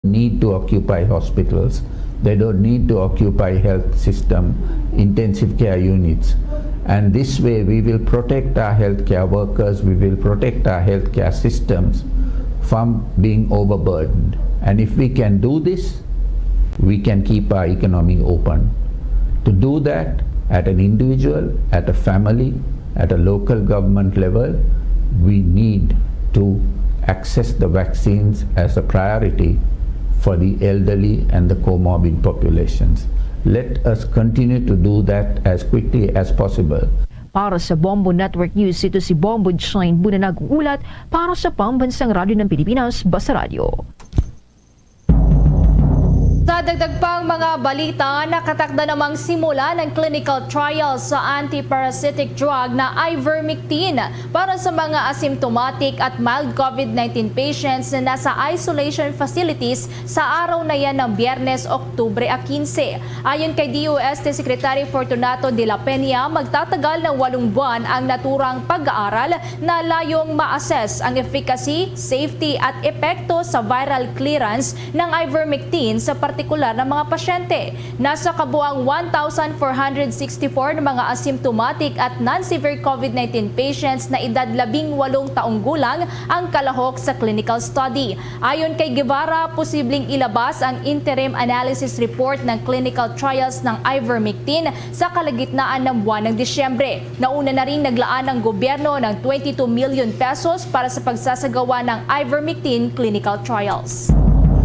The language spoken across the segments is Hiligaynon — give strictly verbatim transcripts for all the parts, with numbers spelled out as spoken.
need to occupy hospitals. They don't need to occupy health system intensive care units. And this way, we will protect our healthcare workers, we will protect our healthcare systems from being overburdened. And if we can do this, we can keep our economy open. To do that at an individual, at a family, at a local government level, we need to access the vaccines as a priority for the elderly and the comorbid populations. Let us continue to do that as quickly as possible. Para sa Bombo Network News, ito si Bombo Shine Buna nag-uulat para sa Pambansang Radyo ng Pilipinas, Basta Radyo. Sa dagdag pang mga balita, nakatakda namang simulan ang clinical trial sa antiparasitic drug na ivermectin para sa mga asymptomatic at mild COVID nineteen patients na nasa isolation facilities sa araw na yan ng Biyernes, Oktubre a quince. Ayon kay D O S T Secretary Fortunato de la Peña, magtatagal ng walong buwan ang naturang pag-aaral na layong ma-assess ang efficacy, safety at epekto sa viral clearance ng ivermectin sa partikular na mga pasyente. Nasa kabuang one thousand four hundred sixty-four na mga asymptomatic at non-severe COVID nineteen patients na edad labing walong taong gulang ang kalahok sa clinical study. Ayon kay Guevara, posibleng ilabas ang interim analysis report ng clinical trials ng ivermectin sa kalagitnaan ng buwan ng Disyembre. Nauna na ring naglaan ang gobyerno ng twenty-two million pesos para sa pagsasagawa ng ivermectin clinical trials.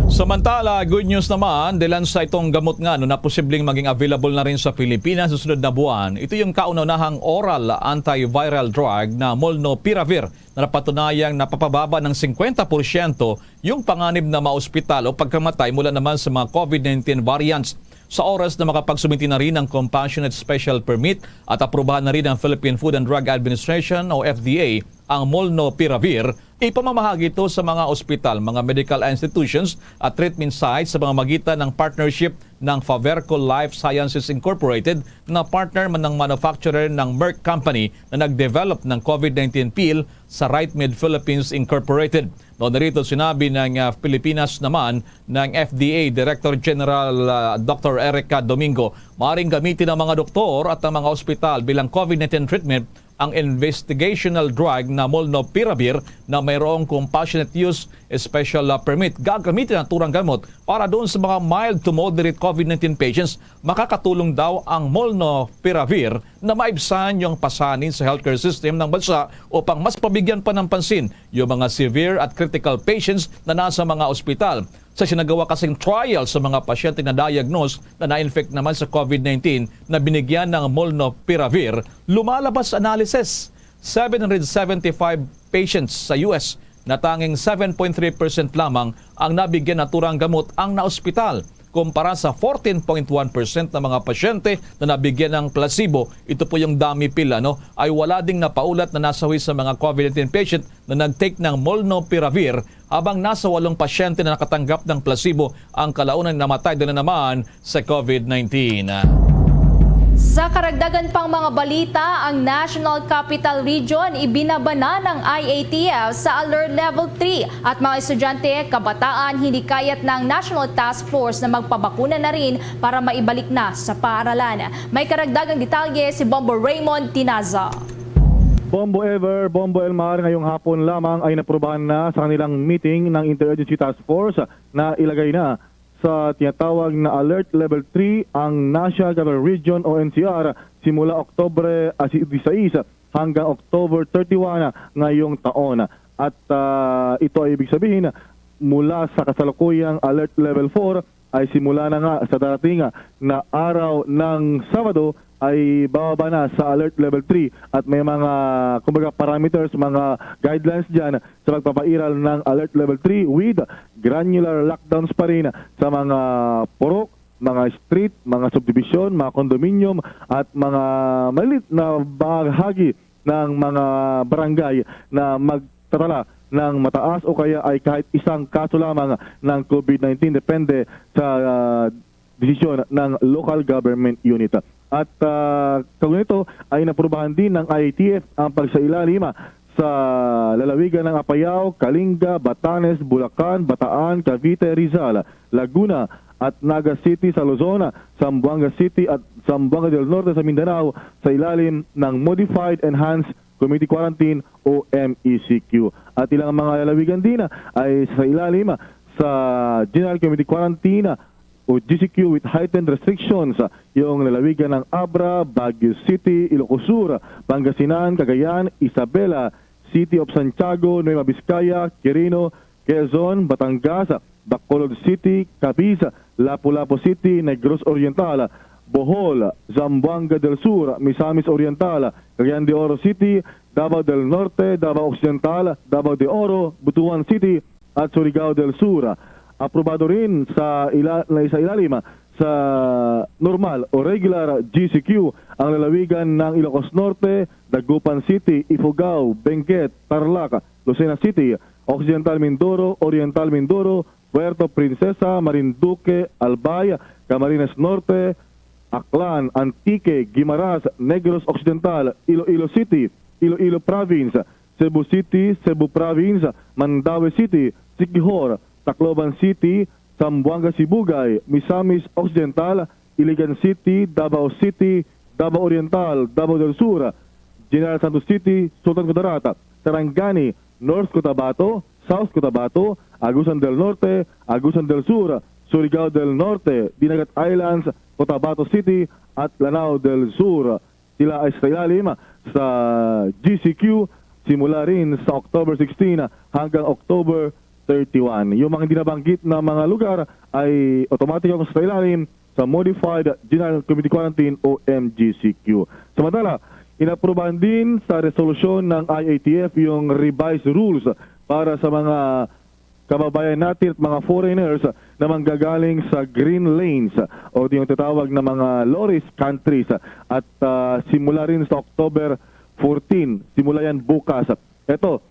Samantala, good news naman, dilan sa itong gamot nga no, na posibleng maging available na rin sa Pilipinas sa sunod na buwan. Ito yung kauna-unahang oral antiviral drug na molnupiravir na napatunayang napapababa ng singkwenta porsyento yung panganib na maospital o pagkamatay mula naman sa mga COVID nineteen variants. Sa oras na makapagsubmiti na rin ang Compassionate Special Permit at aprubahan na rin ng Philippine Food and Drug Administration o F D A ang molnupiravir, ipamamahagi ito sa mga ospital, mga medical institutions at treatment sites sa pamamagitan ng partnership ng Faverco Life Sciences Incorporated na partner man ng manufacturer ng Merck Company na nag-develop ng COVID nineteen pill sa Rightmid Philippines Incorporated. Noon narito sinabi ng ah, Pilipinas naman ng F D A Director General ah, Doctor Erica Domingo, maring gamitin ng mga doktor at ng mga ospital bilang COVID nineteen treatment ang investigational drug na molnupiravir na mayroong compassionate use special ah, permit. Gagamitin ang naturang gamot para doon sa mga mild to moderate COVID nineteen patients. Makakatulong daw ang molnupiravir na maibsan yung pasanin sa healthcare system ng bansa upang mas pabigyan pa ng pansin yung mga severe at critical patients na nasa mga ospital. Sa sinagawa kasing trial sa mga pasyente na diagnose na na-infect naman sa COVID nineteen na binigyan ng molnupiravir, lumalabas analysis, seven hundred seventy-five patients sa U S na tanging seven point three percent lamang ang nabigyan naturang gamot ang naospital, kumpara sa fourteen point one percent na mga pasyente na nabigyan ng placebo. Ito po yung dami pila, no? Ay wala ding napaulat na nasawi sa mga COVID nineteen patient na nag-take ng molnupiravir, habang nasa walong pasyente na nakatanggap ng placebo ang kalaunan namatay din na naman sa COVID nineteen. Sa karagdagan pang mga balita, ang National Capital Region ibinaba na ng I A T F sa Alert Level three at mga estudyante, kabataan, hinikayat ng National Task Force na magpabakuna na rin para maibalik na sa paaralan. May karagdagang detalye si Bombo Raymond Tinaza. Bombo Ever, Bombo Elmar, ngayong hapon lamang ay naprubahan na sa kanilang meeting ng Interagency Task Force na ilagay na sa tinatawag na Alert Level three ang National Capital Region o N C R simula Oktubre ah, si- disais hanggang October thirty-one ngayong taon. At ah, ito ay ibig sabihin, mula sa kasalukuyang Alert Level four ay simula na nga sa darating na araw ng Sabado ay bababa na sa Alert Level three at may mga, kumbaga, parameters, mga guidelines dyan sa pagpapairal ng Alert Level three with granular lockdowns pa rin sa mga purok, mga street, mga subdivision, mga condominium at mga maliit na bahagi ng mga barangay na magtatala ng mataas o kaya ay kahit isang kaso lamang ng COVID nineteen, depende sa ah, desisyon ng local government unit. At ah, kaugnay nito ay naprubahan din ng I A T F ang pagsailalim sa lalawigan ng Apayao, Kalinga, Batanes, Bulacan, Bataan, Cavite, Rizal, Laguna, at Naga City sa Luzon, Zamboanga City at Zamboanga del Norte sa Mindanao sa ilalim ng Modified Enhanced Community Quarantine o M E C Q. At ilang mga lalawigan din ay sa ilalim sa General Community Quarantine o G C Q with heightened restrictions, yung lalawigan ng Abra, Baguio City, Ilocos Sur, Pangasinan, Cagayan, Isabela, City of Santiago, Nueva Vizcaya, Quirino, Quezon, Batangas, Bacolod City, Capiz, Lapu-Lapu City, Negros Oriental, Bohol, Zamboanga del Sur, Misamis Oriental, Cagayan de Oro City, Davao del Norte, Davao Occidental, Davao de Oro, Butuan City, at Surigao del Sur. Aprobado rin sa ila-, na sa ilalim sa normal o regular G C Q ang lalawigan ng Ilocos Norte, Dagupan City, Ifugao, Benguet, Tarlac, Lucena City, Occidental Mindoro, Oriental Mindoro, Puerto Princesa, Marinduque, Albay, Camarines Norte, Aklan, Antique, Guimaras, Negros Occidental, Iloilo City, Iloilo Province, Cebu City, Cebu Province, Mandaue City, Siquijor, Tacloban City, Zamboanga Sibugay, Misamis Occidental, Iligan City, Davao City, Davao Oriental, Davao del Sur, General Santos City, Sultan Kudarat, Sarangani, North Cotabato, South Cotabato, Agusan del Norte, Agusan del Sur, Surigao del Norte, Dinagat Islands, Cotabato City, at Lanao del Sur. Sila ay sa ilalim sa G C Q simula rin sa October sixteen hanggang October thirty-one. Yung mga hindi nabanggit na mga lugar ay otomatikong sa ilalim sa Modified General Community Quarantine o M G C Q. Samantala, inaprubahan din sa resolusyon ng I A T F yung revised rules para sa mga kababayan natin at mga foreigners na manggagaling sa green lanes o yung tinatawag na mga low-risk countries. At, ah, simula rin sa October fourteen, simula yan bukas. Ito,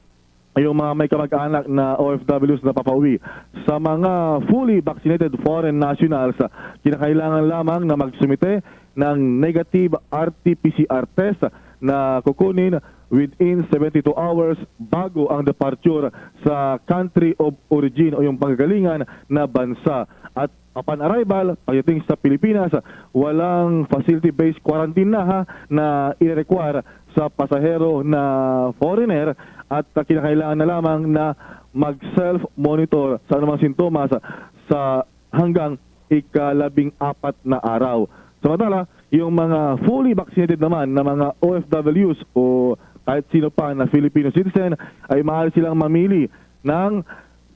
yung mga may kamag-anak na O F Ws na papauwi. Sa mga fully vaccinated foreign nationals, kinakailangan lamang na magsumite ng negative R T P C R test na kukunin within seventy-two hours bago ang departure sa country of origin o yung panggagalingan na bansa. At upon arrival, pagdating sa Pilipinas, walang facility-based quarantine na, ha, na i-require sa pasahero na foreigner at kinakailangan na lamang na mag-self-monitor sa anumang sintomas sa hanggang ikalabing-apat na araw. Samantala, yung mga fully vaccinated naman na mga O F Ws o kahit sino pa na Filipino citizen ay maaari silang mamili ng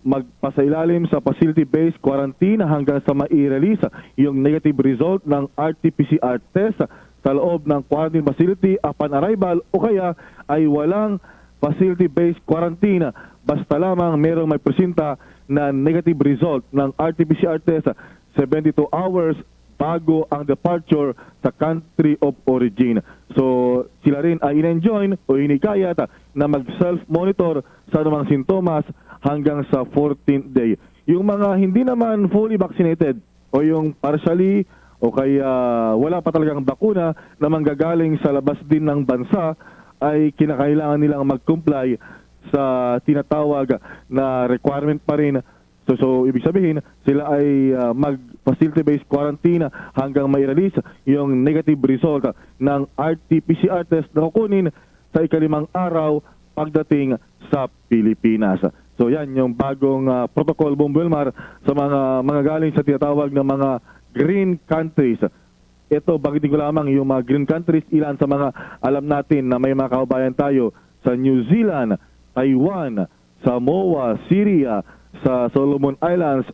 magpasailalim sa facility-based quarantine hanggang sa mai-release yung negative result ng R T P C R test sa loob ng quarantine facility upon arrival o kaya ay walang facility-based quarantine basta lamang merong may presenta na negative result ng R T P C R test seventy-two hours bago ang departure sa country of origin. So, sila rin ay in-enjoin o hinikayat na mag-self-monitor sa anumang sintomas hanggang sa fourteenth day. Yung mga hindi naman fully vaccinated o yung partially o kaya wala pa talagang bakuna na manggagaling sa labas din ng bansa ay kinakailangan nilang mag-comply sa tinatawag na requirement pa rin. So, so ibig sabihin, sila ay, ah, mag-facility-based quarantine hanggang mai-release yung negative result ng R T P C R test na kukunin sa ikalimang araw pagdating sa Pilipinas. So yan yung bagong, ah, protocol, Bombo Elmar, sa mga, mga galing sa tinatawag ng mga green countries. Ito, banggitin ko lamang yung mga green countries, ilan sa mga alam natin na may mga kababayan tayo sa New Zealand, Taiwan, Samoa, Syria, sa Solomon Islands,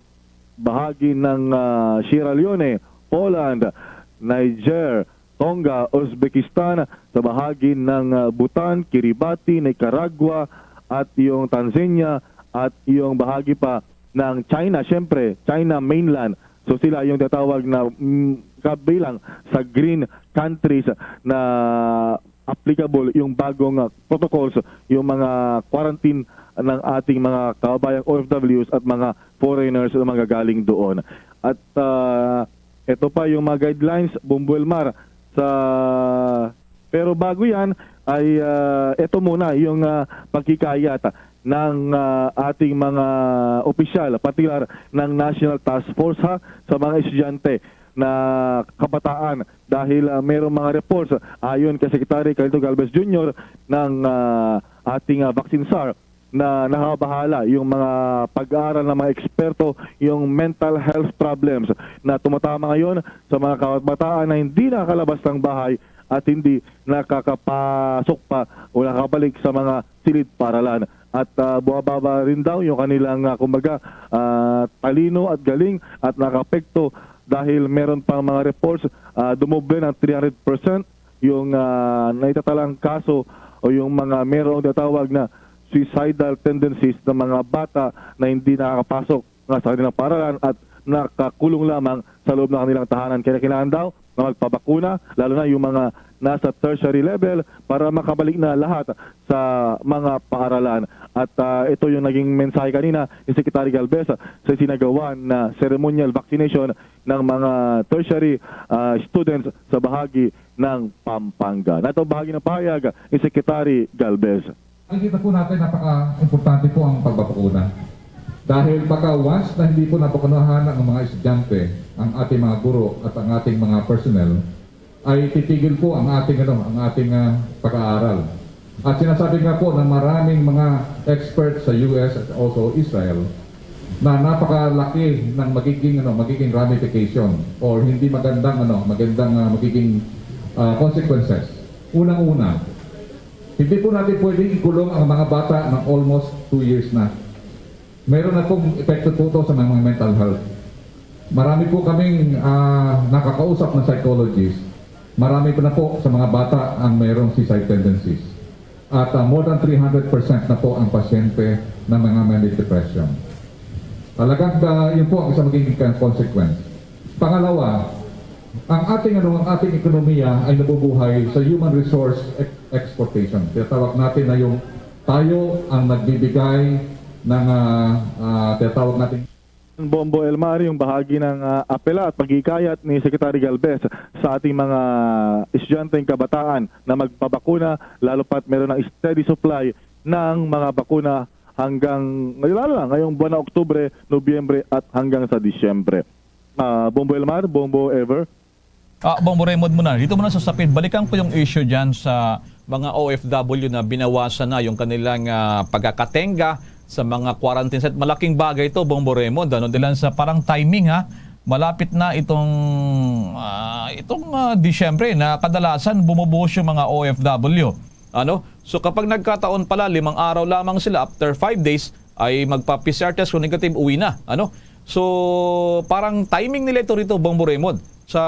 bahagi ng, ah, Sierra Leone, Poland, Niger, Tonga, Uzbekistan, sa bahagi ng, ah, Bhutan, Kiribati, Nicaragua, at yung Tanzania, at yung bahagi pa ng China, siyempre, China mainland. So sila yung tatawag na, mm, kabilang sa green countries na applicable yung bagong, ah, protocols, yung mga quarantine ng ating mga kababayang O F Ws at mga foreigners na manggagaling doon. At, ah, ito pa yung mga guidelines, Bombo Elmar, sa, pero bago yan, ay, ah, ito muna yung, ah, pagkikayat ng, ah, ating mga opisyal, partikular ng National Task Force, ha, sa mga estudyante na kabataan dahil, ah, merong mga reports, ayon kay Secretary Carlito Galvez Junior ng, ah, ating, ah, vaccine czar, na nakabahala yung mga pag-aaral ng mga eksperto, yung mental health problems na tumatama ngayon sa mga kabataan na hindi nakakalabas ng bahay at hindi nakakapasok pa o nakabalik sa mga silid paralan. At, ah, bumababa rin daw yung kanilang, ah, kumbaga, ah, talino at galing at nakapekto dahil meron pang mga reports, ah, dumoble ng three hundred percent yung, ah, naitatalang kaso o yung mga merong tinatawag na suicidal tendencies ng mga bata na hindi nakakapasok nga sa kanilang paaralan at nakakulong lamang sa loob ng kanilang tahanan. Kaya kailangan daw na magpabakuna, lalo na yung mga nasa tertiary level, para makabalik na lahat sa mga paaralan. At, ah, ito yung naging mensahe kanina ni Secretary Galvez sa sinagawan na ceremonial vaccination ng mga tertiary, ah, students sa bahagi ng Pampanga. Nato bahagi ng pahayag ni Secretary Galvez. Nakikita po natin, napaka-importante po ang pagbabakuna. Dahil pagka once na hindi po nabakunahan ang mga estudyante, ang ating mga guro at ang ating mga personnel, ay titigil po ang ating, ano, ang ating, ah, pag-aaral. At sinasabi nga po ng maraming mga experts sa U S at also Israel na napakalaki ng magiging, ano, magiging ramification or hindi magandang, ano, magandang, ah, magiging, ah, consequences. Unang-una, hindi po natin pwedeng ikulong ang mga bata ng almost two years na. Meron na pong epekto po ito sa mga mental health. Marami po kaming, ah, nakakausap na psychologist. Marami po na po sa mga bata ang mayroong suicide tendencies. At, ah, more than three hundred percent na po ang pasyente na mga may depression. Talagang, ah, yun po ang isang magiging consequence. Pangalawa, ang ating, ano, ang ating ekonomiya ay nabubuhay sa human resource ex-, exportation. Tinatawag natin na yung tayo ang nagbibigay ng, ah, ah, tinatawag natin. Bombo Elmar, yung bahagi ng, ah, apela at paghikayat ni Secretary Galvez sa ating mga estudyanteng kabataan na magpabakuna, lalo pat meron ng steady supply ng mga bakuna hanggang, lalo na ngayong buwan ng Oktubre, Nobyembre at hanggang sa Disyembre. Ah, Bombo Elmar, Bombo Ever. Ah, Bombo Raymond muna. Dito muna sa Sapid, balikan ko yung issue dyan sa mga O F W na binawasan na yung kanilang, ah, pagkakatenga sa mga quarantine set. Malaking bagay ito, Bombo Raymond. Ano, dilan sa parang timing, ha? Malapit na itong, ah, itong, ah, Disyembre na kadalasan bumubuhos yung mga O F W. Ano? So kapag nagkataon pala, limang araw lamang sila, after five days, ay magpa-P C R test, kung negative, uwi na. Ano? So parang timing nila ito rito, Bombo Raymond, sa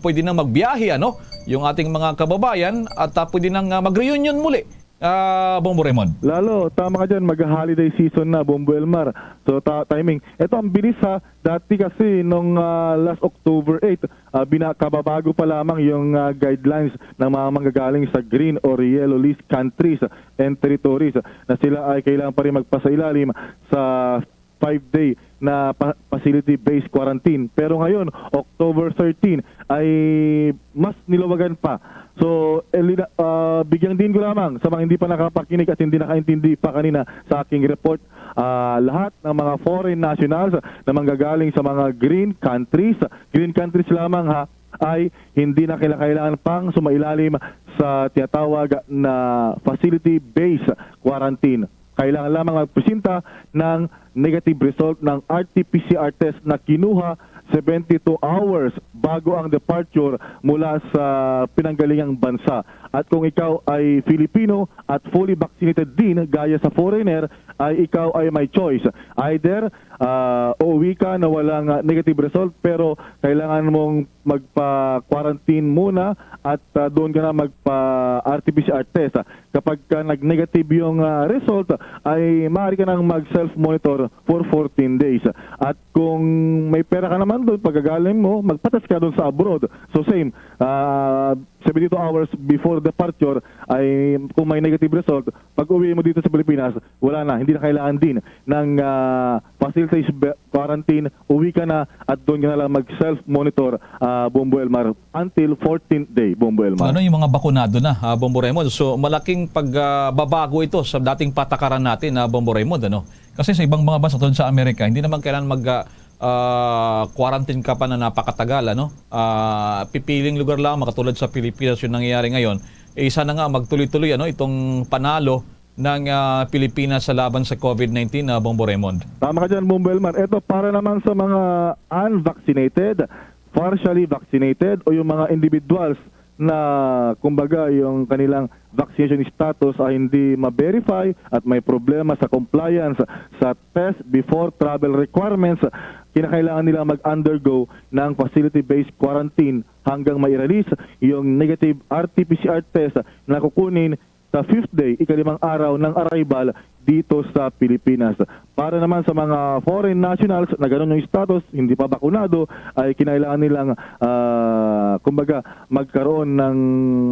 pwede na magbiyahe, ano, yung ating mga kababayan at, ah, pwede nang, ah, mag-reunion muli, ah, Bombo Raymond. Lalo, tama ka dyan, mag-holiday season na, Bombo Elmar. So, ta- timing. Ito ang bilis, ha. Dati kasi nung, ah, last October eight, ah, bina- kababago pa lamang yung, ah, guidelines ng mga manggagaling sa green or yellow list countries and territories na sila ay kailangan pa rin magpasailalim sa five-day na pa- facility-based quarantine. Pero ngayon, October thirteen, ay mas niluwagan pa. So, Elina, ah, bigyang din ko lamang sa mga hindi pa nakapakinig at hindi nakaintindi pa kanina sa aking report, ah, lahat ng mga foreign nationals na manggagaling sa mga green countries, green countries lamang, ha, ay hindi na kailangan pang sumailalim sa tinatawag na facility-based quarantine. Kailangan lamang magpresenta ng negative result ng R T P C R test na kinuha seventy-two hours bago ang departure mula sa pinanggalingang bansa. At kung ikaw ay Filipino at fully vaccinated din, gaya sa foreigner, ay ikaw ay may choice. Either, ah, uuwi ka na walang, ah, negative result, pero kailangan mong magpa-quarantine muna at, ah, doon ka na magpa-R T P C R test. Kapag ka nag-negative yung, ah, result, ay maaari ka nang mag-self-monitor for fourteen days. At kung may pera ka naman doon, pagkagaling mo, magpa-test ka doon sa abroad. So same, ah, seventy-two hours before departure, ay kung may negative result, pag uwi mo dito sa Pilipinas, wala na, hindi na kailangan din ng ah, facilities be- quarantine, uwi ka na at doon ka na lang mag-self-monitor, ah, Bombo Elmar, until fourteenth day, Bombo Elmar. Ano yung mga bakunado na, ah, Bombo Raymond? So, malaking pagbabago ito sa dating patakaran natin, ah, Bombo Raymond, ano? Kasi sa ibang mga bansa tulad sa Amerika, hindi naman kailangan mag ah, ah, quarantine ka pa na napakatagal, ano? Ah, pipiling lugar lang, makatulad sa Pilipinas yung nangyayari ngayon. Eh, sana nga magtuloy-tuloy, ano, itong panalo ng ah, Pilipinas sa laban sa COVID nineteen, ah, Bombo Raymond. Tama ka dyan, Bombo Elmar. Ito, para naman sa mga unvaccinated, partially vaccinated, o yung mga individuals na, kumbaga, yung kanilang vaccination status ay hindi ma-verify at may problema sa compliance sa test before travel requirements, kinakailangan nila mag-undergo ng facility-based quarantine hanggang ma-release yung negative R T P C R test na kukunin sa fifth day, ikalimang araw ng arrival dito sa Pilipinas. Para naman sa mga foreign nationals na ganun yung status, hindi pa bakunado, ay kinailangan nilang, ah, kumbaga, magkaroon ng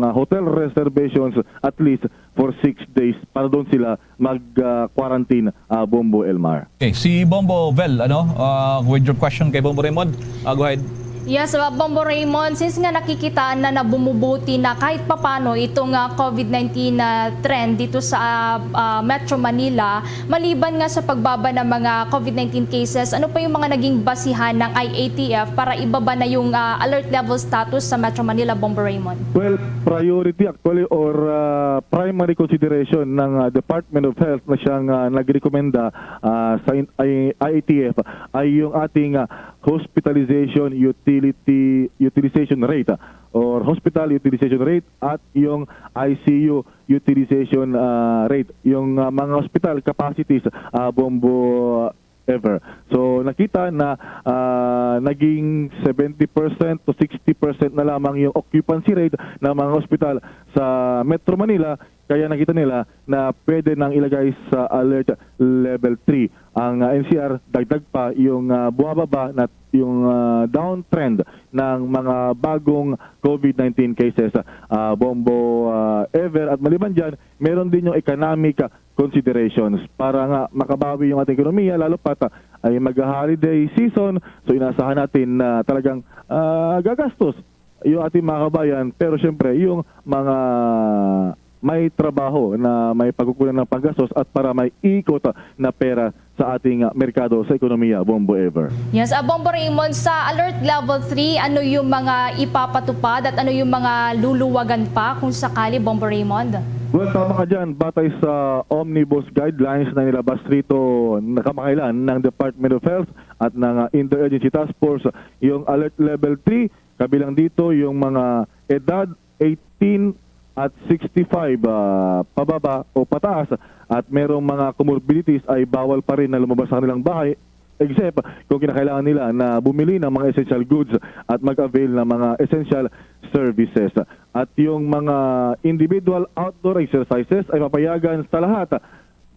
ah, hotel reservations at least for six days para doon sila mag-quarantine, ah, Bombo Elmar. Okay, si Bombo Vel, ano, ah, with your question kay Bombo Raymond, ah, go ahead. Yes, uh, Bombo Raymond, since nga nakikita na na bumubuti na kahit papano itong ah, COVID nineteen na trend dito sa ah, ah, Metro Manila, maliban nga sa pagbaba ng mga COVID nineteen cases, ano pa yung mga naging basihan ng I A T F para ibaba na yung ah, alert level status sa Metro Manila, Bombo Raymond? Well, priority actually or ah, primary consideration ng ah, Department of Health na siyang ah, nagrekomenda ah, sa in- I- I A T F ay yung ating ah, hospitalization utility utilization rate ah, or hospital utilization rate at yung I C U utilization ah, rate, yung ah, mga hospital capacities, ah, Bombo Ever. So nakita na ah, naging seventy percent to sixty percent na lamang yung occupancy rate ng mga hospital sa Metro Manila, kaya nakita nila na pwede nang ilagay sa alert level three ang ah, N C R. Dagdag pa yung ah, bumababa na yung ah, downtrend ng mga bagong COVID nineteen cases, ah, Bombo ah, Ever. At maliban dyan, meron din yung economic ah, considerations para nga makabawi yung ating ekonomiya, lalo pa ta ay mag-holiday season. So inaasahan natin na talagang ah, gagastos yung ating mga kabayan, pero siyempre yung mga may trabaho na may pagkukunan ng paggastos at para may ikot na pera sa ating ah, merkado, sa ekonomiya, Bombo Ever. Yes, ah, Bombo Raymond, sa Alert Level three, ano yung mga ipapatupad at ano yung mga luluwagan pa kung sakali, Bombo Raymond? Well, tama ka dyan. Batay sa omnibus guidelines na nilabas rito na kamakailan ng Department of Health at ng ah, Interagency Task Force, yung Alert Level three, kabilang dito yung mga edad eighteen at sixty-five ah, pababa o pataas at merong mga comorbidities ay bawal pa rin na lumabas sa kanilang bahay, except kung kinakailangan nila na bumili ng mga essential goods at mag-avail ng mga essential services. At yung mga individual outdoor exercises ay papayagan sa lahat.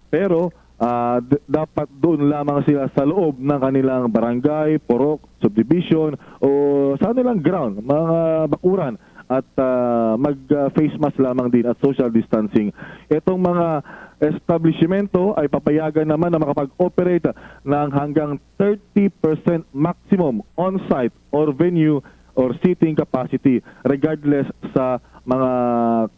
Pero ah, d- dapat doon lamang sila sa loob ng kanilang barangay, purok, subdivision, o sa kanilang ground, mga bakuran, at ah, mag-face mask lamang din at social distancing. Itong mga establishmento ay papayagan naman na makapag-operate ng hanggang thirty percent maximum on-site or venue or seating capacity, regardless sa mga,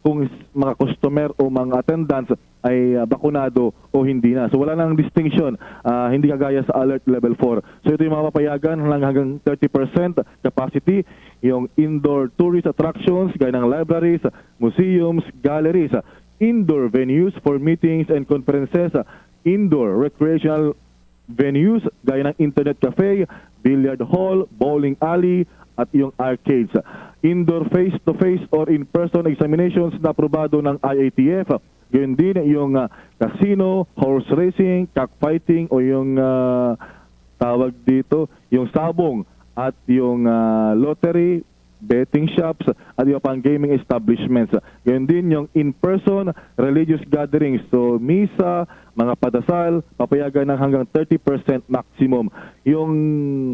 kung s- mga customer o mga attendants ay ah, bakunado o hindi na. So wala nang distinction, ah, hindi kagaya sa alert level four. So ito yung mga papayagan lang hanggang thirty percent capacity, yung indoor tourist attractions gaya ng libraries, museums, galleries, indoor venues for meetings and conferences, indoor recreational venues gaya ng internet cafe, billiard hall, bowling alley, at yung arcades. Indoor face-to-face or in-person examinations na aprobado ng I A T F. Gayon din yung ah, casino, horse racing, cockfighting, o yung ah, tawag dito, yung sabong at yung ah, lottery, betting shops, at iba pang gaming establishments. Gayon din yung in-person religious gatherings. So, misa, mga padasal, papayagan ng hanggang thirty percent maximum. Yung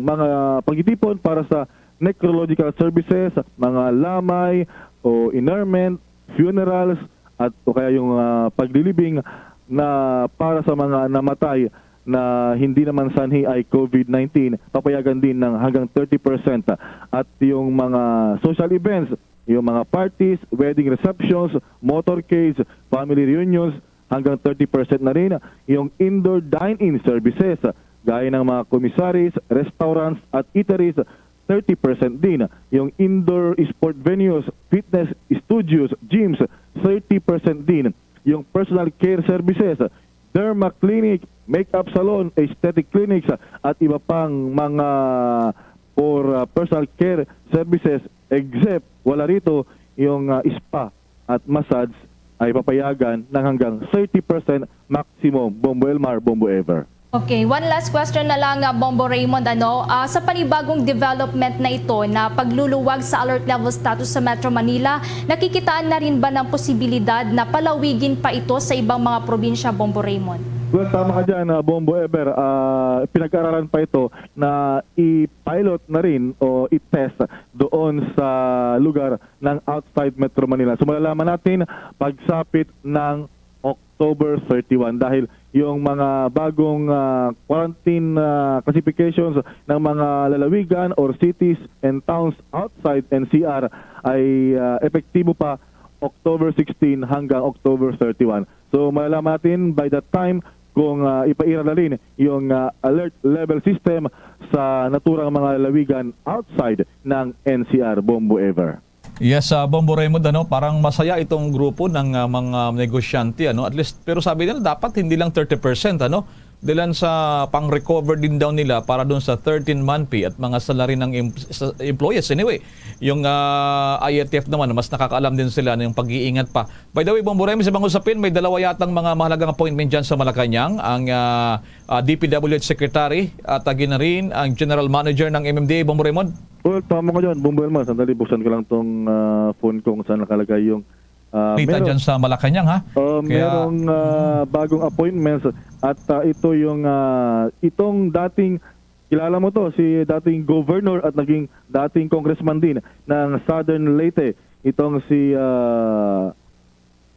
mga pagtitipon para sa necrological services, mga lamay, o interment, funerals, at o kaya yung, ah, paglilibing na para sa mga namatay na hindi naman sanhi ay COVID nineteen, papayagan din ng hanggang thirty percent. At yung mga social events, yung mga parties, wedding receptions, motorcades, family reunions, hanggang thirty percent na rin. Yung indoor dine-in services, gaya ng mga commissaries, restaurants, at eateries, thirty percent din. Yung indoor sport venues, fitness studios, gyms, thirty percent din. Yung personal care services, derma clinic, makeup salon, aesthetic clinics, at iba pang mga for, uh, personal care services, except wala rito yung, uh, spa at massage ay papayagan ng hanggang thirty percent maximum, Bombo Elmar, Bombo Ever. Okay, one last question na lang, ah, Bombo Raymond, ano, ah, sa panibagong development na ito na pagluluwag sa alert level status sa Metro Manila, nakikitaan na rin ba ng posibilidad na palawigin pa ito sa ibang mga probinsya, Bombo Raymond? Well, tama ka dyan, ah, Bombo Ever. Ah, pinag-aaralan pa ito na i-pilot na rin o i-test doon sa lugar ng outside Metro Manila. So, malalaman natin pagsapit ng October thirty-one, dahil yung mga bagong, ah, quarantine, ah, classifications ng mga lalawigan or cities and towns outside N C R ay, ah, epektibo pa October sixteen hanggang October thirty-one. So, malalaman natin by that time kung, ah, ipaira na rin yung, ah, alert level system sa naturang mga lalawigan outside ng N C R, Bombo Ever. Yes, ah, Bombo Raymond, ano, parang masaya itong grupo ng, ah, mga negosyante, ano, at least, pero sabi nila dapat hindi lang thirty percent, ano, dilan sa pang-recover din daw nila para dun sa thirteen month pay at mga salary ng em-, sa employees. Anyway, yung, ah, I A T F naman, mas nakakaalam din sila ng pag-iingat pa. By the way, Bombo Raymond, sa ibang usapin, may dalawa yatang mga mahalagang appointment dyan sa Malacañang, ang, ah, ah, D P W H Secretary at, ah, gina rin ang General Manager ng M M D A, Bombo Raymond. Well, tama ka dyan, Bombo Elmar. Sandali, buksan ko lang tong, ah, phone ko kung saan nakalagay yung, ah, Kita meron, dyan sa Malacañang, ha? Oh, Kaya merong, ah, bagong appointments at, ah, ito yung, ah, itong dating, kilala mo to, si dating governor at naging dating congressman din ng Southern Leyte, itong si, ah,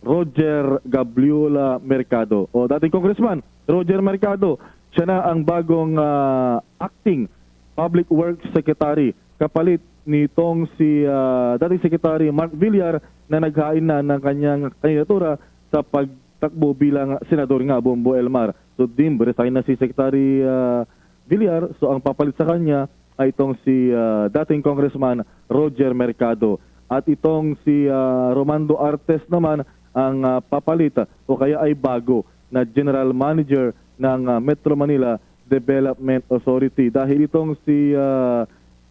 Roger Gabriola Mercado. O, dating Congressman Roger Mercado, siya na ang bagong, ah, acting Public Works Secretary, kapalit nitong si, ah, dating Secretary Mark Villar na naghain na ng kanyang kandidatura sa pagtakbo bilang senador nga, Bombo Elmar. So, dim, resign na si Secretary, ah, Villar. So, ang papalit sa kanya ay itong si, ah, dating Congressman Roger Mercado. At itong si, ah, Romando Artes naman ang, ah, papalit o kaya ay bago na General Manager ng, ah, Metro Manila Development Authority. Dahil itong si, ah,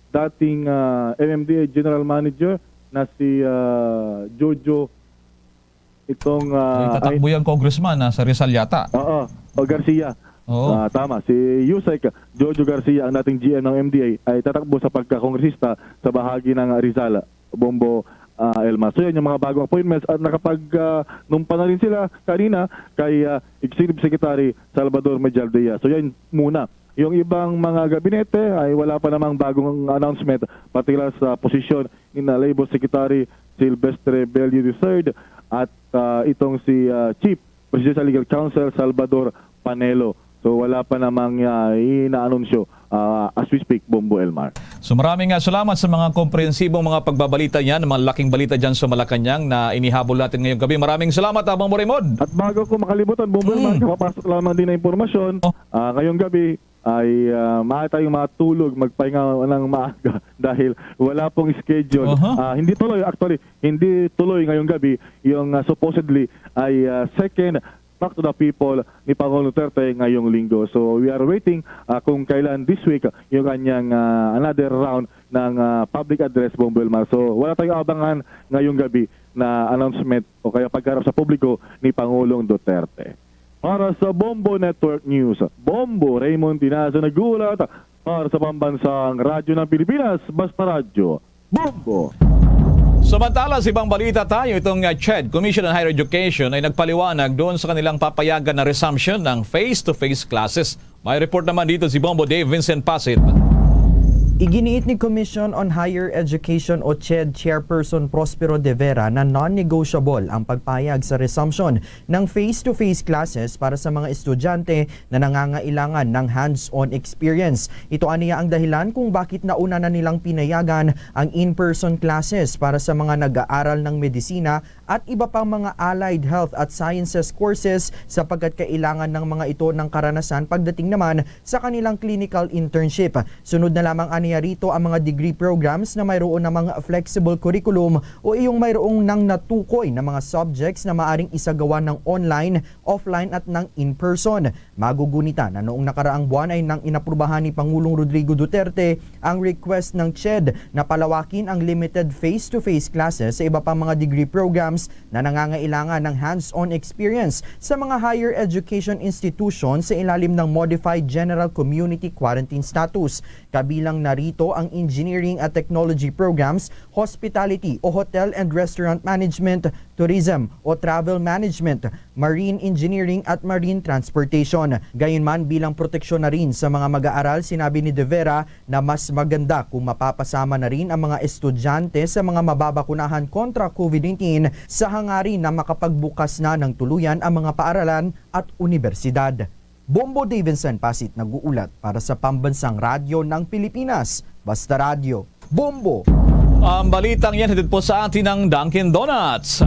dating, ah, M M D A General Manager na si, ah, Jojo, itong, Ay, ah, tatakbo ay yan, Congressman, ah, sa Rizal yata. Oo, o Garcia. Oo. Ah, tama, si Usec Jojo Garcia, ang dating G M ng M D A, ay tatakbo sa pagkakongresista sa bahagi ng Rizal, Bombo, ah, Elma. So, yan yung mga bagong appointments at nakapag, ah, numpa na rin sila kanina kay, ah, Executive Secretary Salvador Mejaldea. So, yan muna. Yung ibang mga gabinete ay wala pa namang bagong announcement, particular sa posisyon ni na Labor Secretary Silvestre Bello the third at, ah, itong si, ah, Chief Presidential Legal Counsel Salvador Panelo. So, wala pa namang, ah, inaanunsyo, ah, as we speak, Bombo Elmar. So, maraming, ah, salamat sa mga komprehensibong mga pagbabalita niyan, mga laking balita dyan sa Malacañang na inihabol natin ngayong gabi. Maraming salamat, ah, Bombo Raymond. At bago ko makalimutan, Bombo Elmar, Mm. kapapasok lamang din na impormasyon, Oh. ah, ngayong gabi, ay, ah, maaari tayong matulog, magpahinga ng maaga dahil wala pong schedule. Aha. Ah, hindi tuloy, actually, hindi tuloy ngayong gabi yung, ah, supposedly ay, ah, second Talk to the People ni Pangulong Duterte ngayong linggo. So, we are waiting, ah, kung kailan this week yung kanyang, ah, another round ng, ah, public address, Bombo Elmar. So, wala tayong abangan ngayong gabi na announcement o kaya pagharap sa publiko ni Pangulong Duterte. Para sa Bombo Network News, Bombo Raymond Tinazo nag-uulat para sa Pambansang Radyo ng Pilipinas, Basta Radyo, Bombo. Samantala, sa ibang balita tayo, itong, uh, CHED, Commission on Higher Education, ay nagpaliwanag doon sa kanilang papayagan na resumption ng face-to-face classes. May report naman dito si Bombo Dave Vincent Pasit. Iginiit ni Commission on Higher Education o CHED Chairperson Prospero De Vera na non-negotiable ang pagpayag sa resumption ng face-to-face classes para sa mga estudyante na nangangailangan ng hands-on experience. Ito aniya ang dahilan kung bakit nauna na nilang pinayagan ang in-person classes para sa mga nag-aaral ng medisina at iba pang mga allied health at sciences courses, sapagkat kailangan ng mga ito ng karanasan pagdating naman sa kanilang clinical internship. Sunod na lamang aniya rito ang mga degree programs na mayroon namang flexible curriculum o iyong mayroong nang natukoy na mga subjects na maaring isagawa ng online, offline at ng in-person. Magugunita na noong nakaraang buwan ay nang inaprubahan ni Pangulong Rodrigo Duterte ang request ng CHED na palawakin ang limited face-to-face classes sa iba pang mga degree programs na nangangailangan ng hands-on experience sa mga higher education institutions sa ilalim ng Modified General Community Quarantine Status. Kabilang na rito ang engineering at technology programs, hospitality o hotel and restaurant management, tourism o travel management, marine engineering at marine transportation. Gayunman, bilang proteksyon na rin sa mga mag-aaral, sinabi ni De Vera na mas maganda kung mapapasama na rin ang mga estudyante sa mga mababakunahan kontra COVID nineteen sa hangarin na makapagbukas na ng tuluyan ang mga paaralan at unibersidad. Bombo Davidson Pasit nag-uulat para sa Pambansang Radyo ng Pilipinas, Basta Radyo. Bombo! Ang balitang yan hatid po sa atin ng Dunkin' Donuts.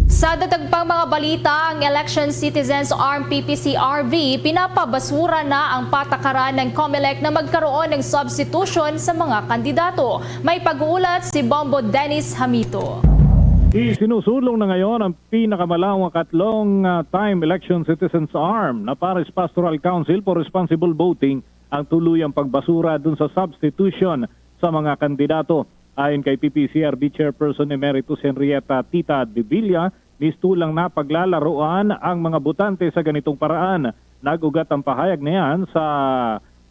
Sa dagdag pang mga balita, ang Election Citizens Arm P P C R V, pinapabasura na ang patakaran ng COMELEC na magkaroon ng substitution sa mga kandidato. May pag-uulat si Bombo Dennis Hamito. Isinusulong na ngayon ang pinakamalawak at long, ah, time Election Citizens Arm na Paris Pastoral Council for Responsible Voting ang tuluyang pagbasura dun sa substitution sa mga kandidato. Ayon kay P P C R V Chairperson Emeritus Henrietta Tita Devilla, mistulang na paglalaroan ang mga botante sa ganitong paraan. Nag-ugat ang pahayag na yan sa,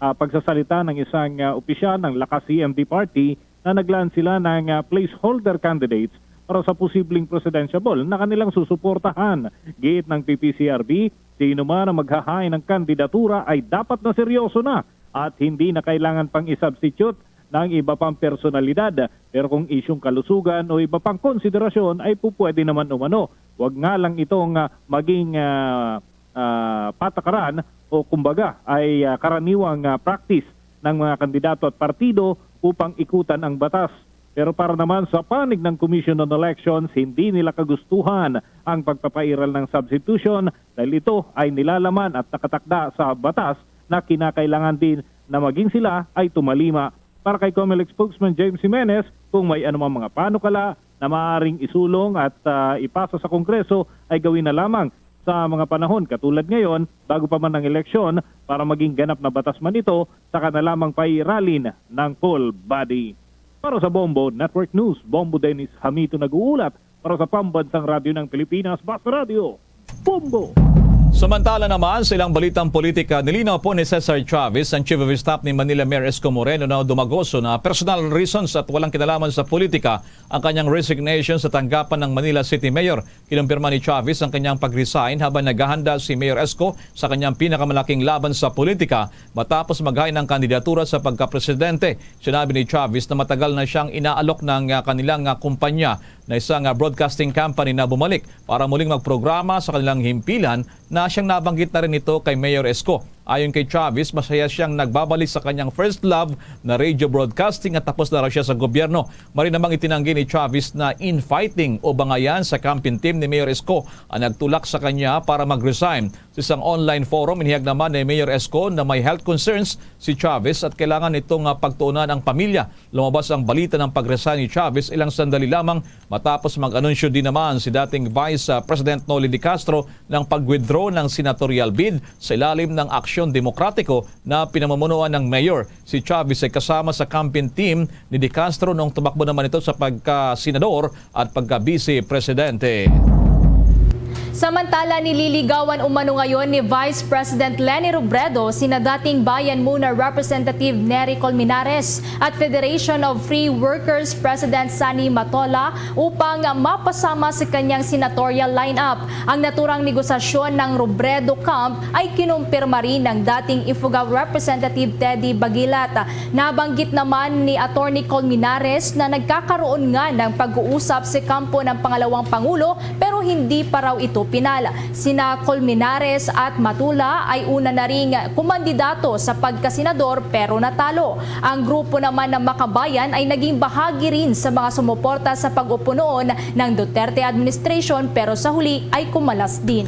ah, pagsasalita ng isang, ah, opisyal ng Lakas C M D Party na naglaan sila ng, ah, placeholder candidates para sa posibleng presidentiable na kanilang susuportahan. Giit ng P P C R V, sino man ang maghahain ng kandidatura ay dapat na seryoso na at hindi na kailangan pang i-substitute ng iba pang personalidad. Pero kung isyung kalusugan o iba pang konsiderasyon ay pupwede naman umano. Wag nga lang itong, ah, maging, ah, ah, patakaran o kumbaga ay, ah, karaniwang, ah, practice ng mga kandidato at partido upang ikutan ang batas. Pero para naman sa panig ng Commission on Elections, hindi nila kagustuhan ang pagpapairal ng substitution dahil ito ay nilalaman at nakatakda sa batas na kinakailangan din na maging sila ay tumalima. Para kay COMELEC spokesman James Jimenez, kung may anumang mga panukala na maaaring isulong at, ah, ipasa sa Kongreso ay gawin na lamang sa mga panahon katulad ngayon bago pa man ang eleksyon para maging ganap na batas man ito, saka na lamang paiiralin ng full body. Para sa Bombo Network News, Bombo Dennis Hamito nag-uulat para sa Pambansang Radyo ng Pilipinas, Basta Radyo, Bombo! Samantala naman, sa ilang balitang politika, nilinaw po ni Cesar Chavez, ang Chief of Staff ni Manila Mayor Esco Moreno, na dumagoso na personal reasons at walang kinalaman sa politika ang kanyang resignation sa tanggapan ng Manila City Mayor. Kinumpirma ni Chavez ang kanyang pag-resign habang naghahanda si Mayor Esco sa kanyang pinakamalaking laban sa politika matapos maghain ng kandidatura sa pagkapresidente. Sinabi ni Chavez na matagal na siyang inaalok ng, ah, kanilang, ah, kumpanya na isang, ah, broadcasting company na bumalik para muling magprograma sa kanilang himpilan na siyang nabanggit na rin ito kay Mayor Esco. Ayon kay Chavez, masaya siyang nagbabalik sa kanyang first love na radio broadcasting at tapos na raw siya sa gobyerno. Mari namang itinanggi ni Chavez na infighting o bangayan sa campaign team ni Mayor Esco ang nagtulak sa kanya para mag-resign. Sa isang online forum, inihayag naman ni Mayor Esco na may health concerns si Chavez at kailangan nitong, ah, pagtuunan ang pamilya. Lumabas ang balita ng pag-resign ni Chavez ilang sandali lamang matapos mag-anunsyo din naman si dating Vice, ah, President Noli de Castro ng pag-withdraw ng senatorial bid sa ilalim ng Aksyon Demokratiko na pinamumunuan ng mayor. Si Chavez ay kasama sa campaign team ni de Castro noong tumakbo naman ito sa pagka-senador at pagka-vice presidente. Samantala, nililigawan umano ngayon ni Vice President Leni Robredo sina dating Bayan Muna Representative Nery Colmenares at Federation of Free Workers President Sonny Matola upang mapasama sa kanyang senatorial lineup. Ang naturang negosasyon ng Robredo camp ay kinumpirma rin ng dating Ifugao Representative Teddy Baguilat. Nabanggit naman ni Attorney Colmenares na nagkakaroon nga ng pag-uusap sa kampo ng pangalawang pangulo, pero hindi pa raw ito pinal. Sina Colmenares at Matula ay una na ring kumandidato sa pagkasenador, pero natalo. Ang grupo naman ng Makabayan ay naging bahagi rin sa mga sumuporta sa pag-upo noon ng Duterte administration, pero sa huli ay kumalas din.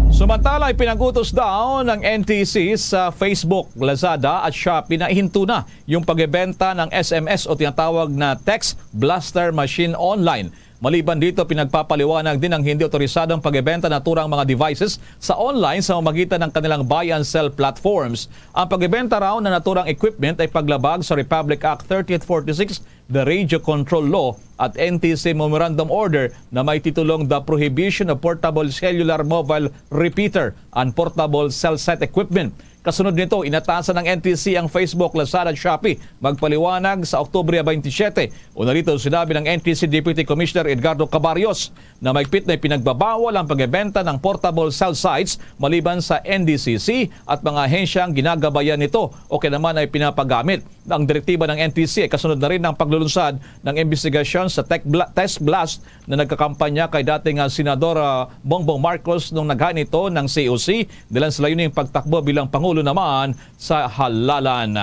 Samantala, ipinag-utos daw ng N T C sa Facebook, Lazada at Shopee na ihinto na yung pagbebenta ng S M S o tinatawag na Text Blaster Machine online. Maliban dito, pinagpapaliwanag din ang hindi otorisadong pagbebenta naturang mga devices sa online sa pamamagitan ng kanilang buy and sell platforms. Ang pagbebenta raw ng naturang equipment ay paglabag sa Republic Act thirty-eight forty-six, the Radio Control Law, at N T C Memorandum Order na may titulong The Prohibition of Portable Cellular Mobile Repeater and Portable Cell Site Equipment. Kasunod nito, inatasan ng N T C ang Facebook, Lazada at Shopee magpaliwanag sa Oktubre twenty-seven. Una rito, sinabi ng N T C Deputy Commissioner Edgardo Cabarrios na mahigpit na ipinagbabawal ang pagbebenta ng portable cell sites maliban sa N D C C at mga ahensyang ginagabayan nito o kaya naman ay pinapagamit. Ang direktiba ng N T C ay kasunod na rin ng paglulunsad ng imbestigasyon sa tech bla- test blast na nagkakampanya kay dating, ah, Senador, ah, Bongbong Marcos nung naghain ito ng C O C, dahilan sa layuning pagtakbo bilang Pangulo naman sa halalan.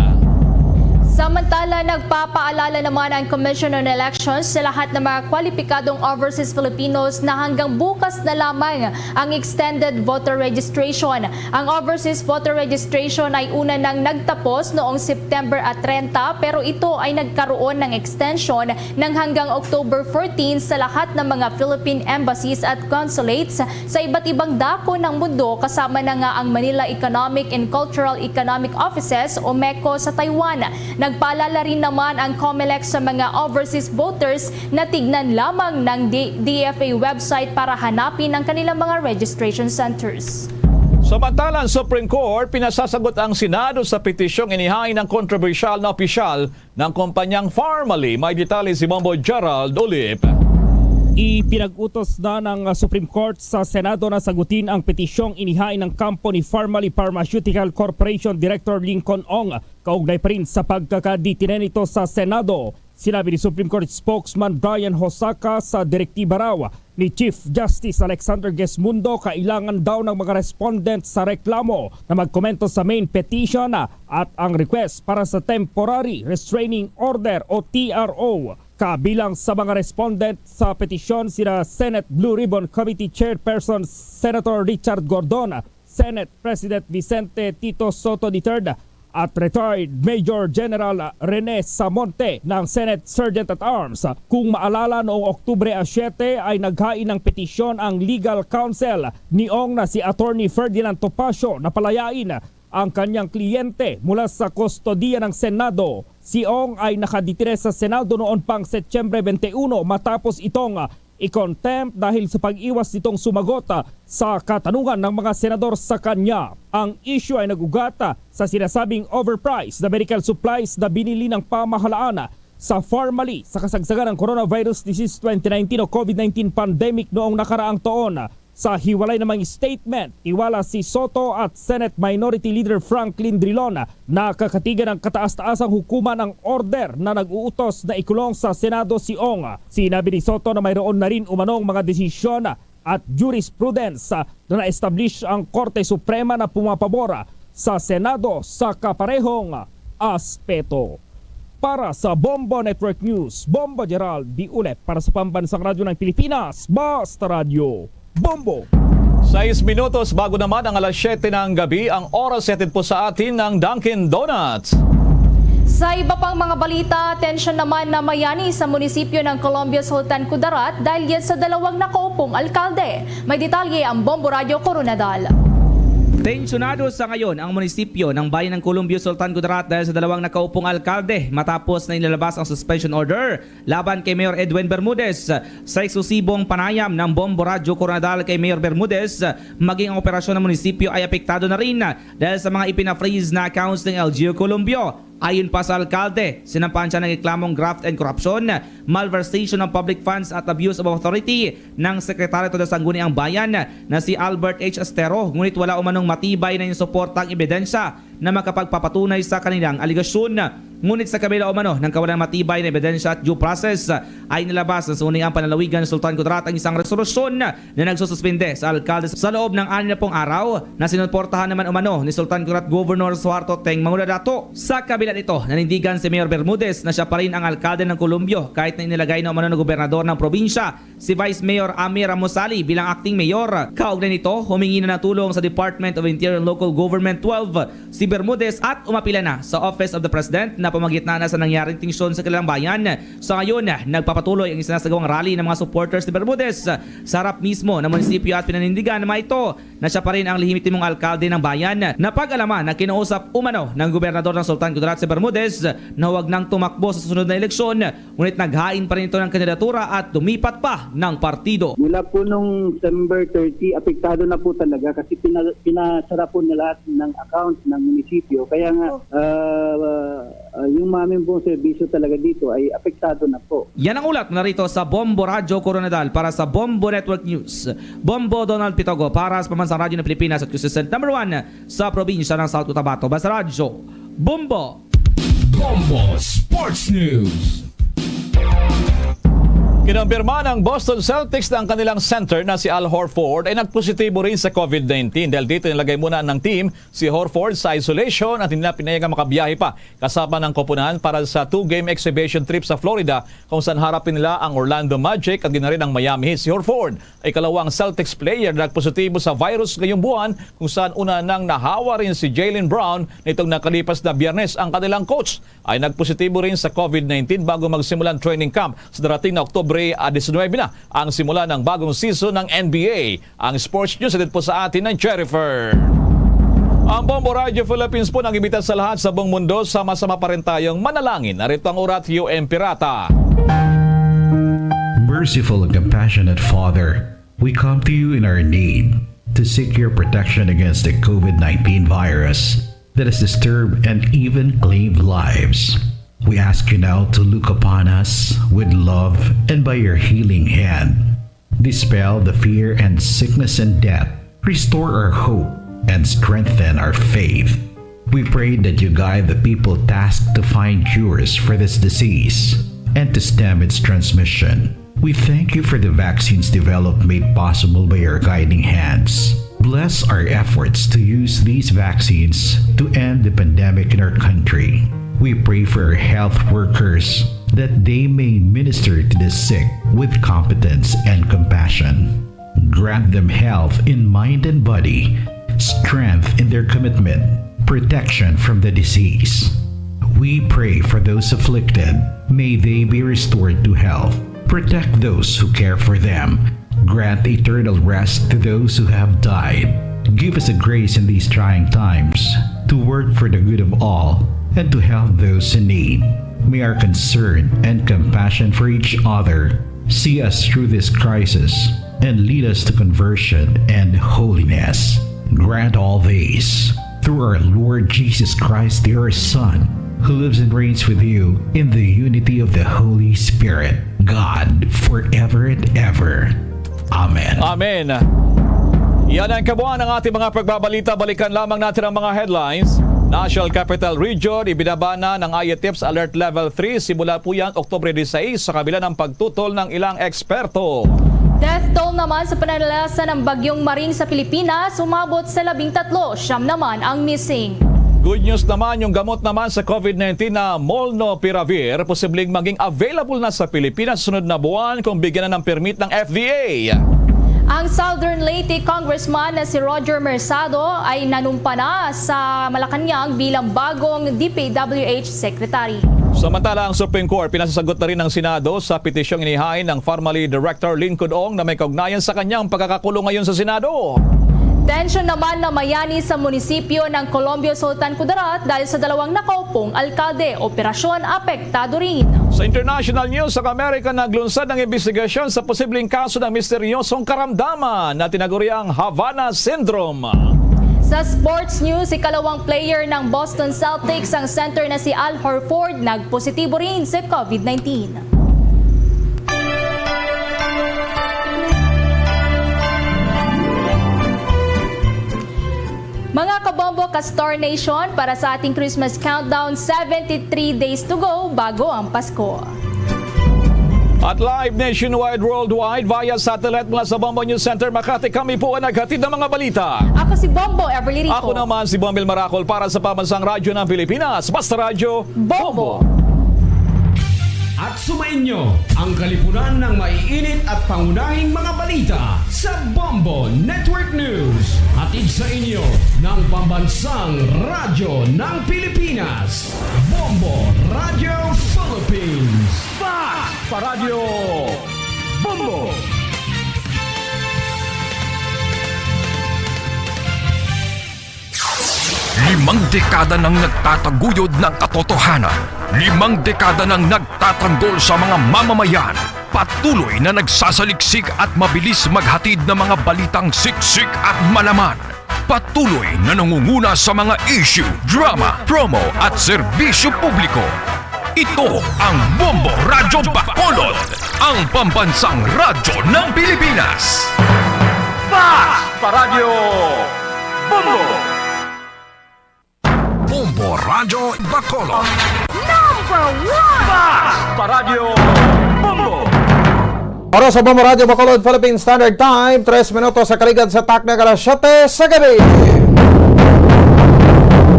Samantala, nagpapaalala naman ang Commission on Elections sa lahat ng mga kwalipikadong overseas Filipinos na hanggang bukas na lamang ang extended voter registration. Ang overseas voter registration ay una nang nagtapos noong September at trenta, pero ito ay nagkaroon ng extension ng hanggang October fourteen sa lahat ng mga Philippine embassies at consulates sa iba't ibang dako ng mundo, kasama na nga ang Manila Economic and Cultural Economic Offices o MECO sa Taiwan. Nagpaalala rin naman ang COMELEC sa mga overseas voters na tignan lamang ng D-, D F A website para hanapin ang kanilang mga registration centers. Samantala, ang Supreme Court pinasasagot ang Senado sa petisyong inihain ng kontrobersyal na opisyal ng kumpanyang Farmally. May detalye si Bombo Gerald Ulip. Ipinag-utos na ng Supreme Court sa Senado na sagutin ang petisyong inihain ng kampo ni Farmally Pharmaceutical Corporation Director Lincoln Ong kaugnay pa rin sa pagkakadetine nito sa Senado. Sinabi ni Supreme Court Spokesman Brian Hosaka sa direktiba raw ni Chief Justice Alexander Gesmundo, kailangan daw ng mga respondent sa reklamo na magkomento sa main petition at ang request para sa Temporary Restraining Order o T R O. Kabilang sa mga respondent sa petisyon sina Senate Blue Ribbon Committee Chairperson Senator Richard Gordon, Senate President Vicente Tito Soto the third at retired Major General Rene Samonte ng Senate Sergeant at Arms. Kung maalala, noong Oktubre a siyete ay naghain ng petisyon ang legal counsel ni Ong na si Attorney Ferdinand Topacio na palayain ang kanyang kliyente mula sa kustodiya ng Senado. Si Ong ay nakadetine sa Senado noon pang Setyembre twenty-one matapos itong i-contempt dahil sa pag-iwas nitong sumagot, ah, sa katanungan ng mga senador sa kanya. Ang isyu ay nag-ugat, ah, sa sinasabing overpriced na medical supplies na binili ng pamahalaan, ah, sa Farmally sa kasagsagan ng coronavirus disease twenty nineteen o COVID nineteen pandemic noong nakaraang taon. Sa hiwalay namang statement, tiwala si Soto at Senate Minority Leader Franklin Drilon, nakakatigan ng kataas-taasang hukuman ang order na nag-uutos na ikulong sa Senado si Ong. Sinabi ni Soto na mayroon na rin umanong mga desisyon at jurisprudence na na-establish ang Korte Suprema na pumapabor sa Senado sa kaparehong aspeto. Para sa Bombo Network News, Bombo Gerald Diulep para sa Pambansang Radyo ng Pilipinas, Basta Radyo, Bombo. Sais minutos bago naman ang alas siyete ng gabi, ang oras hatid po sa atin ng Dunkin' Donuts. Sa iba pang mga balita, tensyon naman na mayani sa munisipyo ng Colombia Sultan Kudarat dahil yan sa dalawang nakaupong alkalde. May detalye ang Bombo Radyo Koronadal. Tensyonado sa ngayon ang munisipyo ng Bayan ng Colombio, Sultan Kudarat dahil sa dalawang nakaupong alkalde matapos na inilabas ang suspension order laban kay Mayor Edwin Bermudez sa eksklusibong panayam ng Bombo Radyo Koronadal kay Mayor Bermudez, maging ang operasyon ng munisipyo ay apektado na rin dahil sa mga ipina-freeze na accounts ng L G U Colombio. Ayon pa sa alkalde, sinampahan siya ng reklamong graft and korupsyon, malversation ng public funds at abuse of authority ng Sekretaryo to the Sangguniang Bayan na si Albert H. Estero, ngunit wala umanong matibay na yung suportang ebidensya na makapagpapatunay sa kanilang aligasyon. Ngunit sa kabila umano ng kawalang matibay na ebidensya at due process, ay nilabas sa suni ang panlalawigan ni Sultan Kudarat ang isang resolusyon na nagsususpinde sa alkalde sa loob ng anim na pung araw na sinuportahan naman umano ni Sultan Kudarat Governor Suharto Teng Mangudadato. Sa kabila nito, nanindigan si Mayor Bermudez na siya pa rin ang alkalde ng Colombio kahit na inilagay na umano ng gobernador ng probinsya si Vice Mayor Amir Ramosali bilang acting mayor. Kaugnay nito, humingi na ng tulong sa Department of Interior and Local Government twelve si Bermudez at umapila na sa Office of the President na pamagitnaan na sa nangyaring tensyon sa kanilang bayan. Sa ngayon, nagpapatuloy ang isinasagawang rally ng mga supporters ni Bermudez sa harap mismo ng munisipyo at pinanindigan naman ito na siya pa rin ang lehitimong alkalde ng bayan. Napag-alaman na kinausap umano ng gobernador ng Sultan Kudarat si Bermudez na huwag nang tumakbo sa susunod na eleksyon, ngunit naghain pa rin ito ng kandidatura at lumipat pa ng partido. Mula po nung December thirty, apektado na po talaga kasi pina-, pinasara po na lahat ng account ng munisipyo. Kaya nga, Oh. ah, ah, yung mamin pong serbisyo talaga dito ay apektado na po. Yan ang ulat mula rito sa Bombo Radyo Koronadal para sa Bombo Network News. Bombo Donald Pitogo para sa Pambansang Radyo ng Pilipinas at consistent number one sa probinsya ng South Cotabato. Basta Radyo, Bombo! Bombo Sports News. Kinumpirma ng Boston Celtics na ang kanilang center na si Al Horford ay nagpositibo rin sa covid nineteen. Dahil dito, nilagay muna ng team si Horford sa isolation at hindi na pinayagang makabiyahe pa kasama ng koponan para sa two-game exhibition trip sa Florida, kung saan harapin nila ang Orlando Magic at gina rin ang Miami Heat. Si Horford ay ikalawang Celtics player na nagpositibo sa virus ngayong buwan, kung saan una nang nahawa rin si Jaylen Brown nitong nakalipas na Biyernes. Ang kanilang coach ay nagpositibo rin sa covid nineteen bago magsimula ang training camp sa darating na Oktubre, ah, diecinuebe na ang simula ng bagong season ng N B A. Ang sports news hatid po sa atin ng Jennifer. Ang Bombo Radio Philippines po nag-imbita sa lahat sa buong mundo, sama-sama pa rin tayong manalangin. Narito ang oratio Emperata. Merciful and compassionate Father, we come to you in our need to seek your protection against the covid nineteen virus that has disturbed and even claimed lives. We ask you now to look upon us with love and by your healing hand, dispel the fear and sickness and death. Restore our hope and strengthen our faith. We pray that you guide the people tasked to find cures for this disease and to stem its transmission. We thank you for the vaccines developed made possible by your guiding hands. Bless our efforts to use these vaccines to end the pandemic in our country. We pray for our health workers that they may minister to the sick with competence and compassion. Grant them health in mind and body, strength in their commitment, protection from the disease. We pray for those afflicted. May they be restored to health. Protect those who care for them. Grant eternal rest to those who have died. Give us the grace in these trying times to work for the good of all and to help those in need. May our concern and compassion for each other see us through this crisis and lead us to conversion and holiness. Grant all this through our Lord Jesus Christ, your Son, who lives and reigns with you in the unity of the Holy Spirit, God, forever and ever. Amen. Amen. Yan ang kabuuan ng ating mga pagbabalita. Balikan lamang natin ang mga headlines. National Capital Region, ibinaba na ng I A Tips Alert Level three. Simula po yan Oktubre dieciséis sa kabila ng pagtutol ng ilang eksperto. Death toll naman sa pananalasa ng Bagyong Maring sa Pilipinas, umabot sa labing tatlo, siyam naman ang missing. Good news naman, yung gamot naman sa covid nineteen na molnupiravir, posibleng maging available na sa Pilipinas sunod na buwan kung bigyan na ng permit ng F D A. Ang Southern Leyte Congressman na si Roger Mersado ay nanumpa na sa Malacañang bilang bagong D P W H Secretary. Samantala, ang Supreme Court pinasasagot na rin ng Senado sa petisyong inihain ng Pharmaly Director Lingkod Ong na may kaugnayan sa kanyang pagkakakulong ngayon sa Senado. Tensyon naman na mayani sa munisipyo ng Colombia Sultan Kudarat dahil sa dalawang nakaupong alkalde. Operasyon apektado rin. Sa international news, sa Amerika, naglunsad ang investigasyon sa posibleng kaso ng misteryosong karamdaman na tinaguriang Havana Syndrome. Sa sports news, ikalawang player ng Boston Celtics ang center na si Al Horford nagpositibo rin sa COVID nineteen. Mga kabombo ka Star Nation, para sa ating Christmas countdown, seventy-three days to go bago ang Pasko. At live nationwide, worldwide, via satellite mula sa Bombo News Center, Makati, kami po ang naghatid ng mga balita. Ako si Bombo Everly Rico. Ako naman si Bombil Maracol para sa Pambansang Radyo ng Pilipinas. Basta Radyo, Bombo. At sumainyo ang kalipunan ng maiinit at pangunahing mga balita sa Bombo Network News. Hatid sa inyo ng Pambansang Radyo ng Pilipinas, Bombo Radio Philippines. Fast Paradyo Bombo! Limang dekada nang nagtataguyod ng katotohanan. Limang dekada nang nagtatanggol sa mga mamamayan. Patuloy na nagsasaliksik at mabilis maghatid ng mga balitang siksik at malaman. Patuloy na nangunguna sa mga issue, drama, promo at serbisyo publiko. Ito ang Bombo Radyo Bacolod, ang pambansang radyo ng Pilipinas. Fast Paradyo Bombo! Bombo Radyo Bacolod. Number one! Fast Paradyo Bombo! Oras sa Bombo Radyo Bacolod, Philippine Standard Time, tres minutos sa kaligad sa takna ka alas siyete sa gabi.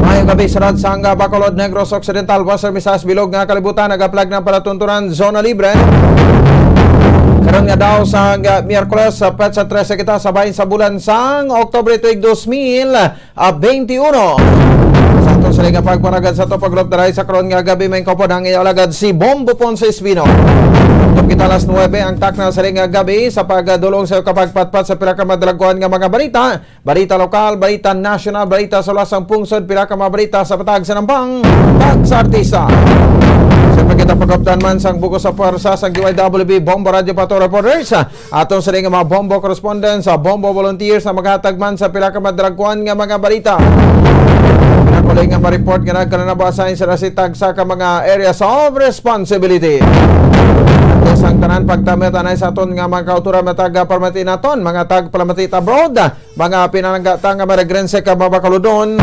Maayong gabi sa rad sang Bacolod, Negros Occidental, Western Visayas, bilog nga kalibutan, nagaplag ng palatuntunan, zona libre. Karon nga daw sang Miyerkules, sa petsa trese kita sa bahin sa bulan sang Oktubre tuig dos mil, ah, twenty-one. Sa aton sini nga pagpanagan sa to, pagulop na sa karon nga gabi, may kaupod ang iyang alagad si Bombo Ponce Espino. Tugtog kita alas nuwebe ang takna sini nga gabi sa pagdulong sa kapagpatpat sa pila ka madalagkuan nga mga balita. Balita lokal, balita nasyonal, balita sa luwas sang pungsod, pila ka mga balita sa patag sa nampang, tag sa artista. Sa pagkita pagkaptan man sang bugos sa pwersa sang D Y W B Bombo Radyo Pato Reporters, aton sini nga mga Bombo correspondents, sa Bombo volunteers na maghatag man sa pila ka madalagkuan nga mga balita. Nakuling nga ma-report nga nagkalanabaw sa sila si tagsa ka mga areas of responsibility. At sa tanan pagtamit anay sa aton nga mga kauturan, mga taga-palamati naton, mga tag-palamati abroad, mga pinananggata nga marigrense ka mabakaludon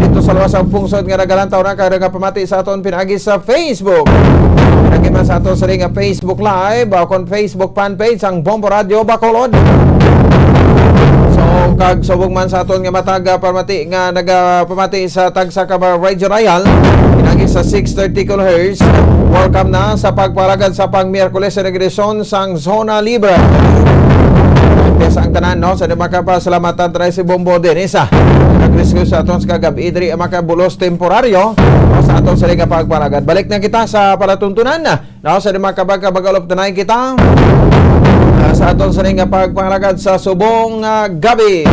dito sa luwas ang pungsod nga nagalantaw na kag nagapamati sa aton pinaagi sa Facebook. Nagima sa aton sini nga Facebook Live, o kon Facebook fan page ang Bombo Radio Bacolod. So, kag subong man sa aton nga mga taga-palamati nga nagapamati sa tagsa ka mga radio dial, pinaagi sa six thirty kilohertz, welcome na sa pagpalagad sa pang Miyerkules nga edisyon sang Zona Libre. Yes, ang tanan, no? Sa di makapasalamatan, try si Bombo Dennis, ah. Nag-rescue sa aton sa kagab-i diri ang makabulos temporaryo, no, sa aton sa liga pagpalagad. Balik na kita sa palatuntunan, no? Sa di makabag-, kabagalop na kita, ah, sa aton sa nga pagpalagad sa subong, ah, gabi.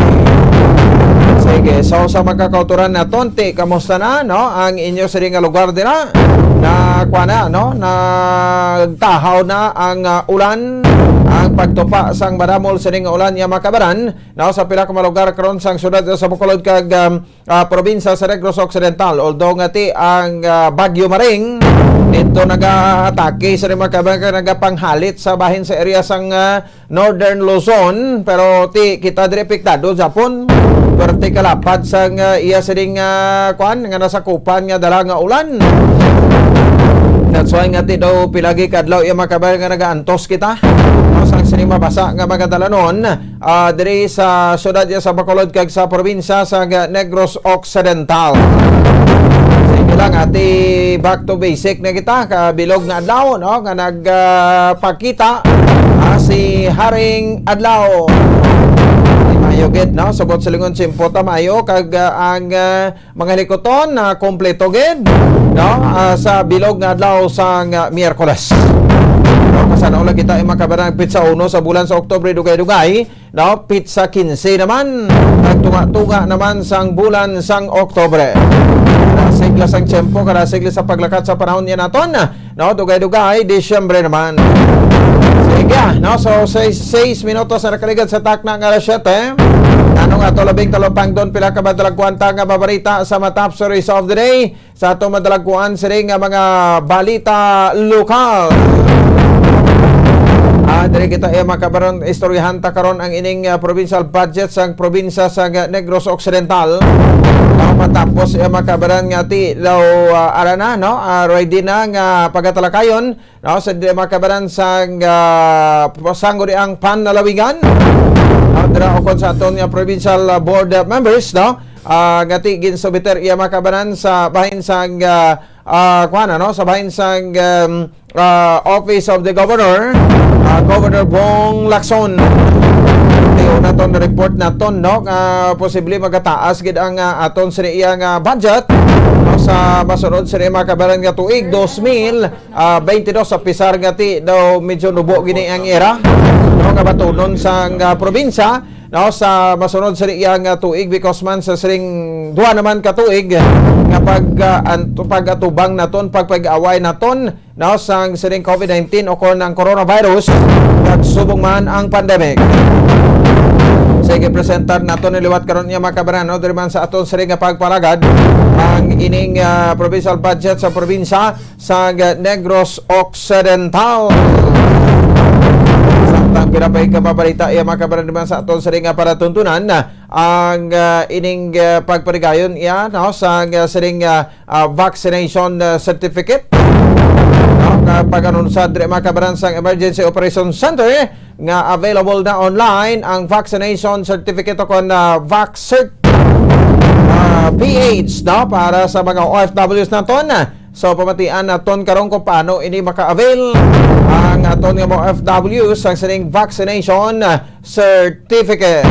Sige, so sa magkakauturan naton, ti, kamusta na, no? Ang inyo sa nga lugar dira, na, kuwan na, no? Nagtahaw na ang, ah, ulan, ang pagtupa sang madamol sini nga ulan nga makabaran, no, sa pila ka mga lugar karon sang syudad sa Bacolod kag, um, ah, probinsya sa Negros Occidental. Although nga ti ang, ah, Bagyo Maring dito nagaatake sa mga kabayan, nagapanghalit sa bahin sa area sang, ah, Northern Luzon, pero ti kita diri apektado, Japon. Perti kalapad sang, ah, iya sining, ah, kwan, nga nasakupan nga dala nga ulan. That's why nga ti daw pilagi kadlaw iya mga kabayan nga nagaantos kita. Mas ang sining mabasa nga mga dalanon, ah, diri sa syudad iya sa Bacolod kag sa probinsya sa Negros Occidental. Sige lang, ati, back to basic na kita. Kabilog nga adlaw, no, nga nag, ah, pakita, ah, si Haring Adlaw. Di maayo gid, no? Subot silingon, simpo ta maayo, kag, ah, ang, ah, mga likuton na kompleto gid, no? Ah, sa bilog nga adlaw sang, ah, Miyerkules. No, kasanaw lang kita ay makabarang pitsa uno sa bulan sa Oktubre, dugay-dugay, No, pitsa kinse naman, nagtunga-tunga naman sang bulan sang Oktubre. Kada sigla sang tiyempo, kada sigla sa paglakat sa panahon niya naton. No, dugay-dugay, Disyembre naman. Sige, ah, no? So, seis, seis minutos na nakaligad sa takna nga alas siyete. Ano nga to, labing talupangdon, pila ka madalagkuan ta nga mabarita sa mga top stories of the day? Sa ato madalagkuan sini nga mga balita lokal. Ah, diri kita, eh, makabaron, istoryahan ta karon ang ining, ah, provincial budget sang probinsya sa Negros Occidental. Ah, matapos, eh, makabaran nga ti daw, ah, ara na, no? Ah, ready na nga pagatalakayon, no? Sa di makabaran sang, ah, sangguniang panlalawigan. No? Dira ukon sa aton nga provincial, ah, board, ah, members, no? Ah, nga ti ginsubmiter iya makabaran sa bahin sang, ah, ah, kuwan, ano? Sa bahin sang, um, ah, Office of the Governor, ah, Governor Bong Lacson. Ti una ton report naton, no? Nga posible magataas gid ang, ah, aton sini iya nga budget, no? Sa masunod sini makabaran nga tuig, dos mil, ah, veintidós, sa pisar nga ti daw medyo nubo gini ang era, no, nga batunon sang, ah, probinsya, no, sa masunod sa iya nga tuig, because man sa siring duha naman ka tuig nga pag, ah, an-, pag-atubang naton, pagpag-away naton, no, sang siring covid nineteen o kon ang coronavirus, kag subong man ang pandemic. Sige, presentar naton ni liwat karon niya, makabaran, no, diri man sa aton siring nga pagpalagad ang ining, ah, provincial budget sa probinsya sa Negros Occidental. Samtang pila pa ka mabalita, iya makabaran naman sa aton siring nga palatuntunan, ang, ah, ining, ah, pagpaligayon iya, no, sa, ah, siring, ah, ah, vaccination, ah, certificate. No, nga pag-anunsad diri makabaran sang Emergency Operation Center nga available na online ang vaccination certificate o kon, ah, VaxCert, ah, P H, no, para sa mga O F Ws naton. So, pamatian naton karon kung paano ini maka-avail ang aton nga mga O F Ws sang sining vaccination certificate.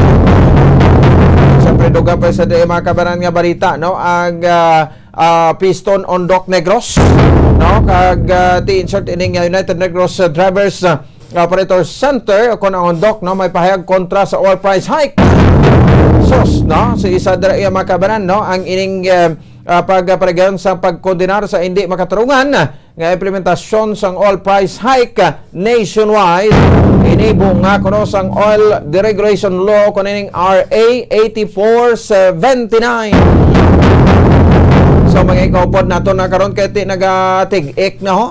Siyempre, dugang pa sa di makabaran nga balita, no? Ang, ah, ah, Piston Ondoc Negros, no? Kag, ah, ti insert ining, ah, United Negros, ah, Drivers, ah, Operator Center, o kon ang Ondoc, no, may pahayag kontra sa oil price hike. Sus, no? Si isa dira iya makabaran, no? Ang ining, eh, ah, pagpaligayon sa pagkondenar sa hindi makatarungan nga implementasyon sang oil price hike nationwide. Ini bunga kuno sang oil deregulation law, kuno ining R A eighty-four seventy-nine. So, mga ikaupod nato na karon kay ti nagatig-ik na ho.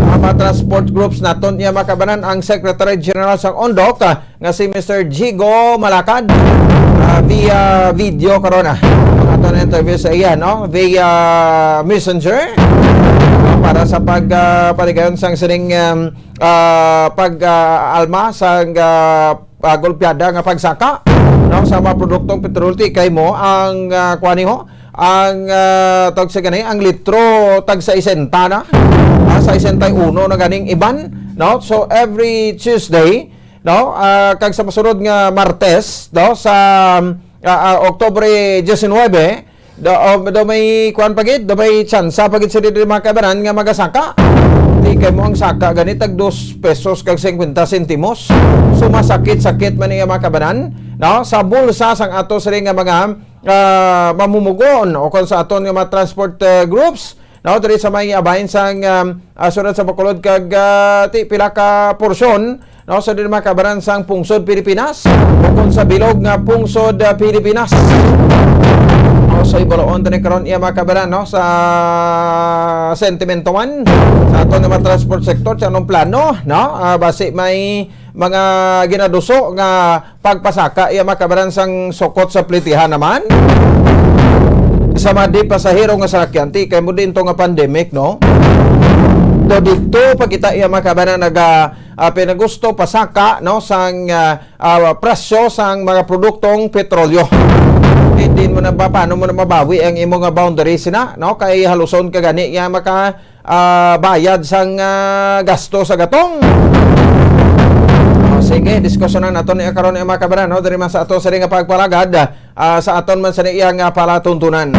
Ang mga transport groups naton, iya makabanan ang Secretary General sang Ondoc, ah, nga si Mister Jigo Malakad, ah, via video karon, ah. Ang aton interview sa iya, no? Via messenger, no? Para sa pag, ah, paligayon sang sining, um, ah, pag, ah, alma sang, ah, ah, gulpiada nga pagsaka, no? Sa mga produktong petrol, ti kay mo ang, ah, kuwan niho, ang, ah, tawag sa gani, ang litro tag sesenta na, ah, sesenta y uno na ganing iban, no? So, every Tuesday, no? Ah, kag sa masunod nga Martes, no? Sa, ah, ah, Oktubre diecinuebe, do, oh, do may kuan pa gid, do may tsansa pa gid sila diri mga kaibanan nga magasaka. Di kay mo ang saka gani tag dos pesos kag singkwenta sentimos. So, masakit-sakit man iya mga kaibanan, no? Sa bulsa sang ato sila nga mga, ah, mamumugon o kung sa aton nga mga transport, ah, groups, no, diri sa may abahin sang, um, ah, syudad sa Bacolod kag, ah, ti pila ka porsyon, no, sa diri mga kabaran sang pungsod Pilipinas o kon sa bilog nga pungsod, ah, Pilipinas. No, so ibaloon tani karon iya mga kabaran, no, sa sentimentuhan sa aton nga mga transport sector sa anong plano, no, ah, basi may mga ginaduso nga pagpasaka iya mga kabaran sang sukot sa plitihan naman sa mga di pasahero nga salakyan, ti kay mo din to nga pandemic, no? Do dito pa kita iya mga kabaran naga, ah, pinagusto pasaka, no, sang, ah, ah, presyo sang mga produktong petrolyo. Hindi mo na ba, paano mo na mabawi ang imo nga boundary sina, no? Kay haluson ka gani iya maka ah, bayad sang, ah, gasto sa gatong. Oh, sige, diskusyonan nato ni karon ni mga kabaran, no? Diri man sa ato sa nga pagpalagad, ah, sa aton man sa iya nga palatuntunan.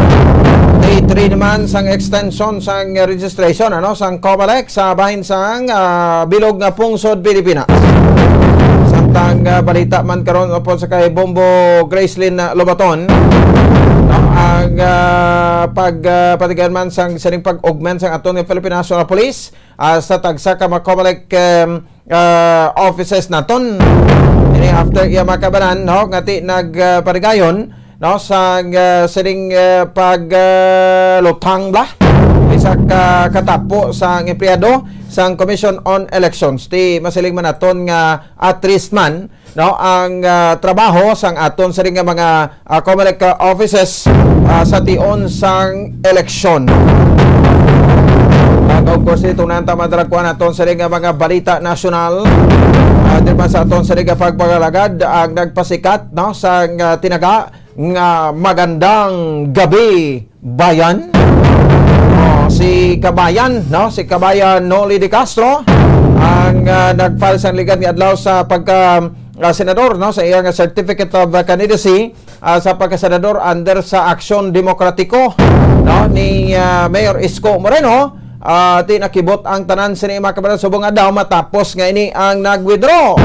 Day three naman sang extension sang registration, ano, sang COMELEC sa bahin sang, ah, bilog nga pungsod Pilipinas. Sang sang, ah, balita man karon upod sa kay Bombo Gracelyn, ah, Lobaton, no, ang, ah, pag, ah, patigayon man sang sining pag-augment sang aton nga Philippine National Police, ah, sa tagsa ka mga COMELEC, em, ah, offices naton. Ini after iya makabanan, no, nga ti nag, ah, parigayon, no, sang, ah, sining, ah, pag, ah, lutang bala, isa ka katapo sang empleyado sang Commission on Elections. Ti masiling man naton nga at risk man, no, ang, ah, trabaho sang aton sining nga mga, ah, COMELEC, ah, offices, ah, sa tion sang eleksyon. Ug of course, ito na ang tama dira kuan aton sining nga mga balita nasyonal. Ah, di ba sa aton sining nga pagpangalagad ang nagpasikat, no, sang, ah, tinaga nga Magandang Gabi, Bayan. Oh, si Kabayan, no, si Kabayan Noli De Castro ang, ah, nag-file sang ligad nga adlaw sa pagka, ah, senador, no, sa iyang certificate of candidacy, ah, sa pagkasenador under sa Aksyon Demokratiko, no, ni, ah, Mayor Isko Moreno. Ah, ti nakibot ang tanan sini, mga kababayan, subong adlaw matapos nga ini ang nag-withdraw.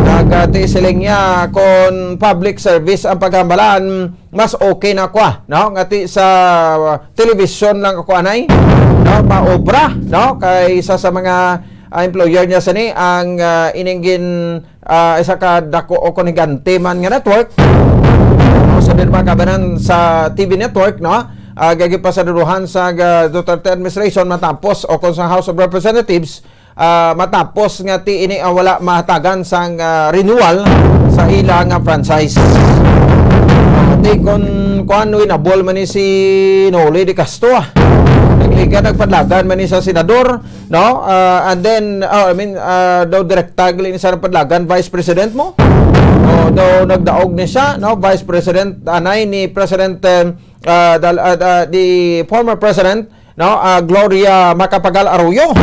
Nagati siling niya, kon public service ang paghambalan, mas okay na ko, ah, no? Ngati sa television lang ako anay, no? Maobra, no? Kay isa sa mga, ah, employer niya sini ang, ah, ining gin-, ah, isa ka dako o kon higante man nga network. O sa din mga kabanan sa T V network, no? Ah, gagipasaduruhan sa, ah, Duterte administration matapos o kon sa House of Representatives, ah, matapos nga ti ini ang wala mahatagan sang, ah, renewal sa ila nga franchise. Ah, ti kon kuan, winabol man ni si Noli De Castro, ah. Nagliga, nagpadlagan man ni sa senador, no? Ah, and then, ah, I mean, ah, daw direkta gali ni sa padlagan, Vice President mo? O, daw nagdaog ni siya, no? Vice President, anay ni President, eh, ah, dal-, ah, ah, the former President, no? Ah, Gloria Macapagal Arroyo.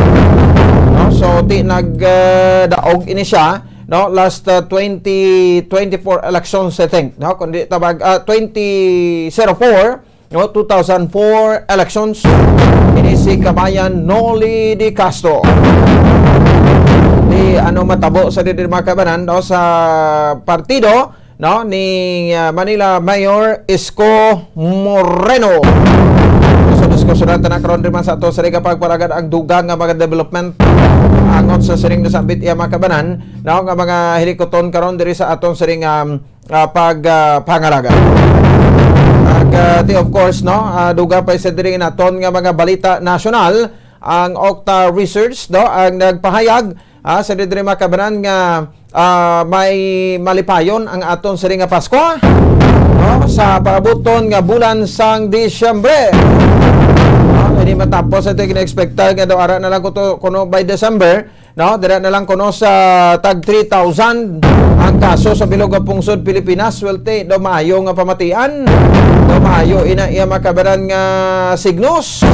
No? So, ti nag, ah, daog ini siya, no? Last, ah, twenty twenty-four elections, I think, no? Kundi tabag, ah, twenty oh four, no, two thousand four elections, ini si Kabayan Noli De Castro. Di ano matabo sa diri, mga kabanan, no, sa partido, no, ni, ah, Manila Mayor Isko Moreno. So, diskusyonan ta na karon rin man sa ato sa Liga Pagpalagad ang dugang nga mga development angot sa sining nasambit iya, mga kabanan, no, nga mga hilikuton karon diri sa aton sining, um, ah, pag, ah, pangalaga. Ag, ah, ti, of course, no, ah, duga pa sa diri naton nga mga balita nasyonal, ang Okta Research, no, ang nagpahayag, ah, sa diri, mga kabanan, nga, ah, may malipayon ang aton sini nga Pasko, no, sa paabuton nga bulan sang Disyembre. No, hindi matapos ito gina-expectar nga daw ara na lang kuto, kuno by December, no? Dira na lang kuno sa tag three thousand ang kaso sa bilog nga pungsod Pilipinas. Well, ti, daw maayo nga pamatian. Daw maayo ina iya makabaran nga signos,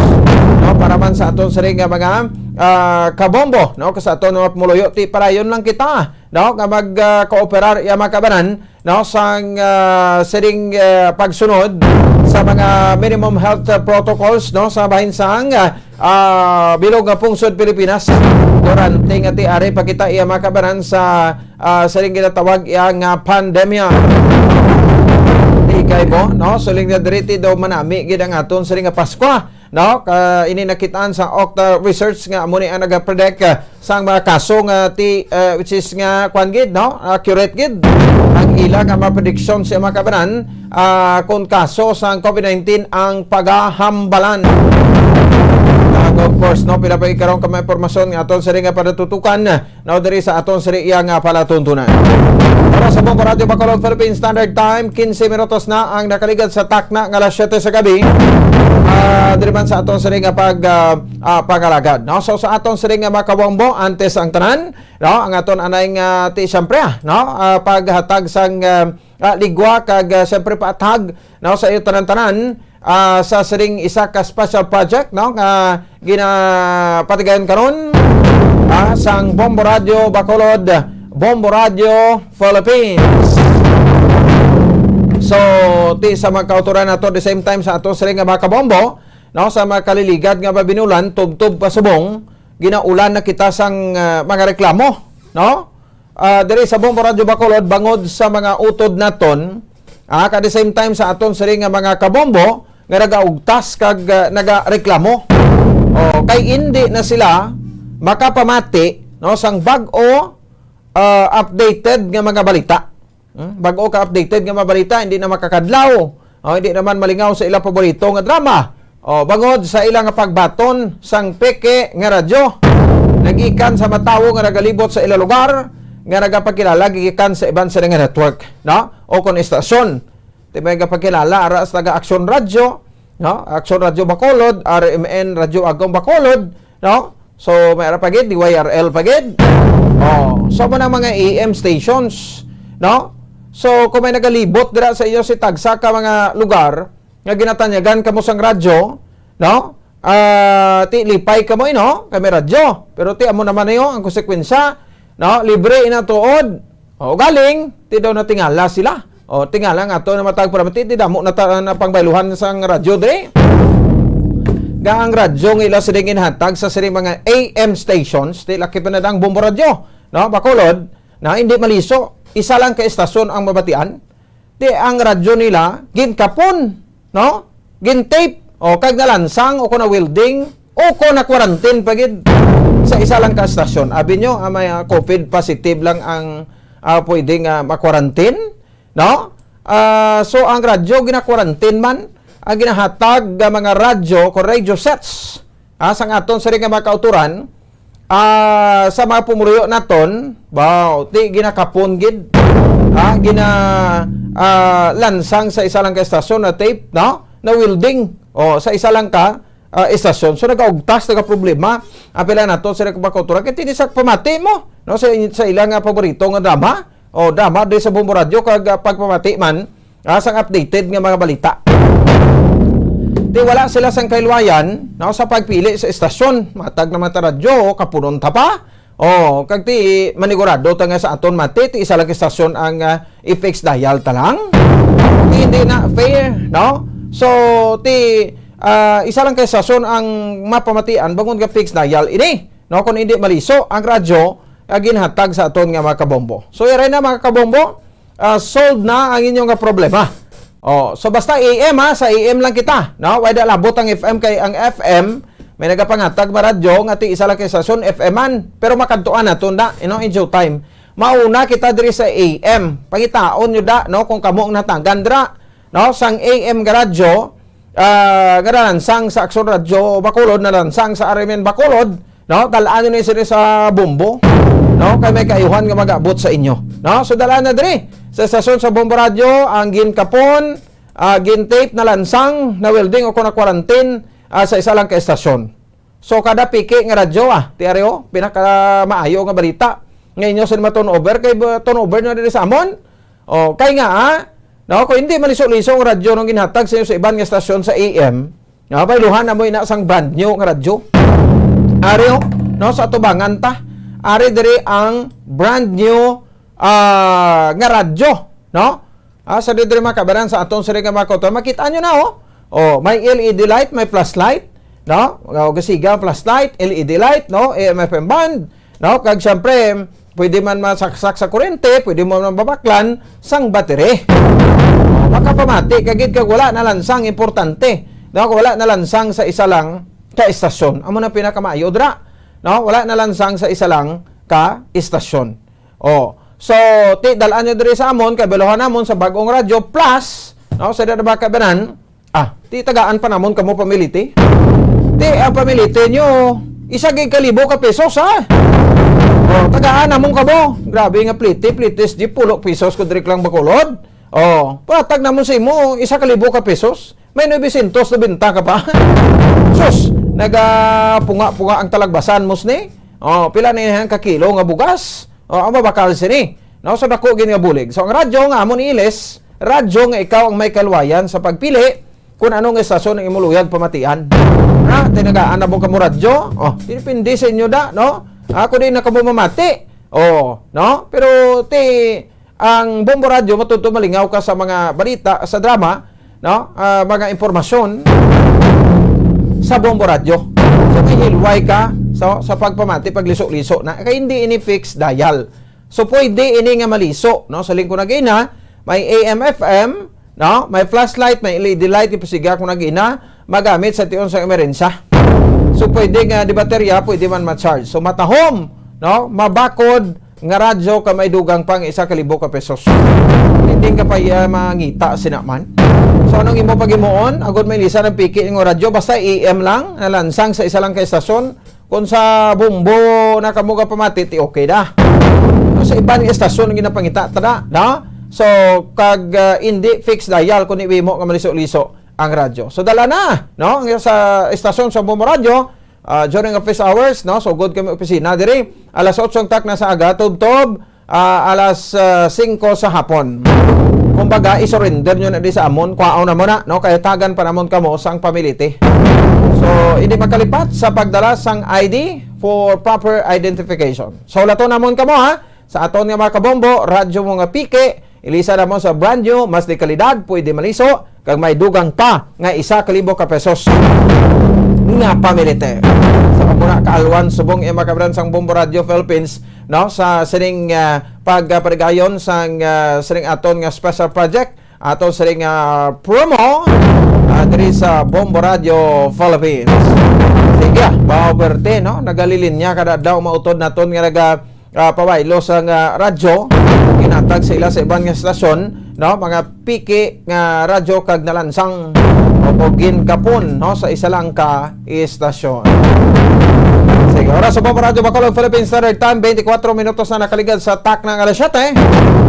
no? Para man sa aton siring nga mga, ah, kabombo, no? Sa aton mga pumuluyo, ti, parayon lang kita, no? Nga mag, ah, kooperar iya makabaran, no, sang, ah, siring, ah, pagsunod sa mga minimum health, ah, protocols, no, sa bahin sang, ah, ah, bilog nga pungsod Pilipinas. Durante nga ti ari pa kita iya makabanan sa, ah, siring ginatawag iya nga pandemya. Di kay mo, no? Suling na diri ti daw manami gid ang aton siring nga Paskwa, no? Ka, ini nakitaan sa Okta Research nga amo ni ang nagapredict, ah, sang mga kaso nga ti, ah, which is nga kwan gid, no? Accurate gid ang ila nga mga prediction sa mga kabanan, ah, kung kaso sang COVID nineteen ang pagahambalan. Ag, of course, no, pila pa karon ka mga impormasyon nga aton sini nga padatutukan, no, diri sa aton sini iya nga palatuntunan. Para sa Bombo Radyo Bacolod Philippine Standard Time, quince minutos na ang nakaligad sa takna nga alas siyete sa gabi. Ah, diri man sa aton sini nga pag, ah, ah, pangalagad, no? So, sa aton sini nga mga kabombo, antes ang tanan, no, ang aton anay nga ti, siyempre, ah, no, ah, paghatag sang, ah, ah, ligwa kag, ah, siyempre paathag, no, sa iyo tanan-tanan, ah, sa siring isa ka special project, no, nga ginapatigayon karon, ah, sang Bombo Radyo Bacolod, Bombo Radyo Philippines. So, ti sa mga kautoran nato, the same time sa ato siring nga mga kabombo, no, sa mga kaliligad nga mabinulan, tubtob pa subong, ginaulan na kita sang, ah, mga reklamo, no? ah, diri sa Bombo Radyo Bacolod bangod sa mga utod naton, ah, at the same time sa aton sini nga mga kabombo nga nagaugtas kag, ah, nagareklamo. Oh, kay indi na sila makapamati, no, sang bag-o, ah, updated nga mga balita. Hmm? Bag-o ka updated nga mga balita, hindi na makakadlaw. Oh, hindi naman malingaw sa ila paborito nga drama. Oh, bangod sa ila nga pagbaton sang peke nga radyo, nagikan sa matawo nga nagalibot sa ila lugar, nga nagapakilala gikan sa iban sila nga network, no? O kon istasyon. Ti may gapakilala ara sa taga Aksyon Radyo, no? Aksyon Radyo Bacolod, R M N Radyo Agong Bacolod, no? So, may ara pa gid, D Y R L pa gid. Oh, so mo na mga A M stations, no? So, kung may nagalibot dira sa inyo si tagsa ka mga lugar nga ginatanyagan kamo sang radyo, no? Ah, ti lipay kamo, eh, no? Kay may radyo. Pero ti amo naman niyo ang konsekwensya, no? Libre ina tuod. O, galing, ti daw natingala sila. O, tingala nga to na matag para mati, ti damo na ta-, na pangbayluhan sang radyo diri. Nga ang radyo nga ila sila ginhatag sa sini mga A M stations, ti laki pa na dang Bombo Radyo, no? Bacolod, na hindi maliso, isa lang ka estasyon ang mabatian. Ti ang radyo nila ginkapon, no? Gintape, o kag nalansang, o kon na-welding, o kon na-quarantine pa gid sa isa lang ka estasyon. Abi nyo, ah, may, ah, COVID positive lang ang, ah, pwedeng, ah, ma-quarantine, no? Ah, so, ang radyo gina-quarantine man, ang ginahatag nga mga radyo o radio sets, ah, sang aton sini nga mga kautoran, ah, sa mga pumuruyo naton, baw, ti ginakapon gid, ah, gina, ah, lansang sa isa lang ka estasyon na tape, no? Na-welding, o, sa isa lang ka, ah, estasyon. So, nagaugtas, nagaproblema ang pila nato sa nagpakautura. Kay tini sa pamati mo, no? Sa, sa ila nga paborito nga drama, o drama diri sa Bombo Radyo, kag, ah, pagpamati man, ah, sang updated nga mga balita. Ti wala sila sang kahilwayan, no, sa pagpili sa estasyon. Matag na man ta radyo, kapunon ta pa. O, kag ti manigurado ta nga sa aton mati, ti isa lang ka estasyon ang, ah, i-fix dial ta lang. Ti hindi na fair, no? So, ti, ah, isa lang ka estasyon ang mapamatian bangod nga fix dial ini, no? Kung hindi maliso ang radyo, ah, ginhatag sa aton nga mga kabombo. So, yari na, mga kabombo, ah, solved na ang inyo nga problema. O, so basta A M, ha, sa A M lang kita, no? Way da labot ang F M, kay ang F M may nagapangatag maradyo nga ti isa lang ka estasyon, F M man. Pero makadtuan naton da, you know, in due time. Mauna kita diri sa A M. Pangitaon nyo da, no, kung kamo ang natagan dira, no, sang A M nga radyo, ah, nga nalansang sa Aksyon Radyo Bacolod, nalansang sa R M N Bacolod, no? Dal-an nyo ni sini sa Bombo, no? Kay may kaayuhan nga mag-abot sa inyo, no? So, dal-an na diri sa estasyon sa Bombo Radyo ang ginkapon, ah, gintape, nalansang, na-welding o kon na-quarantine, ah, sa isa lang ka estasyon. So, kada piki nga radyo, ah, ti ari, o, pinakamaayo nga balita nga inyo sa turnover, kay, uh, turnover na diri sa amon. O, kay nga, ah, no, kung hindi maliso-liso ang radyo nung ginhatag sa inyo sa iban nga estasyon sa A M, no, bayluhan na mo ina sang brand new nga radyo. Ari, o, no, sa atubangan ta. Ari diri ang brand new, ah, nga radyo, no? Ah, sa diri, mga kabaran, sa aton sini nga mga kautoran, makita nyo na, o. O, may L E D light, may flashlight, no? O, gasiga ang flashlight, L E D light, no? A M F M band, no? Kag siyempre, pwede man masaksak sa kurente, pwede mo man babaklan sang battery. O, makapamati ka gid kag wala nalansang importante, no? Kag wala nalansang sa isa lang ka estasyon. Amo na pinakamaayo dira, no? Wala nalansang sa isa lang ka estasyon. O, so, ti, dal-an nyo diri sa amon, kay bayluhan namon sa bag-ong radyo, plus, no, sa dada ba kabanan, ah, ti tagaan pa namon kamo pamiliti. Ti, ang pamiliti nyo, isa gid ka libo ka pesos, ha? O, tagaan namon kamo. Grabe nga pliti, plitis, di pulo pesos ko diri lang Bacolod. O, patag namon sa imo, isa ka libo ka pesos. May novecientos na binta ka pa. Sus, nagapunga-punga ang talagbasan mo sini. O, pila na yan ka kilo nga bugas? O, ang mabakal sini, no? So, dako gid nga bulig. So, ang radyo nga amon ilis, radyo nga ikaw ang may kalwayan sa pagpili kung anong estasyon ang imo luyag pamatian. Na, tinagaan na mo kamo radyo? O, depende sa inyo da, no? Ako di na kamo mamati. O, no? Pero ti, ang Bombo Radyo, matuto malingaw ka sa mga balita, sa drama, no? Ah, mga impormasyon sa Bombo Radyo. So, may hilway ka sa, sa pagpamati, pagliso-liso na. Kay hindi ini fixed dial. So, pwede ini nga maliso, no? Sa lingkod na gina, may A M F M, no? May flashlight, may L E D light, ipasiga ko na gina, magamit sa tion sa emerensya. So, pwede nga di baterya, pwede man ma-charge. So, matahom, no? Mabakod nga radyo ka may dugang pa nga isa ka libo ka pesos. Hindi ka pa iya mangita sina man. So, anong imo paghimuon? Agod may lisa ng piki nga radyo, basta A M lang, nalansang sa isa lang ka estasyon. Kung sa bumbo na kamo gapamati, ti okay da. Sa iban nga estasyon ang ginapangita ta da, no? So, kag, ah, indi fixed dial, kundi imo nga maliso-liso ang radyo. So, dala na, no? Ang sa estasyon sa Bombo Radyo, ah, during office hours, no? So, good kami opisina diri. Alas otso ang takna sa aga, tubtob, ah, alas, ah, singko sa hapon. Kumbaga, i-surrender nyo na di sa amon, kwaon na mo na, no? Kay tagan pa namon kamo sang pamiliti. So, hindi makalipat sa pagdala sang I D for proper identification. So, lato namon kamo, ha? Sa aton nga mga kabombo, radyo mo nga piki, ilisa namon sa brand new, mas de kalidad, pwede maliso, kag may dugang pa nga isa ka libo ka pesos nga pamilite. Sa pagmuna kaalwan, subong iya mga kabran sang Bombo Radio Philippines, no, sa sining, ah, pagparigayon sang, ah, sining aton nga special project, aton sining, ah, promo, ah, diri sa Bombo Radio Philippines. Sige, ah, poverty, no? Nagalilinya kada adlaw mautod naton nga naga, ah, pabaylo sa nga radyo, ginatag sa ila sa iban nga stasyon, no? Mga piki nga radyo kag nalansang o ko ginkapon, no, sa isa lang ka istasyon. Sige, oras sa Bombo Radyo Bacolod, Philippine Standard Time, twenty-four minutos na nakaligad sa takna nga alas siyete.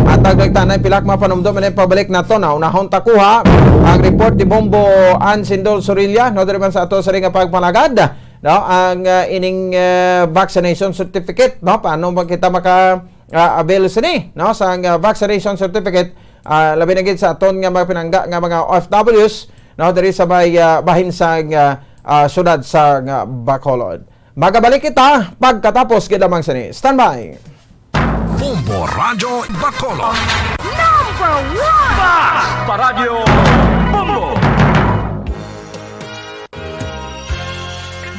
At nagdagtanay pila ka mga panumdom na pabalik nato na unahon ta kuha ang report ni Bombo Ansindol Sorilla, no, diri man sa ato sa ring nga pagpalagad, no, ang, ah, ining, ah, vaccination certificate, no, paano ba kita maka, ah, avail sini, no, sa, ah, vaccination certificate, ah, labi na gid sa aton nga mga pinangga nga mga O F Ws, no, diri sa may, ah, bahin sa, ah, ah, syudad sa, ah, Bacolod. Magabalik kita pagkatapos gid lamang sini. Standby. Bombo Radyo Bacolod. Number one! Basta Radyo Bombo!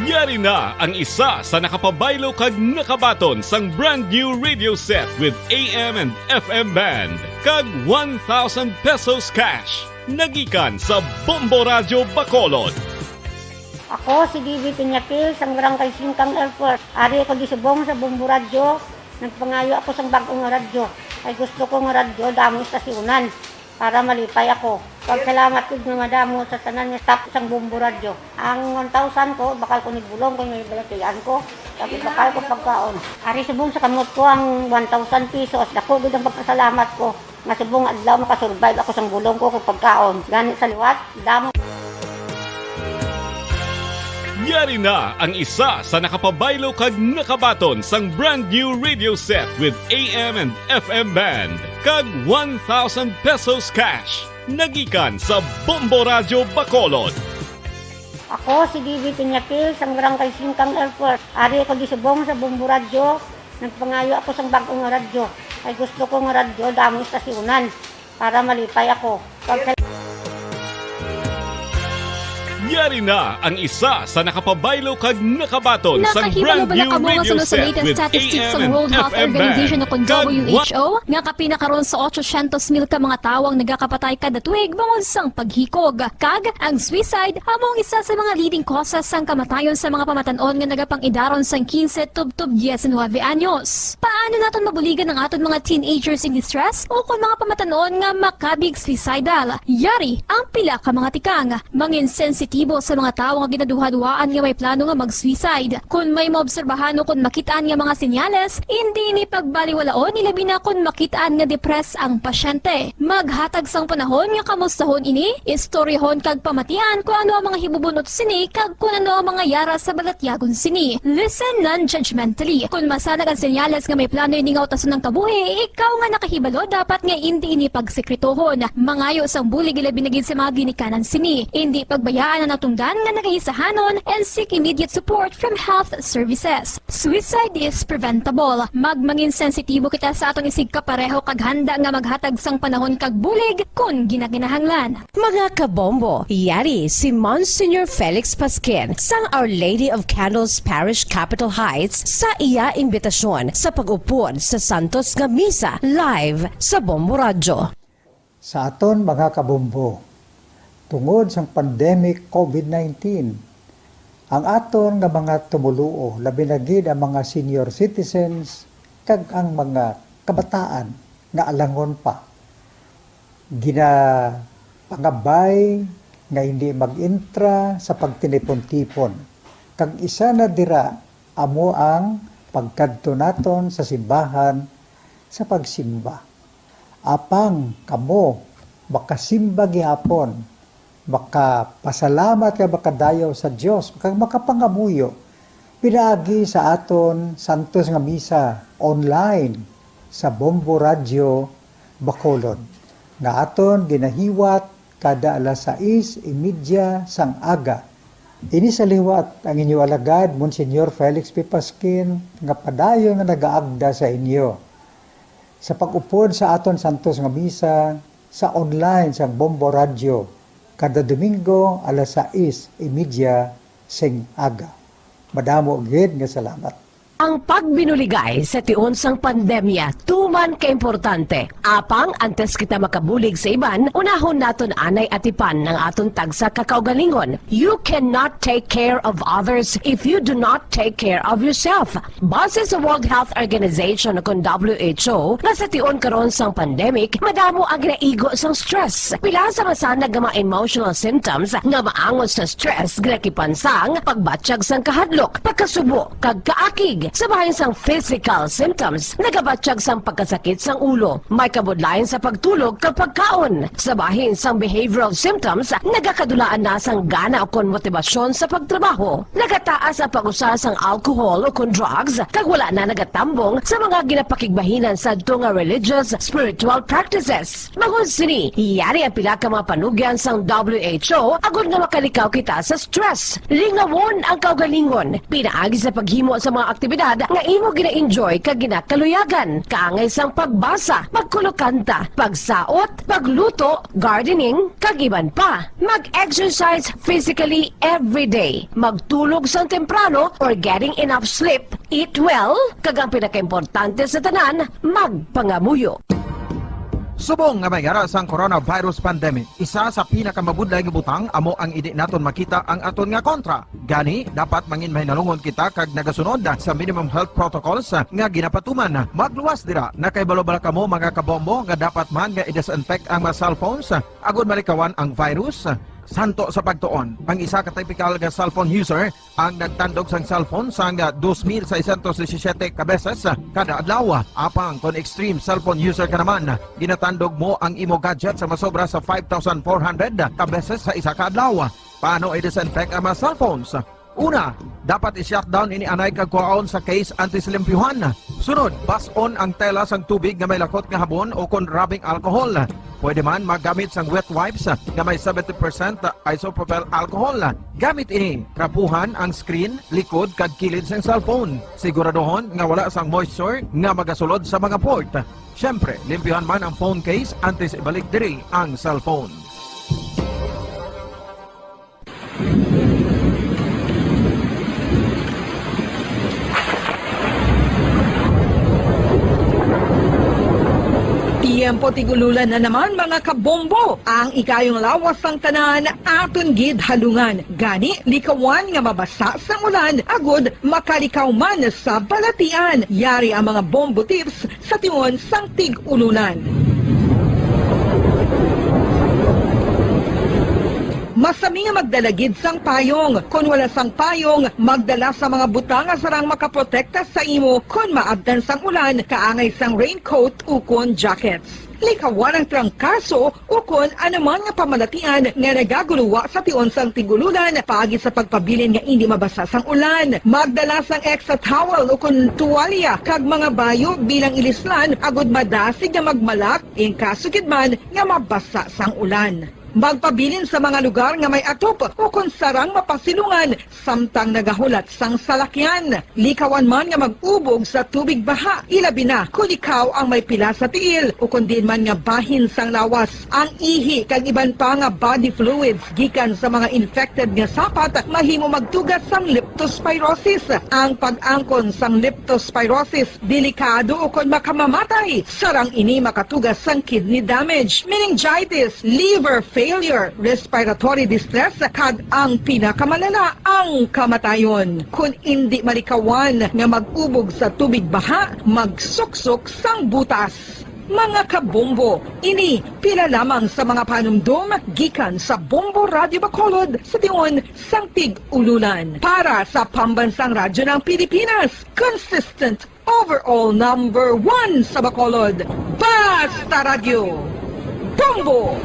Yari na ang isa sa nakapabaylo kag nakabaton sang brand new radio set with A M and F M band kag one thousand pesos cash nagikan sa Bombo Radyo Bacolod. Ako si Bibi Peñafiel sang Barangay Singkang Airport. Ari ako gisubong sa Bombo Radyo. Nagpangayo ako sang bag-o nga radyo. Kay gusto ko nga radyo damo istasyonan para malipay ako. Pagsalamat gid nga madamo sa tanan nga staff sang Bombo Radyo. Ang one thousand ko, bakal ko ni bulong kay may balatian ko. Tapos bakal ko pagkaon. Ari subong sa kamot ko ang one thousand pesos. Dako gid ang pagpasalamat ko. Nga subong adlaw makasurvive ako sang bulong ko kag pagkaon. Gani sa liwat, damo. Yari na ang isa sa nakapabaylo kag nakabaton sang brand new radio set with A M and F M band kag one thousand pesos cash nagikan sa Bombo Radyo Bacolod. Ako si Bibi Peñafiel sang Barangay Singkang Airport. Ari ako gisubong sa Bombo Radyo. Nagpangayo ako sang bag-o nga radyo. Kay gusto ko nga radyo damo istasyonan para malipay ako. Pag Yari na ang isa sa nakapabaylo kag nakabaton sang Nakahibalo brand bala new kamo nga radio sa set latest with statistics sang A M and World Health F M Organization band o kon kag W H O, nga kapin na karon sa otsosyentos mil ka mga tawo ang nagakapatay kada tuig bangod sang paghikog? Kag ang suicide amo ang isa sa mga leading causes sang kamatayon sa mga pamatan-on nga nagapang-idaron sang quince tubtob diecinuebe anyos. Paano naton mabuligan ang aton mga teenagers in distress o kon mga pamatan-on nga makabig suicidal? Yari ang pila ka mga tikang. Mangin sensitibo sa mga tawo nga ginaduhaduhaan nga may plano nga mag-suicide. Kon may maobserbahan o kon makit-an nga mga senyales, indi ini pagbaliwalaon, ilabi na kon makit-an nga depressed ang pasyente. Maghatag sang panahon nga kamustahon ini, istoryahon kag pamatian kon ano ang mga hibubun-ot sini kag kon ano ang mga yara sa balatyagon sini. Listen non-judgmentally. Kon masanag ang senyales nga may plano ini nga utason ang kabuhi, ikaw nga nakahibalo dapat nga indi ini pagsekretohon. Mangayo sang bulig ilabi na gid sa mga ginikanan sini. Indi pagbayaan ang natungdan nga nagahisahanon and seek immediate support from health services. Suicide is preventable. Magmangin sensitibo kita sa aton isigkapareho kag handa nga maghatag sang panahon kag bulig kon ginakinahanglan. Mga kabombo, yari si Monsignor Felix Pasquin sang Our Lady of Candles Parish, Capitol Heights, sa iya imbitasyon sa pag-upod sa santos nga misa live sa Bombo Radyo. Sa aton mga kabombo, tungod sang pandemic COVID nineteen, ang aton nga mga tumoluo, labi na gid ang mga senior citizens kag ang mga kabataan nga alangon pa, ginapangabay nga hindi mag-intra sa pagtinipon-tipon, kag isa na dira amo ang pagkadto naton sa simbahan sa pagsimba. Apang kamo makasimba gihapon, makapasalamat kag makadayaw sa Dios, kag makapangamuyo pinaagi sa aton santos nga misa online sa Bombo Radyo Bacolod, nga aton ginahiwat kada alas sais y media sang aga. Ini sa liwat ang inyo alagad, Monsignor Felix P. Pasquin, nga padayon nga nagaagda sa inyo sa pag-upod sa aton santos nga misa sa online sang Bombo Radyo kada Domingo alas sais y media sing aga. Madamo gid nga salamat. Ang pagbinuligay sa tion sang pandemya tuman kaimportante. Apang antes kita makabulig sa iban, unahon naton anay atipan ang aton tagsa ka kaugalingon. You cannot take care of others if you do not take care of yourself. Base sa World Health Organization, kon W H O, nga sa tion karon sang pandemic, madamo ang ginaigo sang stress. Pila sa masanag nga mga emotional symptoms nga maangot sa stress ginakipan sang pagbatyag sang kahadlok, pagkasubo, kag kaakig. Sa bahin sang physical symptoms, nagabatyag sang pagkasakit sang ulo, may kabudlayan sa pagtulog kag pagkaon. Sa bahin sang behavioral symptoms, nagakadulaan na sang gana ukon motibasyon sa pagtrabaho. Nagataas ang pag-usa sang alcohol ukon drugs, kag wala na nagatambong sa mga ginapakigbahinan sadto nga religious, spiritual practices. Bangod sini, yari ang pila ka mga panugyan sang W H O agod nga makalikaw kita sa stress. Lingawon ang kaugalingon pinaagi sa paghimo sa mga aktibidad nga imo gina-enjoy kag ginakaluyagan, kaangay sang pagbasa, pagkulokanta, pagsaot, pagluto, gardening, kag iban pa. Mag-exercise physically every day. Magtulog sang temprano or getting enough sleep. Eat well, kag ang pinakaimportante sa tanan, magpangamuyo. Subong nga may ara sang coronavirus pandemic, isa sa pinakamabudlay nga butang amo ang indi naton makita ang aton nga kontra. Gani, dapat mangin mahinalungon kita kag nagasunod sa minimum health protocols nga ginapatuman. Magluwas dira, nakahibalo bala kamo, mga kabombo, nga dapat man nga i-disinfect ang mga cellphones agod malikawan ang virus? Santo sa pagtuon, ang isa ka typical nga cellphone user ang nagtandog sang cellphone sang dos mil seiscientos disisiete ka beses kada adlaw. Apang kon extreme cellphone user ka naman, ginatandog mo ang imo gadget sa masobra sa five thousand four hundred ka beses sa isa ka adlaw. Paano i-disinfect ang mga cellphones? Una, dapat i-shutdown ini anay kag kuhaon sa case antes limpyuhan. Sunod, bas-on ang tela sang tubig nga may lakot nga habon o kon rubbing alcohol. Pwede man maggamit sang wet wipes nga may seventy percent isopropyl alcohol. Gamit ini, trapuhan ang screen, likod, kag kilid sang cellphone. Siguraduhon nga wala sang moisture nga magasulod sa mga port. Siyempre, limpyuhan man ang phone case antes ibalik diri ang cellphone. Tiyempo tig-ululan na naman, mga kabombo. Ang ikayong lawas sang tanan aton gid halungan. Gani, likawan nga mabasa sang ulan agud makalikaw man sa balatian. Yari ang mga bombo tips sa tion sang tig-ululan. Masami nga magdala gid sang payong. Kon wala sang payong, magdala sa mga butang nga sarang makaprotekta sa imo kon maabtan sang ulan, kaangay sang raincoat ukon jackets. Likawan ang trangkaso ukon anuman nga pamalatian nga nagaguluwa sa tion sang tig-ululan paagi sa pagpabilin nga indi mabasa sang ulan. Magdala sang extra towel ukon tuwalya kag mga bayo bilang ilislan agud madasig nga magmalak in kaso gid man nga mabasa sang ulan. Magpabilin sa mga lugar nga may atop ukon sarang mapasilungan samtang nagahulat sang salakyan. Likawan man nga mag-ubog sa tubig baha, ilabi na kon ikaw ang may pila sa tiil ukon diin man nga bahin sang lawas. Ang ihi kag iban pa nga body fluids gikan sa mga infected nga sapat mahimo magtuga sang leptospirosis. Ang pag-angkon sang leptospirosis delikado ukon makamamatay. Sarang ini makatuga sang kidney damage, meningitis, liver failure, respiratory distress, kag ang pinakamalala, ang kamatayon. Kon indi malikawan nga mag-ubog sa tubig baha, magsuksok sang butas. Mga kabombo, ini pila lamang sa mga panumdom gikan sa Bombo Radio Bacolod sa tion sang Tig-Ululan. Para sa Pambansang Radyo ng Pilipinas, consistent overall number one sa Bacolod. Basta Radyo, Bombo!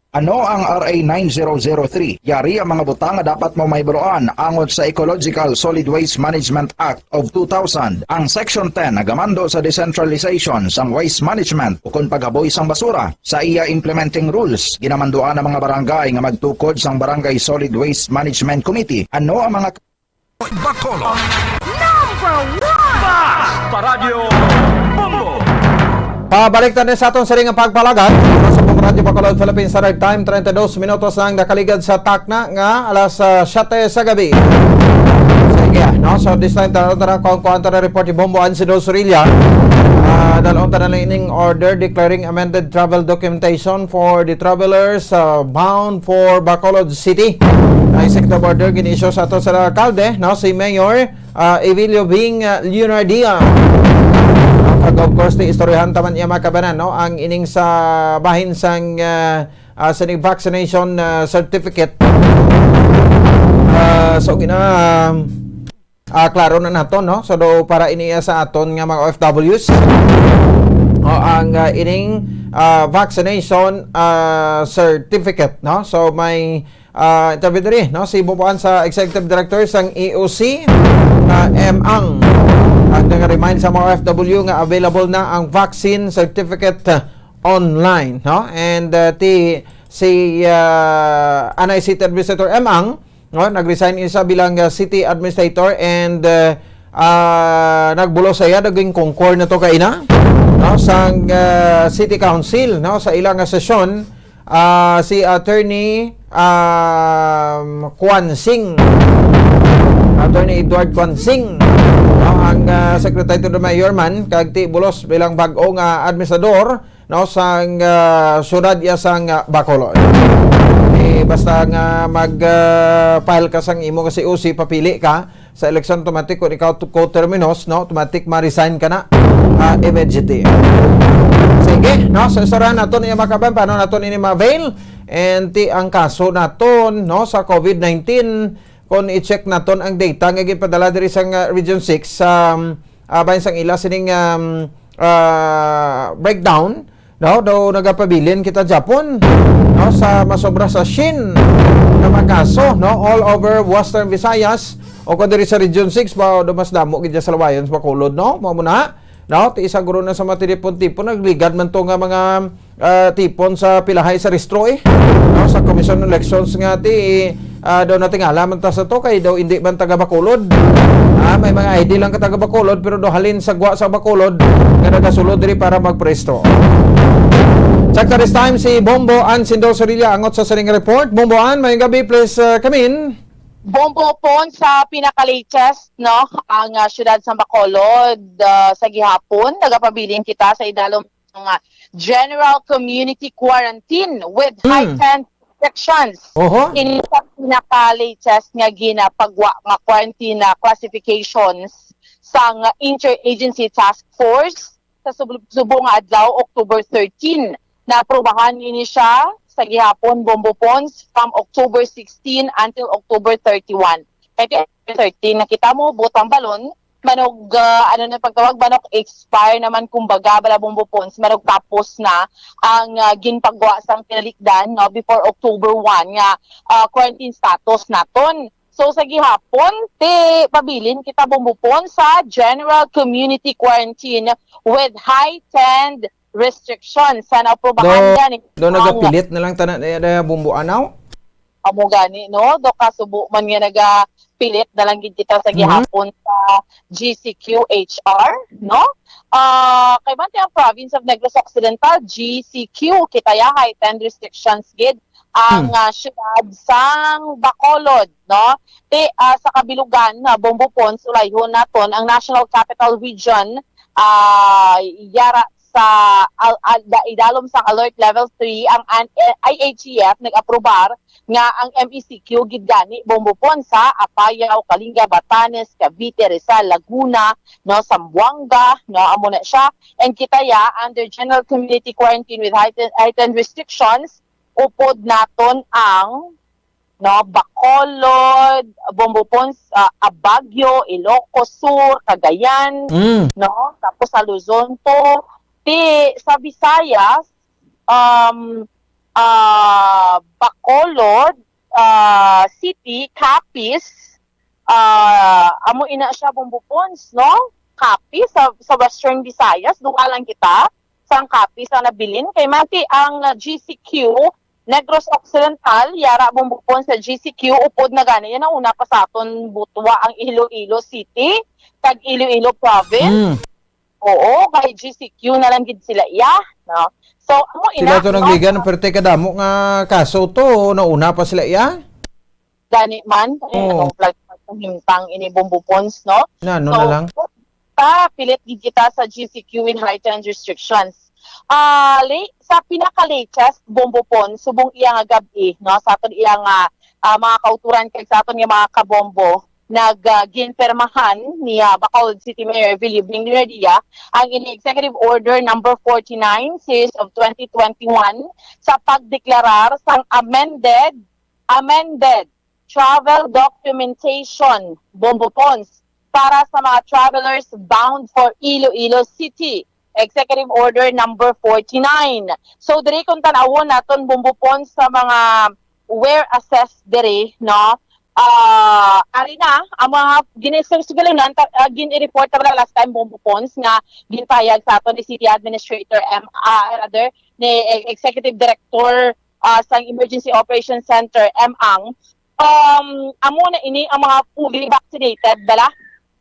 Ano ang R A nine zero zero three? Yari ang mga butang nga dapat mo mahibaluan angot sa Ecological Solid Waste Management Act of two thousand. Ang Section ten nagamando sa decentralization sang waste management ukon paghaboy sang basura. Sa iya implementing rules, ginamanduan ang mga barangay nga magtukod sang Barangay Solid Waste Management Committee. Ano ang mga Bacolod. Number one! Basta Radyo Bombo! Pabalik na sa aton sining nga pagpalagad. Sa Bombo Radyo Bacolod, Philippine Standard Time, treinta y dos minutos na ang nakaligad sa takna nga alas, ah, siyete sa gabi. Sige, no? So, this time, tara, tara, kung kuwan, tara, report ni Bombo Ansido Surilla. Ah, dalon ta na lang ining order declaring amended travel documentation for the travelers, ah, bound for Bacolod City. Ang executive order gin-issue sa ato sa alkalde, no, si Mayor, ah, Evelio Bing, ah, Leonardia. Kag of course, ti istoryahan taman niya, mga kabanan, no, ang ining sa bahin sang, ah, ah, sa ni vaccination, ah, certificate. Ah, so, gina, ah, klaro na nato, no? So, do, para iniya sa aton nga mga O F Ws, o ang, ah, ining, ah, vaccination, ah, certificate, no? So, may, ah, interview diri, no? Si Bubuan sa Executive Director sang E O C, ah, M Ang. Ang nag-remind sa mga O F W nga available na ang vaccine certificate, ah, online, no? And, ah, ti, si, ah, Anay City Administrator M Ang, no, nag-resign isa bilang, ah, city administrator and, ah, ah, nagbulos siya, naging kongkor na to kaina, no, sang, ah, city council, no, sa ilang, ah, sesyon, ah, si Attorney, um, Kwan Sing, Attorney Edward Kwan Sing, no, ang, ah, Secretary to the Mayor man, kag ti bulos bilang bag-o nga administrador, no, sang, ah, syudad iya sang, ah, Bacolod. Eh, basta nga mag, ah, file ka sang imo nga C O C, papili ka sa eleksyon, automatic kung ikaw tu-, co-terminus, no, automatic ma-resign ka na, ah, immediately. Sige, no, so istoryahan naton iya, mga kabayan, paano naton ini ma-avail. And ti ang kaso naton, no, sa COVID nineteen, kung i-check naton ang data nga ginpadala diri sang, ah, Region six, um, ah, bahin sang ila sining, um, ah, breakdown, no? Daw nagapabilin kita Japon, no? Sa masobra sa shin na mga kaso, no? All over Western Visayas, o kung diri sa Region six ba, do mas damo gid sa Lawayon, sa Bacolod, no? Mao mo na, no? Ti isa guro na sa mga tinipon-tipon, nagligad man to nga mga, ah, tipon sa pilahay sa rehistro, eh. No? Sa Commission on Elections nga ti, ah, daw natingala man ta sa to kay daw indi man taga Bacolod. Ah, may mga I D lang ka taga Bacolod pero daw halin sa gwa sa Bacolod nga nagasulod diri para magparehistro. Check this time si Bombo Ann Sindo Sorilla angot sa sining report. Bombo Ann, maayong gabi, please, ah, come in. Bombo Pon, sa pinaka-latest, no, ang, ah, siyudad sa Bacolod, ah, sa gihapon, nagapabilin kita sa idalom nga general community quarantine with Mm. heightened restrictions. Oho. Ini sa pinaka-latest nga ginapagwa nga quarantine na classifications sang Interagency Task Force sa sub-, subong nga adlaw, October thirteen. Naaprubahan ini siya sa gihapon, Bombo Pons, from October sixteen until October thirty-one. Kay thirteen, nakita mo, butang balon, manog, ah, ano na pagtawag, manog expire naman, kumbaga, bala, Bombo Pons, manog tapos na ang, ah, ginpagwa sang tinalikdan, no, before October one nga, ah, quarantine status naton. So, sa gihapon, ti pabilin kita, Bombo Pons, sa general community quarantine with heightened restrictions. Sa naaprubahan Do, niya ni do nagapilit na lang tanan, eh, na Bombo Anaw? Amo gani, no? Do kasubo man nga nagapilit na lang gid kita sa Mhm. gihapon sa G C Q H R, no? Ah, kay man ti ang province of Negros Occidental, G C Q, kita ya heightened restrictions gid ang, Hmm. ah, siyudad sang Bacolod, no? Ti, ah, sa kabilugan, ah, Bombo Pons, ulayhon naton ang National Capital Region, ah, yara sa al-, al-, da-, idalom sang Alert Level three ang an-, eh, I H E F nag-aprobar nga ang M E C Q gid gani, Bombo Pons, sa Apayao, Kalinga, Batanes, Cavite, Rizal, Laguna, no, Zamboanga, no, amo na siya. And kita ya under general community quarantine with heightened, heightened restrictions, upod naton ang, no, Bacolod, Bombo Pons, ah, ah, Baguio, Ilocos Sur, Cagayan, Mm. no, tapos sa Luzon to, ti sa Visayas, um, ah, Bacolod, ah, City, Capiz, ah, amo ina siya, Bombo Pons, no? Capiz sa, sa Western Visayas, duha lang kita sang Capiz ang nabilin. Kay man ti ang, ah, G C Q, Negros Occidental, yara, Bombo Pons, sa G C Q, upod na gani. Yan ang una pa sa aton, Butua, ang Iloilo City, kag Iloilo Province. Mm. Oo, kay G C Q na lang gid sila iya, no? So, amo Sila ina, to no? Nagligan, pero te kadamo nga kaso to, nauna pa sila iya? Gani man, kay Oo. ano, flag himtang ini, Bombo Pons, no? Na, ano So, na lang? ta, pilit gid kita sa G C Q with heightened restrictions. Ah, li-, sa pinaka-latest, Bombo Pons, subong iya nga gab-i, no? Sa aton iya nga, ah, mga kauturan kag sa aton nga mga kabombo, nag, ah, ginpirmahan ni, ah, Bacolod City Mayor Evelio Bing Revilla ang ini Executive Order number forty-nine, series of twenty twenty-one, sa pagdeklarar sang amended, amended travel documentation, Bombo Pons, para sa mga travelers bound for Iloilo City. Executive Order number forty-nine. So, diri kung tan-awon naton, Bombo Pons, sa mga where assessed diri, no? Ah, ari na, ang mga gini-, so, siguro na, ah, gin-report na last time, Bombo Pons, nga ginpahayag sa aton ni City Administrator M, ah, rather, ni e-, Executive Director, ah, sang Emergency Operations Center, M Ang, um, amo na ini ang mga fully vaccinated, bala.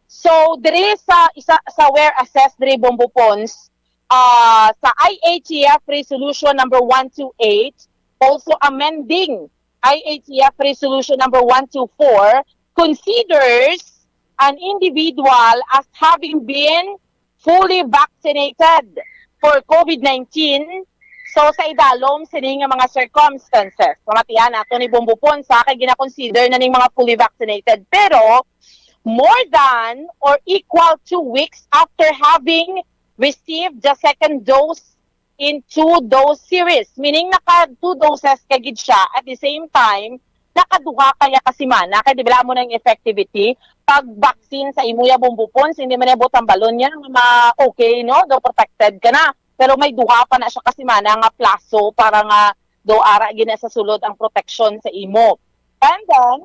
So, diri sa isa, sa where assessed diri, Bombo Pons, ah, sa I H E F Resolution number one two eight, also amending I H E F Resolution number one two four, considers an individual as having been fully vaccinated for COVID nineteen. So, sa idalom sini nga mga circumstances, pamatian nato ni Bombo Pons, ha, kay gina-consider na ning mga fully vaccinated. Pero, more than or equal two weeks after having received the second dose in two-dose series. Meaning, naka two doses ka gid siya. At the same time, nakaduha kaya ka semana. Kay di ba mo nang effectivity? Pag vaccine sa imo ya, Bombo Pons, hindi man niya butang balon niya, ma-, okay, no? Do protected ka na. Pero may duha pa na siya ka semana nga plaso para nga do ara gina sa sulod ang proteksyon sa imo. And then,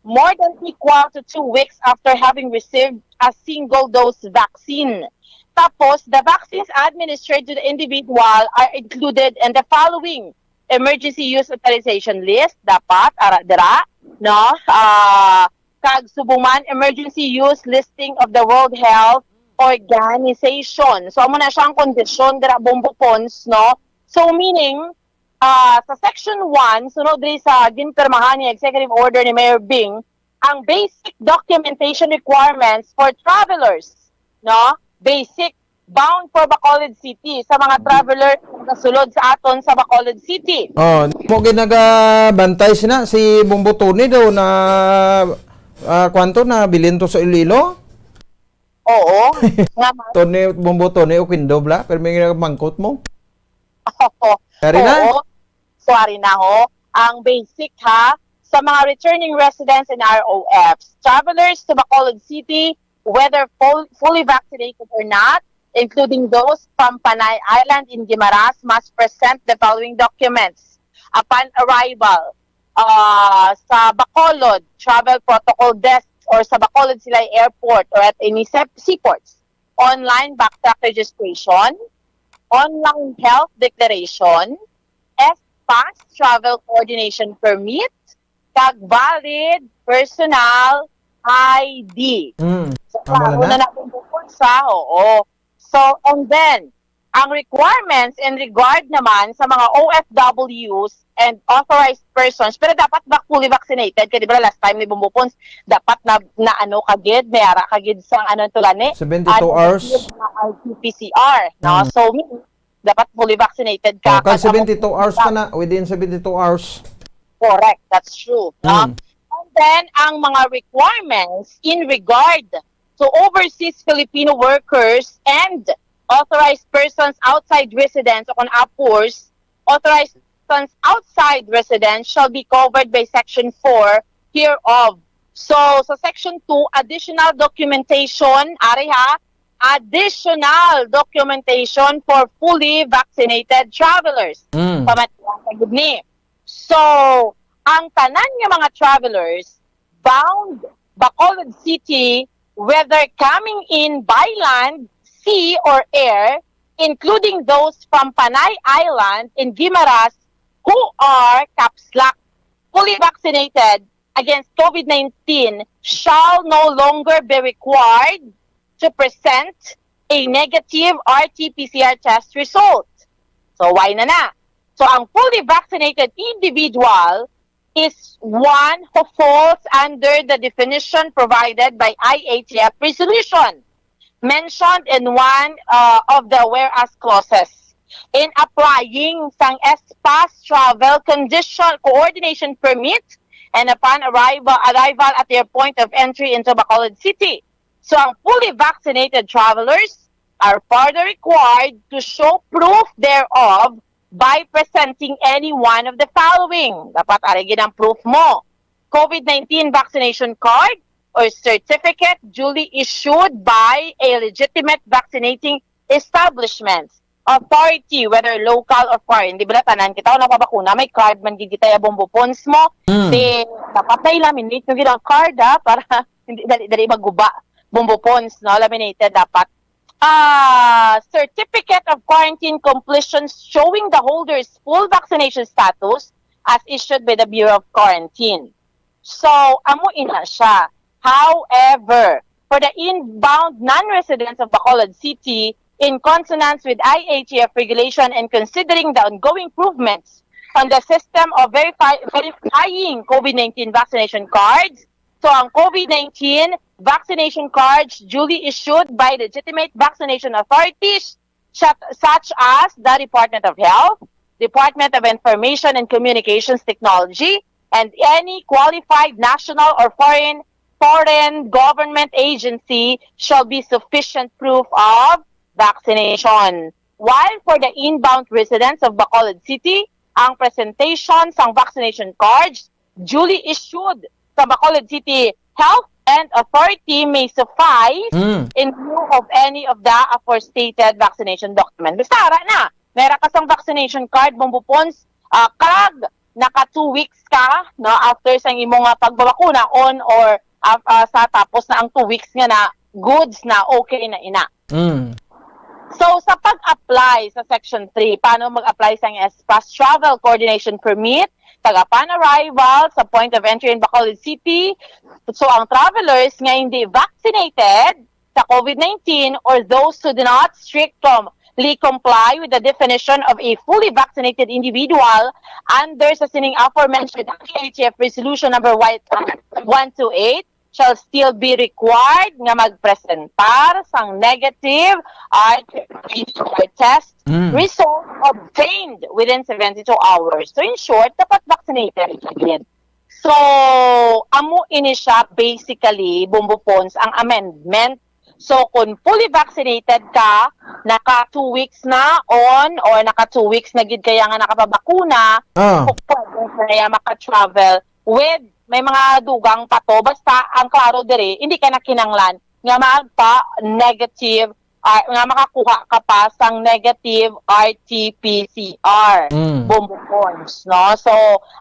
more than equal to two weeks after having received a single dose vaccine. Tapos, the vaccines administered to the individual are included in the following emergency use authorization list. Dapat, ara dira, no? Ah, kag subong man, emergency use listing of the World Health Organization. So, amo na siya ang kondisyon dira, Bombo Pons, no? So, meaning, ah, sa Section one, sunod diri sa ginpirmahan ni Executive Order ni Mayor Bing, ang basic documentation requirements for travelers, no? Basic, bound for Bacolod City, sa mga traveler nga sulod sa aton sa Bacolod City. Oh, mo ginagabantay sina si Bombo Tony daw na, ah, kwanto na bilin to sa Iloilo? Oo. Nga man. Tony, Bombo Tony o Kindo bla, pero may mangkot mo. Dari na? Oo. So, ari na ho. Ang basic, ha, sa mga returning residents and R O Fs, travelers to Bacolod City, whether full, fully vaccinated or not, including those from Panay Island in Guimaras, must present the following documents upon arrival. ah, sa Bacolod Travel Protocol Desk or sa Bacolod Silay Airport or at any sep- seaports, online backtrack registration, online health declaration, S-Pass travel coordination permit, kag valid personal I D. Mm. So, Amo na klaro na na. na natin bukod sa, oo. So, and then, ang requirements in regard naman sa mga O F Ws and authorized persons, pero dapat ba fully vaccinated? Kaya di ba last time ni Bumbo Pons, dapat na, na ano ka gid, may ara ka gid sa ano to gani? Seventy-two Ah, hours. negative na R T P C R, no? Mm. So, meaning, dapat fully vaccinated ka. Oh, kag Kag ang seventy-two hours ka na, within seventy-two hours. Correct, that's true, no? Mm. And then, ang mga requirements in regard to overseas Filipino workers and authorized persons outside residence o kung apurs, authorized persons outside residence shall be covered by Section four hereof. So, sa Section two, additional documentation, ari ha, additional documentation for fully vaccinated travelers. Mm. Pamatian ka gid ni. So, ang tanan nga mga travelers bound Bacolod City, whether coming in by land, sea, or air, including those from Panay Island in Guimaras who are, caps lock, fully vaccinated against COVID nineteen, shall no longer be required to present a negative R T P C R test result. So, why na na? So, ang fully vaccinated individual is one who falls under the definition provided by I A T F resolution mentioned in one, uh, of the whereas clauses. In applying sang S-Pass travel condition coordination permit and upon arrival, arrival at their point of entry into Bacolod City. So, ang fully vaccinated travelers are further required to show proof thereof by presenting any one of the following. Dapat ari gid ang proof mo. COVID nineteen vaccination card or certificate duly issued by a legitimate vaccinating establishment, authority, whether local or foreign. Di ba tanan kita o napabakuna, may card man gid kita ya Bumbo Pons mo. Mm. Di, dapat na i-laminate nyo gid ang card, ha, para hindi dali-dali maguba. Bumbo Pons, no? Laminated dapat. Ah, certificate of quarantine completion showing the holder's full vaccination status as issued by the Bureau of Quarantine. So, amo ina siya. However, for the inbound non-residents of Bacolod City, in consonance with I A T F regulation and considering the ongoing improvements on the system of verify, verifying COVID nineteen vaccination cards, so ang COVID nineteen vaccination cards duly issued by legitimate vaccination authorities, such, such as the Department of Health, Department of Information and Communications Technology, and any qualified national or foreign foreign government agency shall be sufficient proof of vaccination. While for the inbound residents of Bacolod City, ang presentation sang vaccination cards duly issued sa Bacolod City Health and Authority may suffice Mm. in lieu of any of the aforestated vaccination document. Basta, ara na. May ra ka sang vaccination card, Bumbo Pons, ah, kag naka two weeks ka, no, after sang imo nga pagbabakuna on or, ah, ah, sa tapos na ang two weeks nga na goods na, okay na ina. Mm. So, sa pag-apply sa Section three, paano mag-apply sa S-Pass Travel Coordination Permit? Kag upon arrival sa point of entry in Bacolod City, so ang travelers nga hindi vaccinated sa COVID nineteen or those who do not strictly comply with the definition of a fully vaccinated individual under sa sining aforementioned I A T F Resolution Number one two eight, shall still be required nga magpresentar sang negative R T P C R test Mm. result obtained within seventy-two hours. So, in short, dapat vaccinated ka gid. So, amo ini siya basically, Bumbo Pons, ang amendment. So, kung fully vaccinated ka, naka two weeks na on or naka two weeks na gid kaya nga nakapabakuna, Ah. kung pwede na kaya maka-travel with may mga dugang pa to. Basta, ang klaro diri, hindi ka na kinanglan nga magpa-negative ah, nga makakuha ka pa sang negative R T P C R, Mm. Bombo Pons, no? So,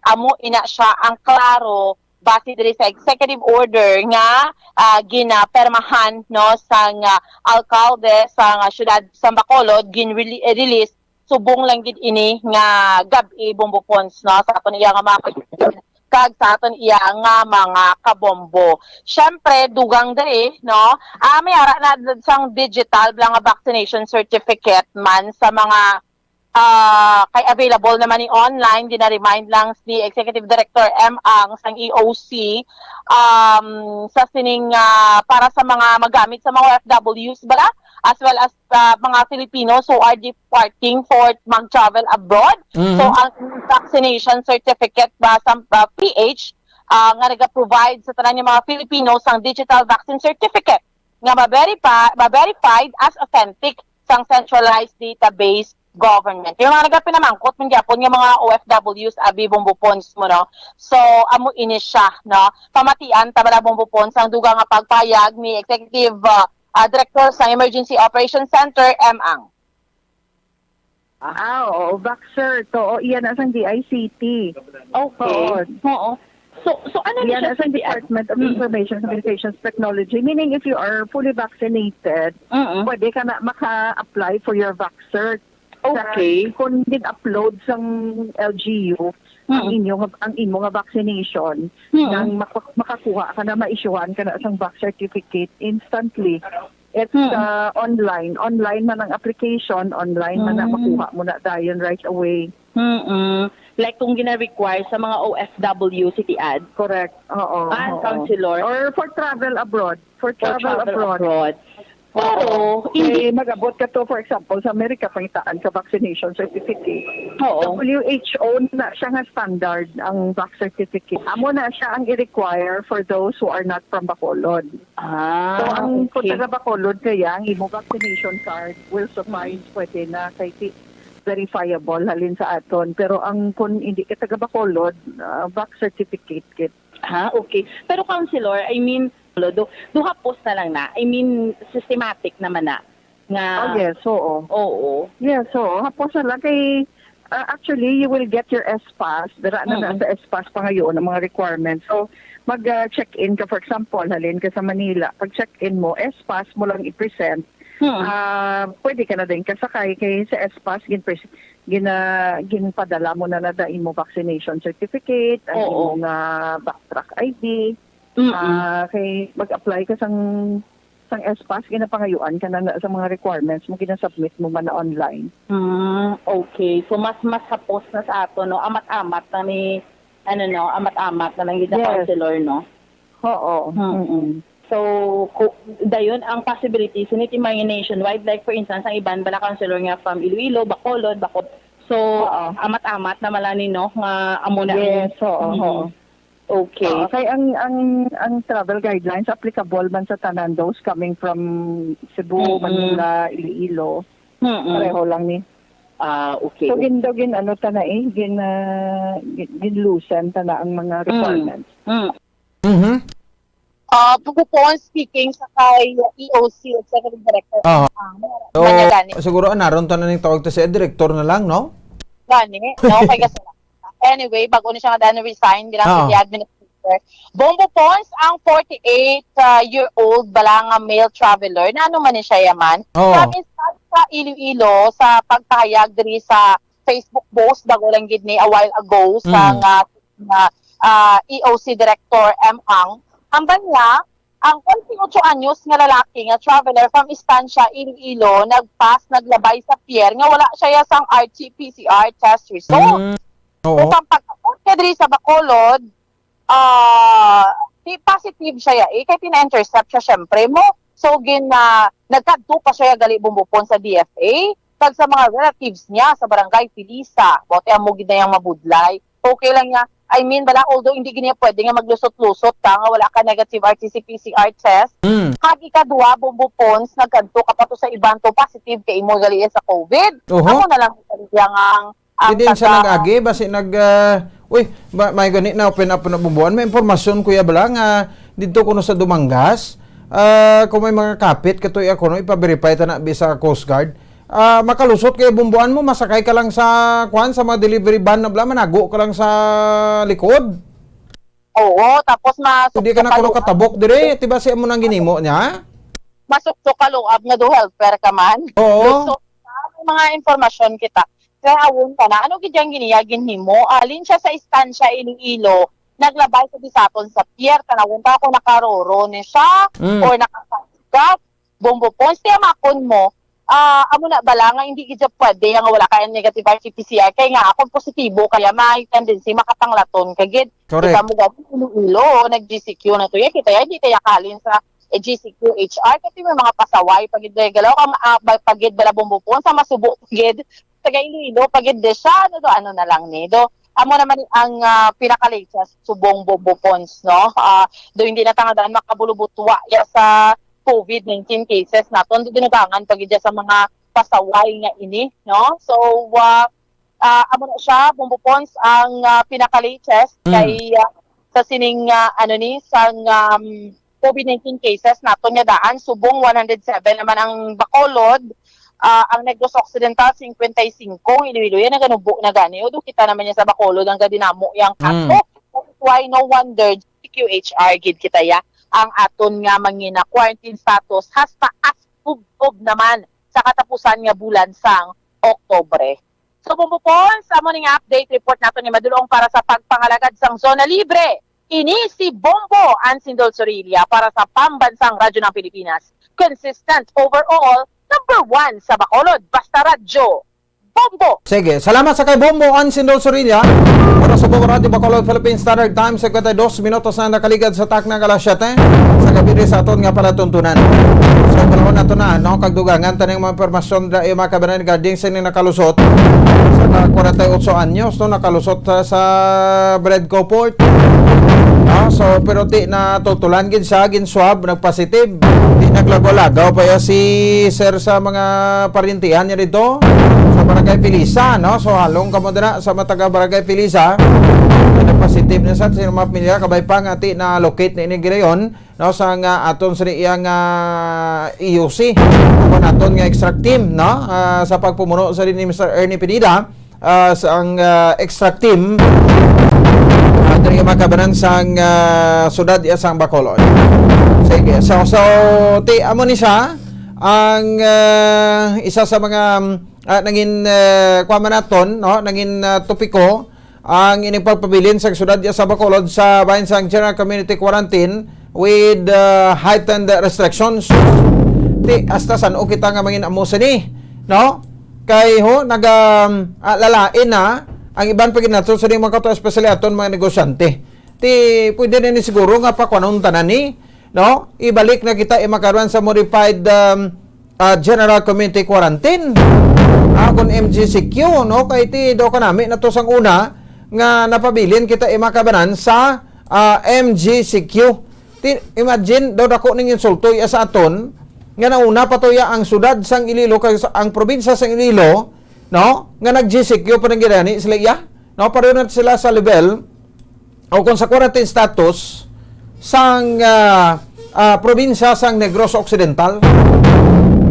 amo ina siya ang klaro base diri sa executive order nga, ah, ginapermahan, no, sang, ah, alkalde sang, ah, siyudad sa Bacolod, gin-rele-, release subong lang gid ini nga gab-i, Bombo Pons, no, sa aton iya nga mga kaibigan kag sa aton iya nga mga kabombo. Siyempre, dugang diri, no, ah, may ara na sang digital bala nga vaccination certificate man sa mga, ah, kay available naman ni online. Gina-remind lang ni Executive Director M Ang sang E O C, um, sa sining, ah, para sa mga magamit sa mga O F Ws bala, as well as sa mga Filipinos who are departing for mag-travel abroad. Mhm. So, ang vaccination certificate ba sa, ah, P H, ah, nga naga-provide sa tanan nga mga Filipinos ang digital vaccine certificate nga ma-verify, ma-verified as authentic sang centralized database government. Yung mga nagapinamangkot man gyapon nga mga O F Ws, abi, Bombo Pons mo, no? So, amo ini siya, no? Pamatian ta bala, Bombo Pons, ang dugang nga pagpahayag ni Executive, ah, ah, Director sa Emergency Operations Center, M Ang. Ah, oo, Vaxxert. Oo, iyan na sang D I C T. Okay. Oo. Oo. So, so ano ni Iyan siya, na sang C P R? Department of Mm. Information Communications Technology. Meaning, if you are fully vaccinated, Mm-mm. pwede ka na maka-apply for your Vaxxert. Okay. Sa, kung gin-upload sang L G U, ang Mm. inyo nga, ang imo nga vaccination, Mm. nang maka-, makakuha ka na, ma-issuehan ka na sang Vax certificate instantly. It's, Mm. uh, online. Online man ang application, online man na, Mm. makuha mo na dayon right away. Mm-mm. Like kung gina-require sa mga O F W, C T ad? Correct. Oo, Ah, oo. Counselor? Or for travel abroad. For For travel travel abroad. abroad. Pero, Oo. hindi Kay mag-abot ka to, for example, sa Amerika, pangitaan ka vaccination certificate. Oo. W H O na siya nga standard ang vax certificate. Amo na siya ang i-require for those who are not from Bacolod. Ah, So, ang okay. kung taga Bacolod kaya, ang imo vaccination card will suffice, Mm. pwede na kay ti-, verifiable halin sa aton. Pero ang kung hindi ka taga Bacolod, ah, vax certificate kit. Ha, okay. Pero, Counselor, I mean, do, do hapos na lang na. I mean, systematic naman na nga. Oh, yes, oo. Oo. Yes, oo. Hapos na lang kay, ah, actually, you will get your S pass. Dara na na Mm-mm. sa S pass pangayoon ang mga requirements. So, mag, ah, check-in ka, for example, halin ka sa Manila. Pag check-in mo, S pass mo lang i-present. Hmm. Ah, pwede ka na din kasakay kay sa S pass, gin-pres-, gina-, ginpadala mo na na da imo vaccination certificate, ang Oo. imo nga backtrack I D. Mm-mm. Ah, kay mag-apply ka sang, sang S pass, ginapangayuan ka na, na sa mga requirements mo, ginasubmit mo man na online. Mm, okay. So, mas, mas hapos na sa ato, no? Amat-amat na ni, ano, no? Amat-amat na lang gid na Yes. counselor, no? Oo. Mm-mm. Mm-mm. So, ku-, dayon ang possibility, since it may nationwide, like, for instance, ang iban bala counselor nga from Iloilo, Bacolod, Bacolod. So, Oo. amat-amat na man lang ni, no, nga amo na ang Yes, oo, Mm-mm. oo. Okay. Oo, kay ang, ang, ang travel guidelines applicable man sa tanan, those coming from Cebu, Mm-mm. Manila, Iloilo, Mm-mm. pareho lang ni. Ah, okay. So, gin-, gin-, ano ta na eh, gin-, ah, gin-, gin-loosen ta na ang mga Mm. requirements. Mm. Mhm. Ah, Bombo Pons speaking sa kay E O C Executive Director. Ah. Ah, So, manya gani. siguro, anaron ta na ning tawag ta siya, direktor na lang, no? Gani, no? Kay kasi, anyway, bago ni siya nga daan resign bilang Ah. city administrator. Bombo Pons, ang forty-eight, ah, year old bala nga male traveler, na ano man ni siya yaman? Oo. Sa instance sa Iloilo, sa pagpahayag diri sa Facebook post, bago lang gid ni a while ago, sa Mm. nga, nga, ah, E O C Director M Ang, ang banya, ang forty-eight anyos nga lalaki nga traveler from Estancia, Iloilo, nagpas, naglabay sa pier nga wala siya sang R T P C R test result. Mm. Oo. Upang pag-abot niya diri sa Bacolod, ah, di positive siya, eh, kay pina-intercept siya, syempre, mo. So, gin-, ah, nagkadto pa siya gali, Bombo Pons, sa D F A, kag sa mga relatives niya sa barangay Felisa. Buot amo gid na yang mabudlay. Okay lang niya. I mean, bala, although hindi gid niya pwede nga maglusot-lusot ka nga wala ka negative R T C P C R test. Mm. Kag ikaduha, Bombo Pons, nagkadto ka pa to sa iban to positive kay imo gali sa COVID. Oho. Amo na lang sa iya nga ang Hindi sa taga- nag-agi, basi nag, ah, uy, ba, may gani na open up na bubuan. May impormasyon, Kuya Bala, nga didto kuno sa Dumangas, Ah, kung may mga kapit, katuy ako, no, ipa-verify ta na bisa Coast Guard. Ah, makalusot kay bumbuan mo, masakay ka lang sa, kwan, sa mga delivery van na bla, manago ka lang sa likod. Oo, tapos ma- Hindi ka na kuno katabok dire, ti ba siya mo nang ginimo niya? Masukso ka luab nga do helper ka man. Oo. So, may mga impormasyon kita. Kaya awon ka na, ano gid yang giniya ginhimo? Alin siya sa istansya Iloilo, naglabay sa bisaton sa pier, tanawon ka kung nakaroro ni siya, Mm. or nakasagap, bombo points, kaya makon mo, ah, amo na bala nga hindi gid siya pwede nga wala kay negative R T P C R, kay nga akong positibo, kaya may tendency makatanglaton ka gid. Correct. Kita mo gani, Iloilo, nag-G C Q na to yan. Kita yan, di kaya kalin sa eh, G C Q H R, kasi may mga pasaway, pagid regalo, ang ah, ba- pagid bala bombo points, sa masubo, pagid, taga Iloilo, pagid de siya, ano do, ano na lang ni, do, amo naman ang ah, pinaka-latest subong bombo points, no? Ah, do hindi na tangadan makabulubutwa ya sa COVID nineteen cases naton, do dinugangan pagid ya sa mga pasaway nga ini, no? So, ah, ah, amo na siya, bombo points ang ah, pinaka-latest Mm. kay ah, sa sining ah, ano ni sang um, COVID nineteen cases naton nga daan, subong one hundred seven naman ang Bacolod, ah, ang Negros Occidental fifty-five, ang Iloilo yan naganubo na gani. Udo kita naman niya sa Bacolod ang gadinamo yang Mm. kaso. That's why no wonder G Q H R gid kita ya ang aton nga mangina quarantine status hasta as ubtob naman sa katapusan nga bulan sang Oktobre. So, Bombo Pons, amo ning update report nato ni Madulong para sa pagpangalagad sang Zona Libre. Ini si Bombo Ansindol Sorilla para sa Pambansang Radyo ng Pilipinas. Consistent overall, number one sa Bacolod. Basta Radyo, Bombo! Sige, salamat sa kay Bombo Ansindol Sorilla. Para sa Bombo Radyo Bacolod, Philippine Standard Time, fifty-two minutos na nakaligad sa takna nga alas siyete sa gabi sa aton nga palatuntunan. So, panahon nato na, no, kagdugangan taning mga impormasyon da, eh, mga kabanan, regarding sa ining nakalusot sa forty-eight anyos, no, nakalusot sa, sa Bredco Port. No, so, pero ti na tutulan gid siya, gin swab, nagpositive. Ti naglagaw-lagaw pa ya si sir sa mga parintihan niya dito sa Barangay Felisa, no? So, halong kamo dira sa mga taga Barangay Felisa. Nagpositive na sa, sa mga pamilya, kabay pa nga ti na locate na ini gidayon, no, sa nga aton sa iyang ah, E U C. Ako naton nga extract team, no? Ah, sa pagpumuno sa ni Mister Ernie Pineda, ah, sa ang ah, extract team, ah, diri makabanan sa ang ah, sudad ya sang Bacolod. Sige, so, so ti amo ni siya ang ah, isa sa mga ah, nangin ah, kuha man naton, no, nangin ah, topiko ang ining pagpabilin sa sudad ya sa Bacolod sa bahin sang general community quarantine with uh, heightened restrictions. Ti hasta san-o kita nga mangin-amo sini, no? Kay ho naga um, ah, lalain na ang iban pa gid nato sa mga kato, especially aton mga negosyante. Ti pwede na ni siguro nga pakuanon tanan ni, no? Ibalik na kita imakaron sa modified um, ah, general community quarantine. Ah, kun M G C Q, no? Kay ti do kanami na to sang una nga napabilin kita imakabanan sa ah, M G C Q. Ti, imagine, daw dako ning insulto iya sa aton nga nauna pa to iya ang sudad sang Iloilo kag sa- ang probinsya sang Iloilo, no? Nga nag-G C Q pa nang gidani sila iya, no? Pareho na sila sa level o kung sa quarantine status sang ah, ah, probinsya sang Negros Occidental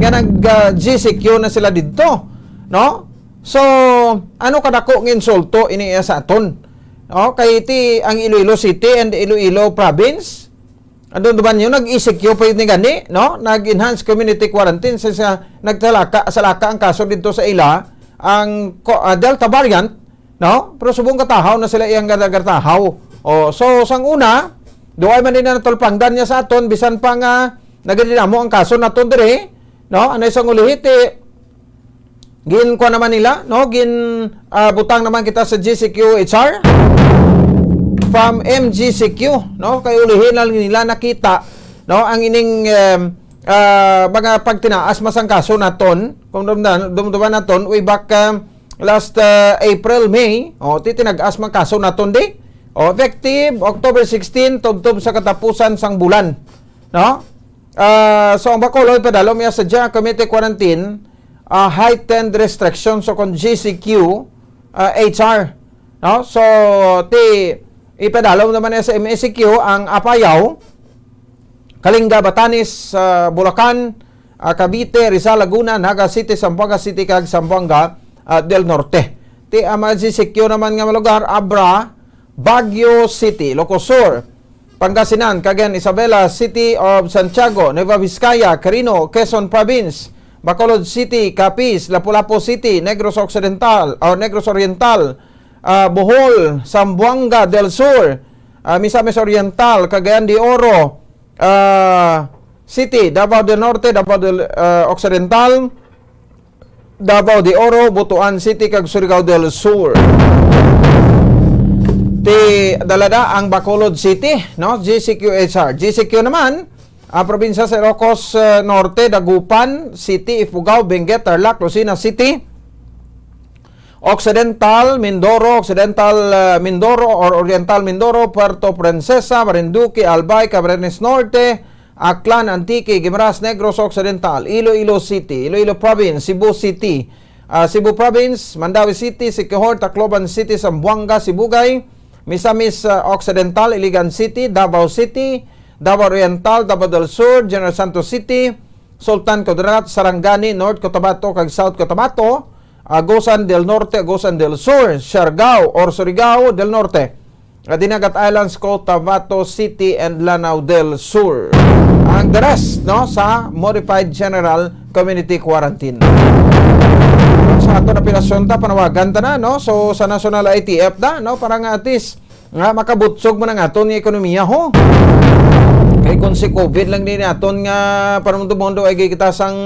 nga nag ah, G C Q na sila didto, no? So, ano kadako nga insulto ini iya sa aton? No? Kay ti ang Iloilo City and Iloilo Province, andun duman yun, nag-E C Q pa yun ni gani, no? Nag-enhance community quarantine sa, sa nagtalaka, salaka ang kaso dito sa ila, ang ko- ah, Delta variant, no? Pero subong katahaw na sila iyang gadagartahaw. O, so, sang una, duay man din na natulpangdan niya sa aton, bisan pa nga nagdinamo ang kaso naton diri, no? Anay sang ulihi, ti, gin kuha naman nila, no? Gin ah, butang naman kita sa G C Q H R from M G C Q, no? Kay ulihi na lang nila nakita, no? Ang ining um, ah, mga pagtinaas masang kaso naton, kung dumdan, dumduman naton, way back um, last uh, April, May, oh, titinag-as man kaso naton di. Oh, effective October sixteen, tubtob sa katapusan sang bulan, no? Ah, so ang Bacolod padalom iya sa General Community Quarantine, ah, heightened restrictions o kon G C Q, ah, H R, no? So ti ipadalom naman niya sa M S C Q ang Apayao, Kalinga, Batanes, ah, Bulacan, ah, Cavite, Rizal, Laguna, Naga City, Zamboanga City, kag Zamboanga, ah, del Norte. Ti ang mga G C Q naman nga mga lugar, abra, Baguio City, Ilocos Sur, Pangasinan, Cagayan, Isabela, City of Santiago, Nueva Vizcaya, Quirino, Quezon Province, Bacolod City, Capiz, Lapu-Lapu City, Negros Occidental, or Negros Oriental, ah, Bohol, Zamboanga del Sur, ah, Misamis Oriental, Cagayan de Oro, ah, City, Davao del Norte, Davao del, ah, Occidental, Davao de Oro, Butuan City, kag Surigao del Sur. Ti dalada ang Bacolod City, no? G C Q H R. G C Q naman, ang probinsya sa Ilocos, eh, Norte, Dagupan City, Ifugao, Benguet, Tarlac, Lucena City, Occidental Mindoro, Occidental, eh, Mindoro or Oriental Mindoro, Puerto Princesa, Marinduque, Albay, Camarines Norte, Aklan, Antique, Guimaras, Negros Occidental, Iloilo City, Iloilo Province, Cebu City, ah, Cebu Province, Mandaue City, Siquijor, Tacloban City, Zamboanga, Sibugay, Misamis, ah, Occidental, Iligan City, Davao City, Davao Oriental, Davao del Sur, General Santos City, Sultan Kudarat, Sarangani, North Cotabato, kag South Cotabato, Agusan del Norte, Agusan del Sur, Siargao or Surigao del Norte, Dinagat Islands, Cotabato City, and Lanao del Sur. Ang the rest, no, sa Modified General Community Quarantine. Sa ato na pinasyon ta, panawagan ta na, no? So, sa National I T F na, no? Para nga at least, nga makabutsog man ang aton nga ekonomiya, ho. Kay kung si COVID lang din aton nga panumundo-mundo ay kita sang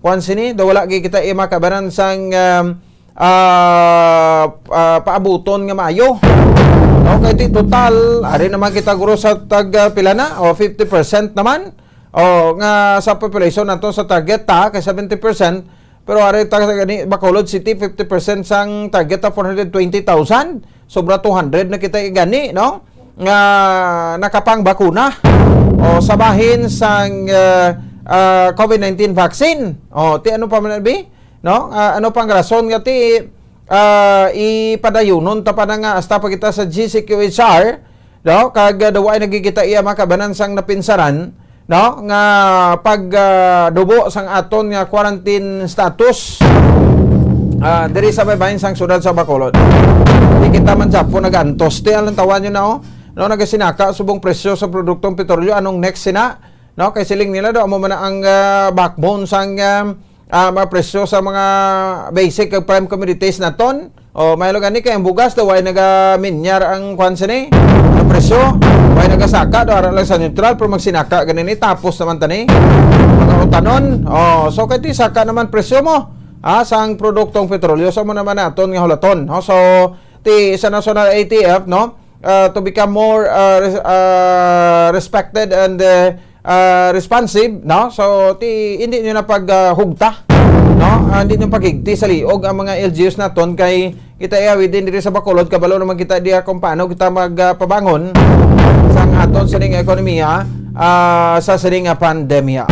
kuan sini, daw wala gyud kita, eh, makabanan sang, um, ah, ah, paabuton nga maayo. No, kay ti total, ari naman kita guro sa tag, ah, pila na? O, fifty percent naman. O, nga sa population nato sa target ta, kay seventy percent. Pero ari ta sa gani, Bacolod City, fifty percent sang target ta, four hundred twenty thousand. Sobra two hundred na kita gani, no? Nga nakapangbakuna. O, sa bahin sang, ah, ah, COVID nineteen vaccine. O, ti ano pa man, bi? No? Ah, ano pang rason nga ti, ah, ipadayunon ta pa na nga hasta pa kita sa G C Q H R, no? Kag, ah, daw ay nagigita iya makabanan sang napinsaran, no? Nga pag, ah, dubo sang aton nga quarantine status, ah, diri sa baybayin sang siyudad sa Bacolod. Di kita man sa po nag-antos. Ti, alantawan nyo na, oh. No, nagasinaka subong presyo sa produktong petrolyo. Anong next sina? No, kay siling nila daw, amo man na ang, ah, backbone sang, ah, ah, mga presyo sa mga basic ug prime commodities naton. O, may gani kay ang bugas daw, way nagaminyar ang kwan sini, ang presyo. Way nagasaka daw, ara lang sa neutral, pero magsinaka gani ni, tapos naman tani. Mga utanon. O, so, kay ti saka naman presyo mo, ah, sang produktong petrolyo, sa mo naman naton nga hulaton. No? So, ti sa National I T F, no? Uh, to become more, uh, res- uh, respected and, uh, uh, responsive, no? So, ti, hindi nyo na pag, uh, hugta, no? Uh, hindi nyo paghigti sa liog ang mga L G Us naton kay kita iya within diri sa Bacolod, kabalo naman kita diya kung paano kita mag, uh, pabangon sang aton sining ekonomiya, uh, sa sining nga pandemya.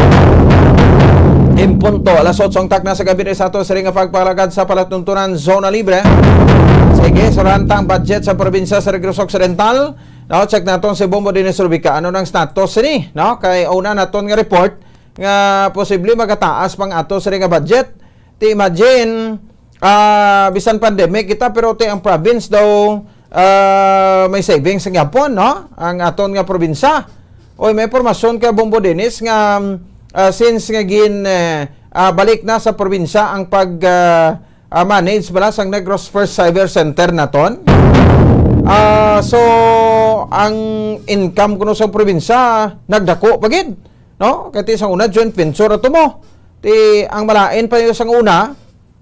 In punto, alas otso ang takna sa gabi sa ato sining nga pagpalagad sa palatuntunan Zona Libre. Sige, surantang budget sa probinsya sa Negros Occidental. No, check naton si Bombo Dennis Rubica. Ano nang status sini? No, kay una naton nga report nga posible magataas pang ato sini nga budget. Ti imagine, ah, bisan pandemic kita, pero ti ang province daw, ah, may savings sa gyapon, no? Ang aton nga probinsya. Oy, may impormasyon kay Bombo Dennis nga, ah, since nga gin, eh, ah, balik na sa probinsya ang pag, ah, ah, manage bala sang Negros First Cyber Center naton. Ah, so, ang income kuno sa probinsya nagdako pa gid, no? Kay ti sang una, joint venture ato mo. Ti ang malain pa yun sang una,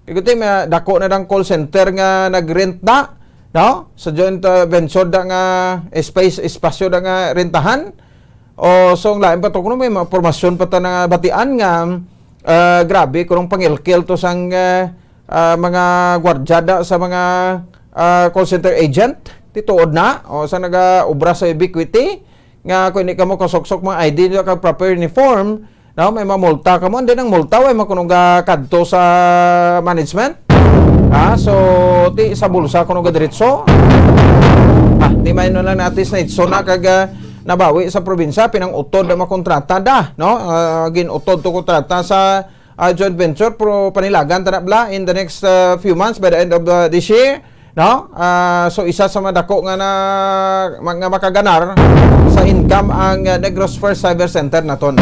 ikuti, may dako na dang call center nga nag-rent na, no? Sa joint, ah, venture da nga space, espasyo da nga rentahan. O, so, ang lain pa to, kuno may mga impormasyon pa ta na batian nga, ah, grabe, kunong pangilkil to sang, ah, ah, mga gwardyada sa mga, ah, call center agent. Tituod na, o, sa nagaobra sa Ubiquiti, nga kung hindi ka mo kasuksok mga I D nyo kag proper uniform, no, may mamulta ka mo. And then ang multa, way makunong kadto sa management. Ha? So, ti sa bulsa kuno ga diretso. Ah, di may no lang natin na itso na kag, ah, nabawi sa probinsya, pinang-utod ang mga kontrata da, no? Ah, gin-utod to kontrata sa, ah, joint venture, pero panilagan ta na bala in the next, ah, few months, by the end of, ah, this year, no? Ah, so, isa sa madako nga na, ma-, nga makaganar sa income ang, ah, Negros First Cyber Center naton.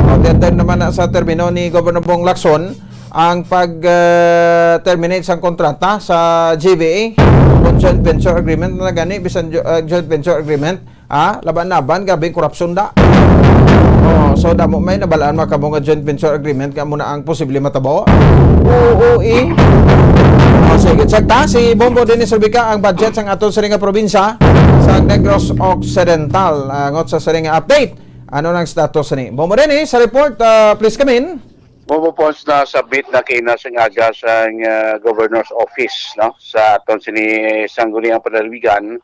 O, naman na sa termino ni Governor Bong Lacson ang pag, ah, terminate sang kontrata sa G V A, kung joint venture agreement na gani, bisan jo-, ah, joint venture agreement, ah, laban-laban, gabing korupsyon da. Oh, so damo may nabalaan, mga kamo, nga joint venture agreement nga muna ang posible matabo. Oo, eh. Oh, sige, check ta. Si Bombo Dennis Rubica ang budget sang aton sini nga probinsya sa Negros Occidental. Ah, ngot sa sini nga update, ano nang status ni Bombo Dennis sa report? Ah, please come in. Bombo Pons, na-submit na kay na sang aga sang, ah, Governor's Office, no, sa aton sini Sangguniang Panlalawigan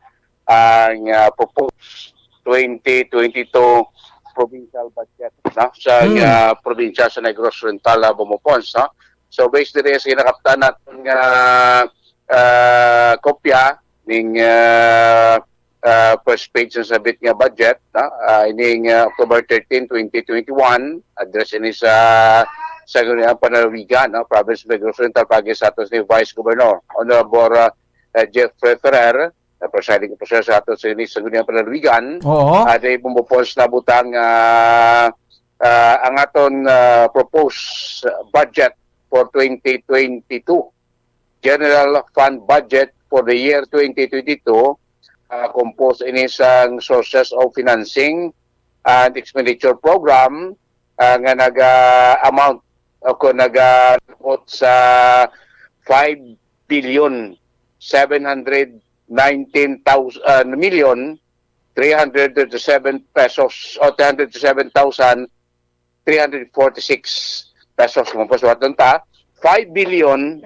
ang, ah, proposed twenty twenty-two provincial budget, no, sa, hmm, ah, probinsya sa Negros Oriental, ah, Bombo Pons, no. So, based diri sa nakaptan naton nga, ah, kopya ning, ah, ah, first page sa submit nga budget, no? Ah, ining, ah, October thirteen, twenty twenty-one, address ini sa Sangguniang Panlalawigan, no? Province of Negros Oriental, pagi sa aton ni Vice Governor, Honorable, ah, ah, Jeffrey Ferrer, na presiding officer sa aton sa ini Sangguniang Panlalawigan. Oo. Ah, di mo po nabutang, ah, ah, ang aton, ah, proposed budget for twenty twenty-two. General fund budget for the year twenty twenty-two, ah, composed ini sang sources of financing and expenditure program, ah, nga naga-amount o kung naga-abot sa five billion seven hundred nineteen thousand, ah, million three hundred thirty-seven pesos o three hundred thirty-seven thousand three hundred forty-six pesos. Kung pasuwaton ta, five billion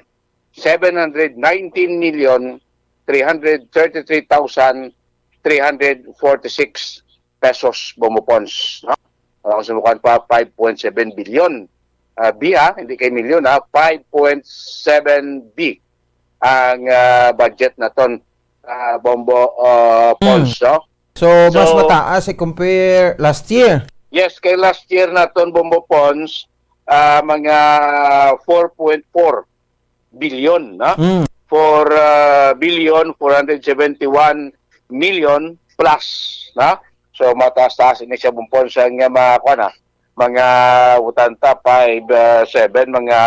seven hundred nineteen million three hundred thirty-three thousand three hundred forty-six pesos, Bombo Pons, no? Ano, kung sa mukhaan pa, five point seven billion. Ah, B, ha? Hindi kay milyon, ha? Five point seven B ang, ah, budget naton, ah, Bombo, ah, Pons, no? So, mas So, mataas i compare last year. Yes, kay last year naton, Bombo Pons, ah, mga four point four billion, no? Mm. Four, ah, billion, four hundred seventy-one million plus, no? So, mataas-taas ini siya, Bombo Pons, sa nga mga, kuwan, ah, mga butanta, five, ah, seven, mga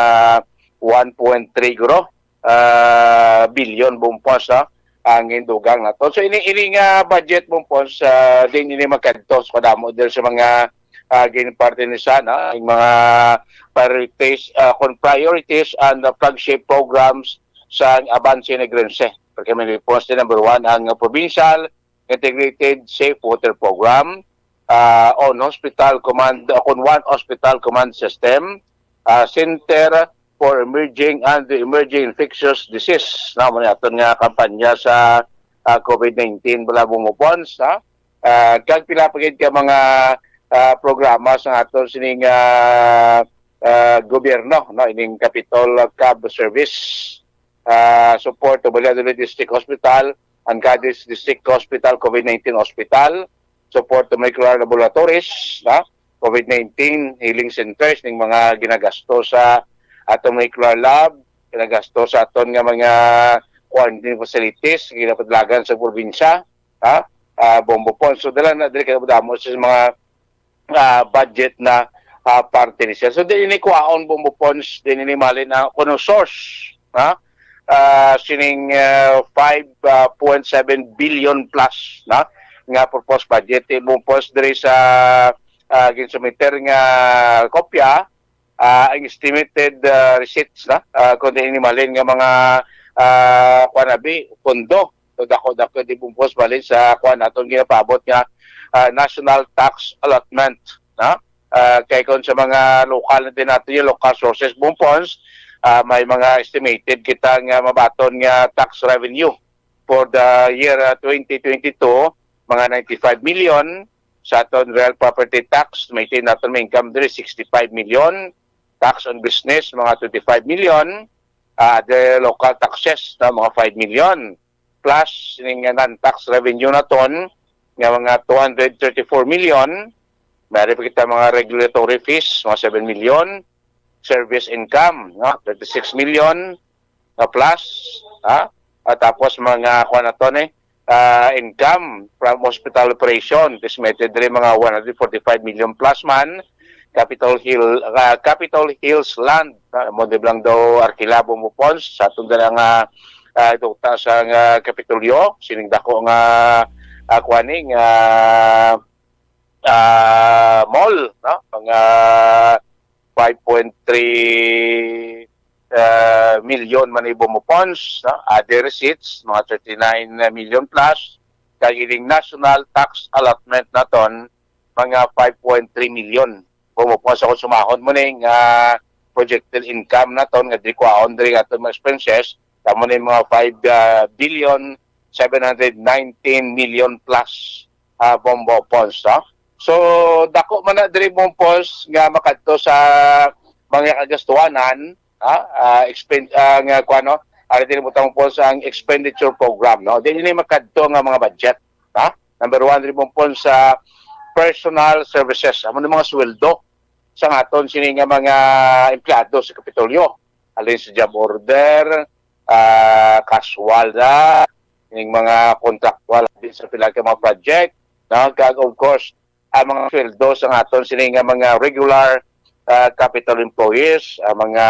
one point three guro, ah, billion, Bombo Pons, no? Ang indugang nato. So, ini, ini nga budget, Bombo Pons, ah, din ini makadto sa kadamo din sa mga, ah, ginparte ni sana, ang mga priorities, ah, kung priorities and the flagship programs sa Avance Negrense. Porque may, Bombo Pons, din number one ang provincial integrated safe water program, ah, on hospital command, ah, kon one hospital command system, ah, center for emerging and emerging infectious disease. Na mo ni aton nga kampanya sa, ah, COVID nineteen, bala, Bombo Pons, ha? Ah, kag pila pa gid ka mga, ah, programa sa aton sining, ah, ah, gobyerno, no, ining Capitol Cab Service, ah, support to Valladolid District Hospital and Cadiz District Hospital COVID nineteen Hospital, support to molecular laboratories, ha, COVID nineteen healing centers, ning mga ginagasto sa aton molecular lab, ginagasto sa aton nga mga quarantine facilities, ginapadalagan sa probinsya, ha, ah, Bombo Pons. So, dala na diri kadamo sa mga, ah, budget na, ah, parte ni siya. So, din ini kuhaon, Bombo Pons, din ini malin ang kuno source, ha? Ah, sining, ah, five point seven billion plus na nga proposed budget, eh, Bombo Pons, diri sa, ah, ginsumiter nga kopya, ah, ang estimated, ah, receipts na, ah, kung din ini malin nga mga, ah, kuwan abi, pondo. So, dako-dako di, Bombo Pons, balin sa kuwan aton ginapaabot nga, ah, national tax allotment, na? Ah, kay kung sa mga lokal na din natin, yung local sources, Bombo Pons, ah, may mga estimated kita nga mabaton nga tax revenue for the year, ah, twenty twenty-two, mga ninety-five million. Sa aton real property tax, may tin-, aton may income diri, sixty-five million. Tax on business, mga twenty-five million. Ah, the local taxes, na mga five million. Plus, ning non-tax revenue naton, nga mga two hundred thirty-four million, may pa kita mga regulatory fees, mga seven million, service income, no, thirty-six million, na plus, ha? At tapos mga, kuwan na to, eh, ah, income from hospital operation, estimated diri mga one hundred forty-five million plus man, Capitol Hill, ah, Capitol Hills land, ah, mo di lang daw arkila, Bombo Pons, sa atong dala nga, ah, duta sa nga Kapitolyo, sining dako nga, ah, kuwan ni, nga, ah, mall, no? Mga five point three, ah, million man ni, Bombo Pons, no? Other receipts, mga thirty-nine million plus, kag ining national tax allotment naton, mga five point three million. Bombo Pons, sa kung sumahon mo ning, ah, projected income naton nga diri kuhaon diri nga aton mga expenses, kamo ni mga five, ah, billion seven hundred nineteen million plus, ah, Bombo Pons, no? So, dako man na diri, Bombo Pons, nga makadto sa mga kagastuhanan, ha? Ah, expen-, ah, nga, kuwan, no? Ari diri, butang, Bombo Pons, ang expenditure program, no? Dili ni makadto nga mga budget, ha? Number one, diri, Bombo Pons, sa personal services, amo ni mga sweldo sang aton sini nga mga empleyado sa Kapitolyo, halin sa job order, ah, casual na, ning mga contractual din sa pila ka mga project, no? Kag, of course, ang mga sweldo sa aton sini nga mga regular, ah, capital employees, ang mga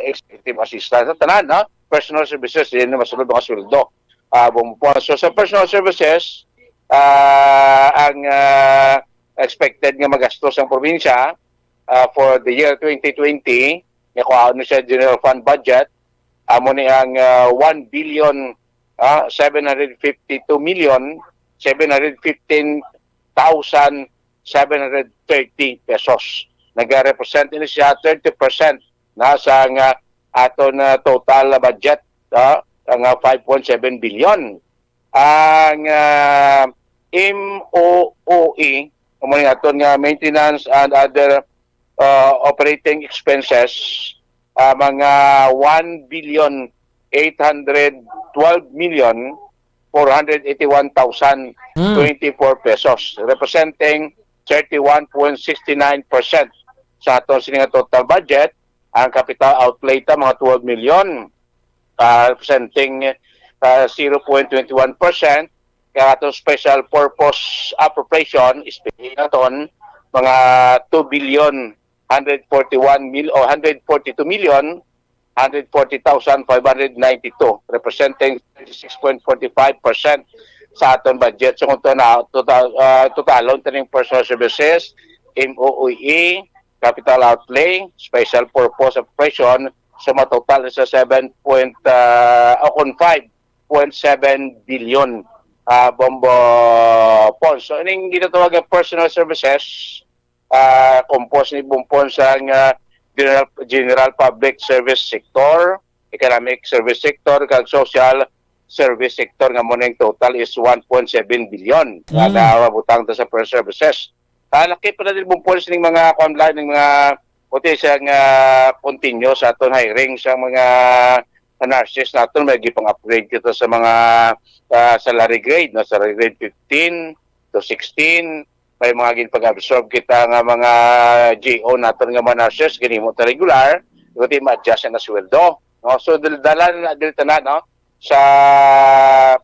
executive assistants, sa tanan, no? Personal services, din masulod mga sweldo. Ah, Bombo Pons. So, sa personal services, ah, ang, ah, expected nga magastos ang probinsya, ah, for the year twenty twenty, nga kuhaon ni sa general fund budget, amo ni ang, ah, one billion, ah, seven hundred fifty-two million, seven hundred fifteen thousand seven hundred thirty pesos. Nagarepresent ini siya thirty percent na sa nga aton, ah, total budget, ah, nga five point seven billion. Ang, ah, M O O E, amo ni aton nga maintenance and other, ah, operating expenses, ah, mga one billion eight hundred twelve million four hundred eighty-one thousand twenty-four pesos, representing thirty-one point six nine percent sa aton sini nga total budget. Ang capital outlay ta mga twelve million, ah, representing, ah, zero point twenty-one percent. Kaya ato special purpose appropriation, S P A naton, mga two billion hundred forty-one mil, o hundred forty-two million hundred forty thousand five hundred ninety-two, representing thirty-six point forty-five percent sa aton budget. So, kung to na, total, ah, totalon taning personal services, M O O E, capital outlay, special purpose appropriation, so matotal sa seven point, ah, o kung five point seven billion, ah, Bombo Pons. So, ining ginatawag nga personal services, ah, composed ni, Bombo Pons, ang, ah, general, general public service sector, economic service sector, kag social service sector, nga mo ning total is one point seven billion. Nga Mm. nabutang ta sa personal services. Ah, laki pa na din, Bombo Pons, ning mga, kuwan lang, ning mga, puti siya nga continue sa aton hiring sa mga nurses naton. May gipang-upgrade kita sa mga, ah, salary grade, no? Salary grade fifteen to sixteen, may mga ginpag-absorb kita nga mga G O naton nga mga nurses, ginhimo ta regular, kundi ma-adjust na sweldo, no? So, dal-, dala na diri tanan, no, sa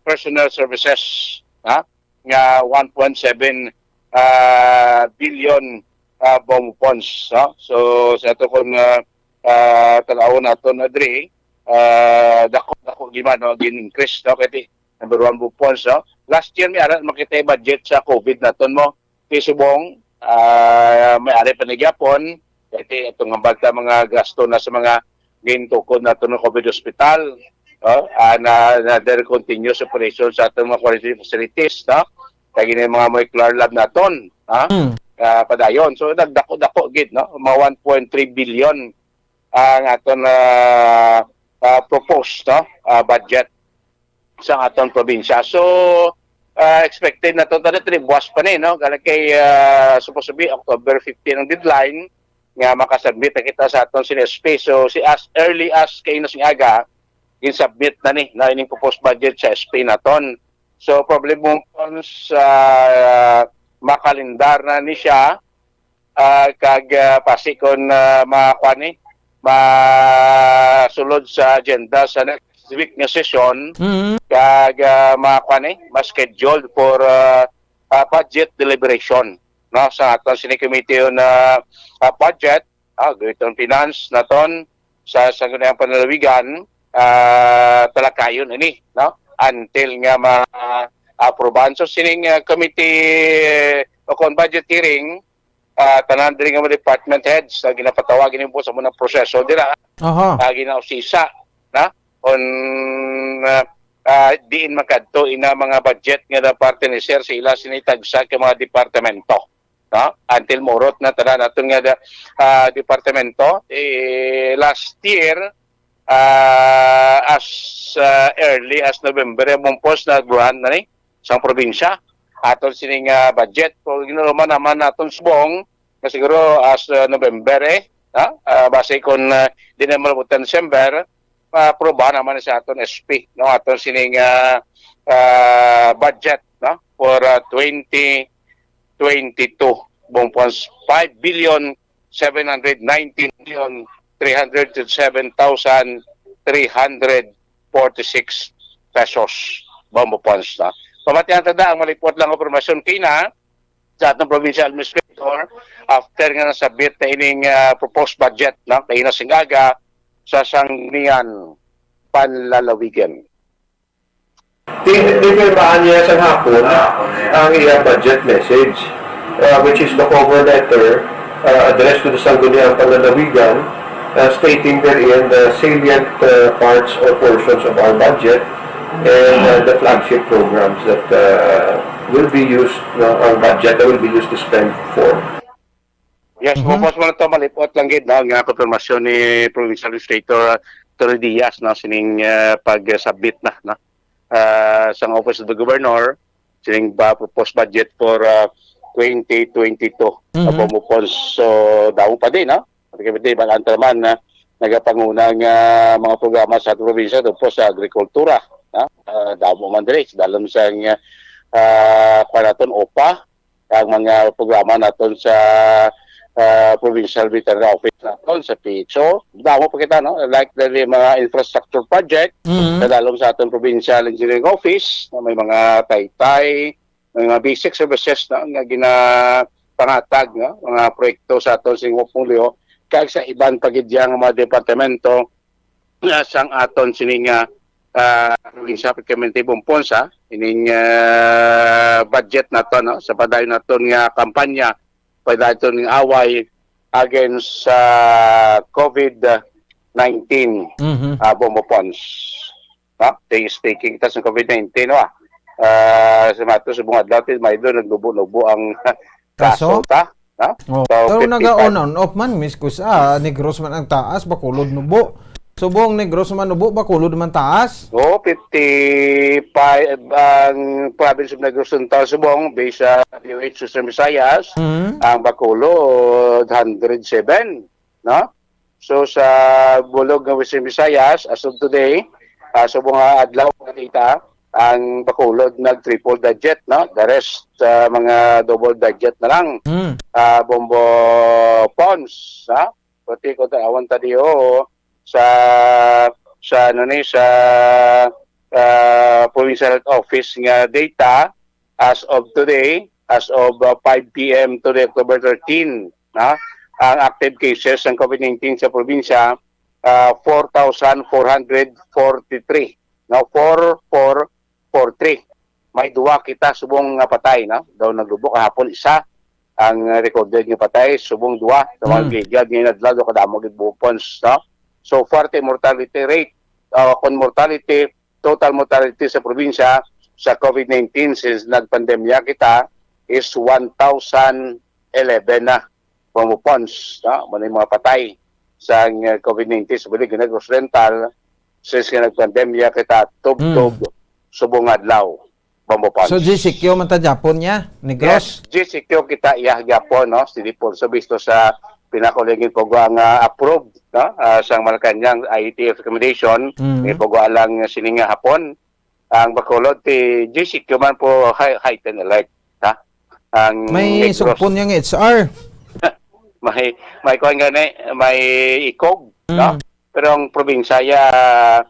personal services, ha, nga one point seven, ah, billion, ah, Bombo Pons, no? So, sa ato kung, ah, ah, tan-awon nato na diri, ah, dako, dako gid man, no, gin-increase, no? Kay number one, Bombo Pons, no? Last year, may ara makita yung budget sa COVID naton mo. Ti subong, ah, may ari pa na gyapon. Kay ti atong hambal ta mga gasto na sa mga gintukod nato ng COVID hospital, no? Ah, na, na their continuous operation sa atong mga quarantine facilities, no? Kag ini mga molecular lab naton, ha? Mm. Ah, padayon. So, nagdako-dako gid, no? Mga one point three billion ang aton, ah, ah, proposed, no, ah, budget sa aton probinsya. So, ah, expected na to, tadi, tadi, buwas pa ni, no? Gani kay, ah, supposed to be October fifteen ang deadline nga makasubmit na kita sa aton sini S P. So, si as early as kay inos nga aga, gin-submit na ni, no, ining proposed budget sa S P naton. So, probably, Bong Pons, ah, makalendar na ni siya, ah, kag, ah, pasi kon, ah, makuha ni, masulod sa agenda sa next week nga session, Mm. kag, ah, makuha ni, ma-scheduled for, ah, ah, budget deliberation, no, sa aton sini committee on, ah, ah, budget, ah, Committee on Finance naton sa Sangguniang Panlalawigan, ah, talakayon ini, no, until nga ma-aprobahan. So, sining, ah, committee, eh, o kon budget hearing, ah, tanan diri nga mga department heads na ginapatawag ini po sa munang proseso dira, Aha. ah, ginausisa na on, ah, ah, diin makadto ina mga budget nga na parte ni sir sa ila sini tagsa ka mga departamento, no? Until maurot na tanan naton nga da-, ah, departamento, eh, last year, ah, as, ah, early as November, Bong Pons, na grant na ni sang probinsya aton sining, ah, budget. Kung ginuruman naman naton subong, nga siguro as, ah, November, eh, ha? Ah, base kung, ah, di na malabutan December, ma-aprobahan naman sa aton S P, no? Aton sining, ah, ah, budget, no? For, ah, twenty twenty-two, Bong Pons, five billion seven hundred nineteen million three hundred seven thousand three hundred forty-six pesos, Bong Pons, no? Pamatian ta da ang malipot lang nga impormasyon kina sa atong provincial administrator after nga nasabit na ining, ah, proposed budget, no? Kay na sing aga sa Sangguniang Panlalawigan. Di, di pirmahan niya sa hapon ang iya budget message, uh, which is the cover letter, uh, addressed to the Sangguniang Panlalawigan, uh, stating therein the salient, uh, parts or portions of our budget and, uh, the flagship programs that, uh, will be used, no, ang budget that will be used to spend for. Yes, Mhm. Bong Pons, man to, malipot lang gid, no, nga konfirmasyon ni Provincial Administrator, uh, Tony Diaz, no, sining, uh, pag-submit na, no, uh, sang Office of the Governor, sining ba proposed budget for, uh, twenty twenty-two. Mhm. Bong Pons, so, damo pa din, no? Pati kami din, balaan ta naman na nagapanguna nga mga programa sa probinsya tungkol sa agrikultura, no? Uh, damo man diri, sa dalom sang, uh, panaton, OPA, ang mga programa naton sa, ah, Provincial Veterinary Office naton, sa P H O. Damo pa kita, no? Like the, the mga infrastructure project, Mm. sa dalom sa aton Provincial Engineering Office, na may mga taytay, may mga basic services, no, nga ginapangatag, no, mga proyekto sa aton sing Pulyo, kag sa iban pa gid yang mga departamento, ah, sang aton sini nga, ah, probinsya, particularmente Bong Pons, ah, ining, ah, budget nato, no, sa padayon naton nga kampanya, padayon naton nga away against sa COVID nineteen, Mhm. ah, Bong Pons. No? Taking kita sa COVID nineteen, no, ah. Ah, sa mato, subong adlaw, ti, may doon, nagnubo-nubo ang Kaso? kaso, ta? No? Oh. So, Pero fifty-five. Nagaon on off man, Miss Kus, ah, Negros man ang taas, Bacolod nubo. Subong Negros man nubo, Bacolod man taas. Oo, fifty-five ang province of Negros Oriental, subong, based sa D O H Western Visayas, Mm. ang Bacolod, hundred seven, no? So, sa bulog nga Western Visayas, as of today, ah, subong nga adlaw nga data, ang Bacolod nag triple digit, no? The rest, ah, mga double digit na lang. Mm. Ah, Bong Pons, ha? Pati ko ta-, awan ta di, oo, sa, sa, ano ni, sa, ah, Provincial Health Office nga data, as of today, as of, uh, five P M today, October thirteen, na ang active cases ng COVID nineteen sa probinsya, uh, four thousand four hundred forty-three. No, four four four three. May duwa kita subong nga patay, no? Daw naglubo kahapon, isa ang, uh, recorded nga patay, subong duwa sa mga Mm. gigad nga inadlaw, daw kadamo gid Bong Pons, no? So far, the mortality rate, uh, kung mortality, total mortality sa probinsya sa COVID nineteen since nagpandemya kita is one thousand eleven na, Bong Pons, no? Mao na yung mga patay sa, uh, COVID nineteen sa bulig Negros Oriental since nga nagpandemya kita tubtob Mm. subong adlaw, Bong Pons. So, G C Q man ta gyapon niya, Negros? Yes, G C Q kita iya gyapon, no? Si Dipol sa bisto sa pinakaulingin ko nga approved, no? Ah, sang Malacañang I E T F recommendation, Mm. may pagwa lang sining nga hapon. Ang Bacolod, ti G C Q man po, high, heightened alert, ha? Ang May Negros, sugpon niyang H R. May, may kuwan gani, may ikog, no? Mm. Pero ang probinsya, ah,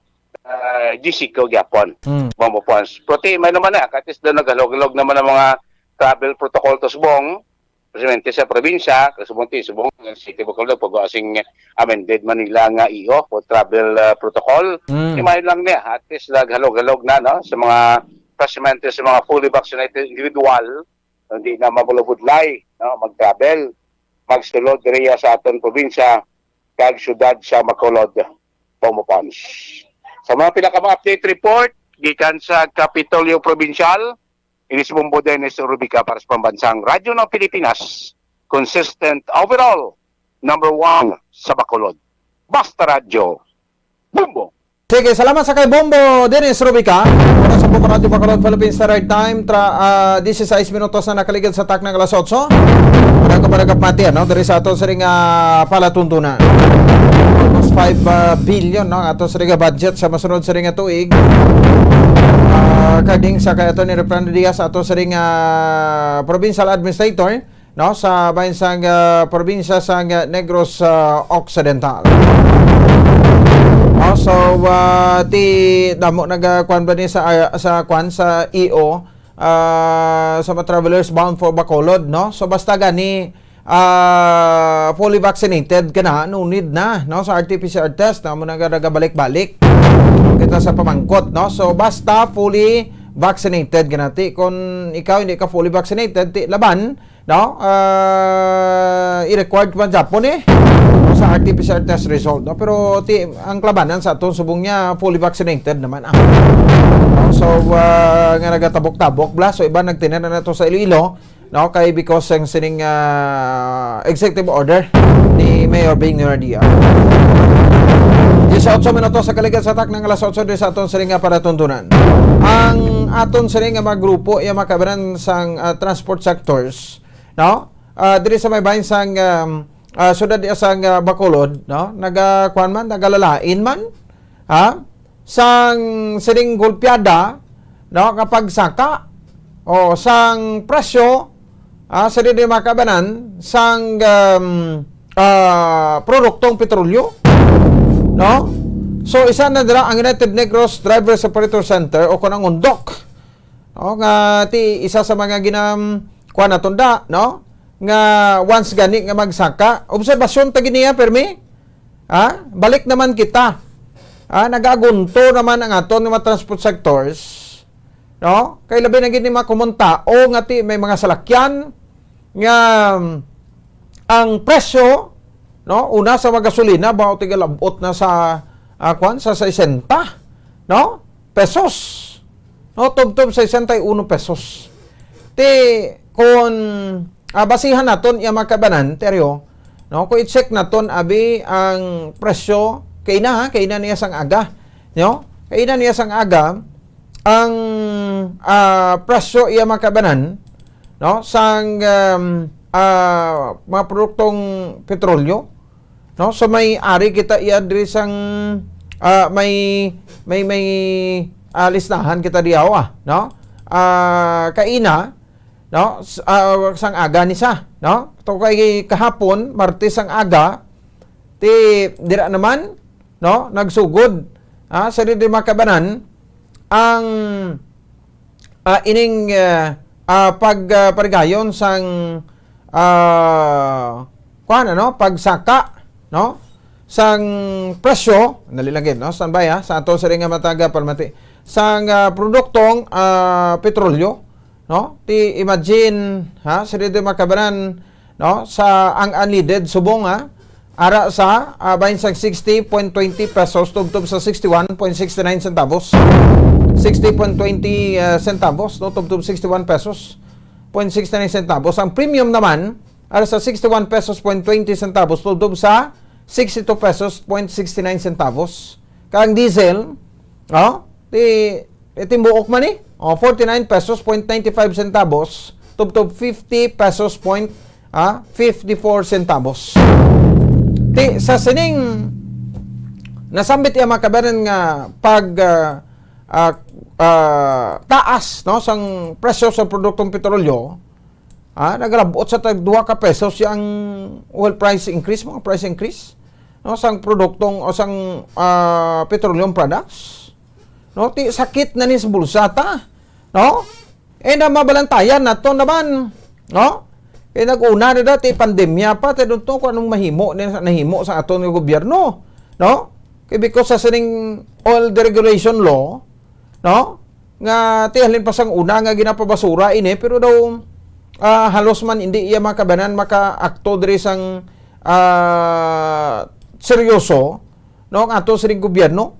G C Q gyapon, Mm. Bombo Pons. Pero ti, may naman na, at least doon naghalog-halog naman ang mga travel protocol to Subong, presidente sa probinsya, sa Subong, ti, Subong, City of Bacolod, pag asing amended Manila nga E O o travel, ah, protocol. Mm. Imagine lang niya, at least naghalog-halog na, no, sa mga presidente, sa mga fully vaccinated individual, hindi na mabulabudlay, no, mag-travel, magsulod diriya sa aton probinsya, kag syudad sa Bacolod, Bombo Pons. Sa mga pila ka mga update report, gikan sa Kapitolyo Provincial, ini si Bombo Dennis Rubica para sa Pambansang Radyo ng Pilipinas, consistent overall, number one sa Bacolod. Basta Radyo, Bombo! Sige, salamat sa kay Bombo Dennis Rubica. Oras sa Bombo Radyo Bacolod, Philippine Standard Time, tra, ah, disisais minutos na nakaligid sa takna nga alas otso. Wala ko para kapati, ano, diri sa aton siring, ah, palatuntunan. Almost five, ah, billion, no, ato siring nga budget sa masunod siring nga tuig. Ah, according sa kay Attorney Refrando Diaz, ato siring nga provincial administrator, no, sa bahin sang, ah, probinsya sang, ah, Negros, ah, Occidental. Oh, so, ah, ti damo nagakuan ba ni sa, ah, sa kuan sa E O, ah, sa mga travelers bound for Bacolod, no? So basta gani, ah, fully vaccinated ka na, no need na, no, sa R T P C R test, no, mo na nagabalik-balik. Kita sa pamangkot, no? So basta fully vaccinated ka na, ti kung ikaw hindi ka fully vaccinated, ti laban, no? Ah, i-required man gyapon eh sa R T P C R test result, no? Pero ti, ang kalabanan sa aton subong niya fully vaccinated naman, ah. So, ah, nga nagatabok-tabok bla, so iba nagtinira na to sa Iloilo, no? Kay because ang sining, ah, executive order ni Mayor Bing Niradia. Diyesotso minutos sa kaligad sa takna nga alas otso diri sa aton sining nga palatuntunan. Ang aton sining nga mga grupo, iya mga kabanan sang, ah, transport sectors, no? Ah, diri sa may bahin sang, um, ah, syudad diya sang, ah, Bacolod, no? Naga, kuwan man, nagalalain man, ha? Sang sining golpeada, no? Nga pagsaka, o sang presyo, ah, sa diri mga kabanan, sang, um, ah, produktong petrolyo, no? So, isa na dira ang United Negros Drivers Operator Center o kung ang undok, no, nga ti isa sa mga ginam-, kuwan naton da, no? Nga once gani nga magsaka, obserbasyon ta gini, ha, permi? Ha? Balik naman kita. Ha? Nagagunto naman ang aton nga mga transport sectors, no? Kay labi na gid ni mga common tao nga ti may mga salakyan nga, um, ang presyo, no, una sa mga gasolina, bao tigalabot na sa, ah, kwan, sa sesenta, no, pesos. No, tubtob sesenta y uno pesos. Ti, kung, ah, basihan naton iya mga kabanan, Teryo, no, kung i-check naton, abi, ang presyo, kaina, ha, kaina niya sang aga, no? Kaina niya sang aga, ang, ah, presyo iya mga kabanan, no, sang, um, ah, mga produktong petrolyo, no? So may ari kita iya diri sang, ah, may, may, may, ah, listahan kita diyaw, ah, no? Ah, kaina, no? S-, ah, sang aga ni sa, no? To kay kahapon, Martes sang aga, ti dira naman, no, nagsugod, ah, sa diri mga kabanan, ang, ah, ining, ah, ah, pag, ah, parigayon sang, ah, kuwan, ano, pagsaka, no, sang presyo, dali lang gid, no, standby, ha, sa ato sa ring nga mataga palmati, sang, ah, produktong, ah, petrolyo, no? Ti imagine, ha, sa dito mga kabanan, no? Sa ang unleaded subong, ha, ara sa, ah, bahin sang sixty point twenty pesos tubtob sa sixty-one point sixty-nine centavos. Sixty point twenty, ah, centavos, no? Tubtob sixty-one pesos point sixty-nine centavos. Ang premium naman, ara sa sixty-one pesos point twenty centavos tubtob sa sixty-two pesos point sixty-nine centavos. Kag ang diesel, oh, ti, ti timbuok man ni, oh, forty-nine pesos point ninety-five centavos tubtob fifty pesos point, ah, fifty-four centavos. Ti sa sining nasambit iya mga kabanan nga pag, ah, ah, ah, taas, no, sang presyo sa produktong petrolyo, ah, nagalabot sa tag duha ka pesos ang oil price increase, mga price increase, no, sang produktong o sang, ah, petroleum products. No, ti sakit na ni sa bulsa ta, no? Eh, na mabalantayan nato naman, no? Eh, nag-una na dati, pandemya pa, ti dunto ko anong mahimo ni, nahimo sa aton nga gobyerno, no? Kay because sa sining oil deregulation law, no? Nga ti halin pa sang una nga ginapabasura ini, pero daw, ah, halos man hindi iya makabanan makaakto diri sang, ah, seryoso, no? Ang ato sining gobyerno,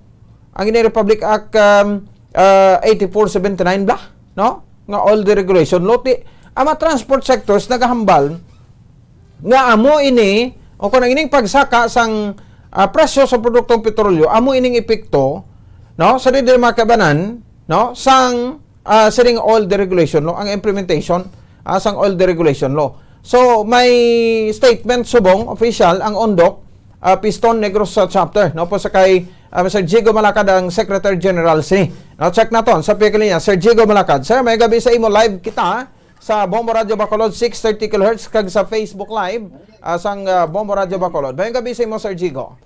ang ini Republic Act, um, ah, eighty-four seventy-nine bla, no? Nga oil deregulation law, ti, ang mga transport sectors nagahambal nga amo ini, o kung ang ining pagsaka sang, ah, presyo sa produktong petrolyo, amo ining epekto, no, sa dili makabanan, no, sang, ah, sining oil deregulation law, ang implementation, ah, sang oil deregulation law. So, may statement subong official ang Ondoc, ah, Piston Negros, ah, chapter, no, po sa kay, ah, Mister Jigo Malacad, ang Secretary General sini. No, check naton sa pagkalinya, Sir Jigo Malacad. Sir, may gabi sa imo, live kita sa Bombo Radio Bacolod, six thirty kilohertz, kag sa Facebook Live, ah, sang, ah, Bombo Radio Bacolod. Mayong gabi sa imo, Sir Jigo.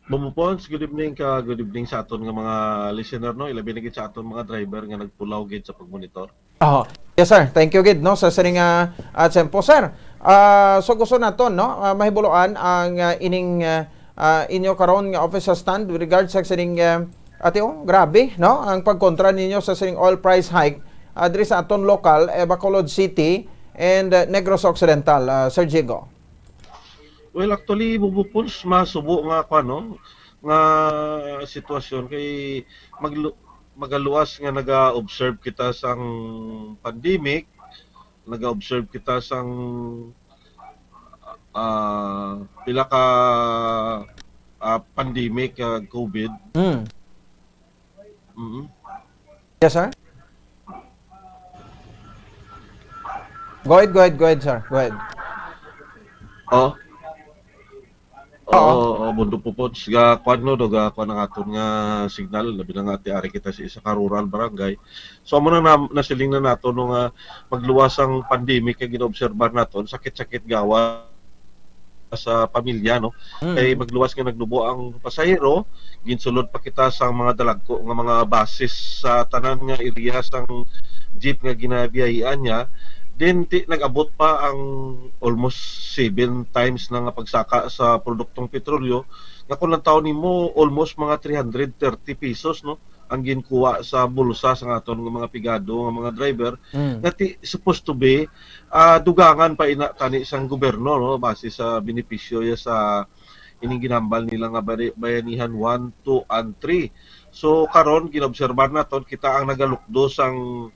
Bombo Pons, good evening ka, good evening sa aton nga mga listener, no? Ilabi na gid sa aton mga driver nga nagpulaw gid sa pagmonitor. Oh, yes, sir. Thank you gid, no, sa sining, ah, ah, tempo, sir. Ah, so gusto naton, no, ah, mahibuloan ang, ah, ining, ah, ah, inyo karon nga official stand with regards sa sining, ah, ate, oh, grabe, no, ang pagkontra ninyo sa sining oil price hike, ah, diri sa aton lokal, eh, Bacolod City and, ah, Negros Occidental, ah, Sir Jigo. Well, actually, Bombo Pons, masubo nga, kwan, no, nga sitwasyon kay maglu-, magaluwas nga naga-observe kita sang pandemic, naga-observe kita sang, ah, pila ka, ah, pandemic, ah, COVID. Mm. Mm. Yes, sir. Go ahead, go ahead, go ahead, sir. Go ahead. Oh. Oo. Oo, oo, Bombo Pons. Ga, kwan, no, do, ga, kwan ang aton nga signal, labi na nga ti ari kita sa isa ka rural barangay. So, amo na, na nasiling na nato, no, nga magluwas ang pandemic nga ginaobserbar naton, sakit-sakit gawa sa pamilya, no? Mm. Kay magluwas nga nagnubo ang pasahero, ginsulod pa kita sa mga dalagko nga mga buses sa tanan nga area sang jeep nga ginabiyahian niya. Then, ti-, nag-abot pa ang almost seven times na nga pagsaka sa produktong petrolyo, nga kung lantawon nimo, almost mga three hundred thirty pesos, no, ang ginkuha sa bulsa sa aton nga mga pigado nga mga driver, Mm. nga ti-, supposed to be, ah, dugangan pa ina tani sang gobyerno, no, base sa benepisyo ya sa ining ginambal nila nga bari-, bayanihan one, two, and three. So, karon, ginobserbar naton, kita ang nagalukdo sang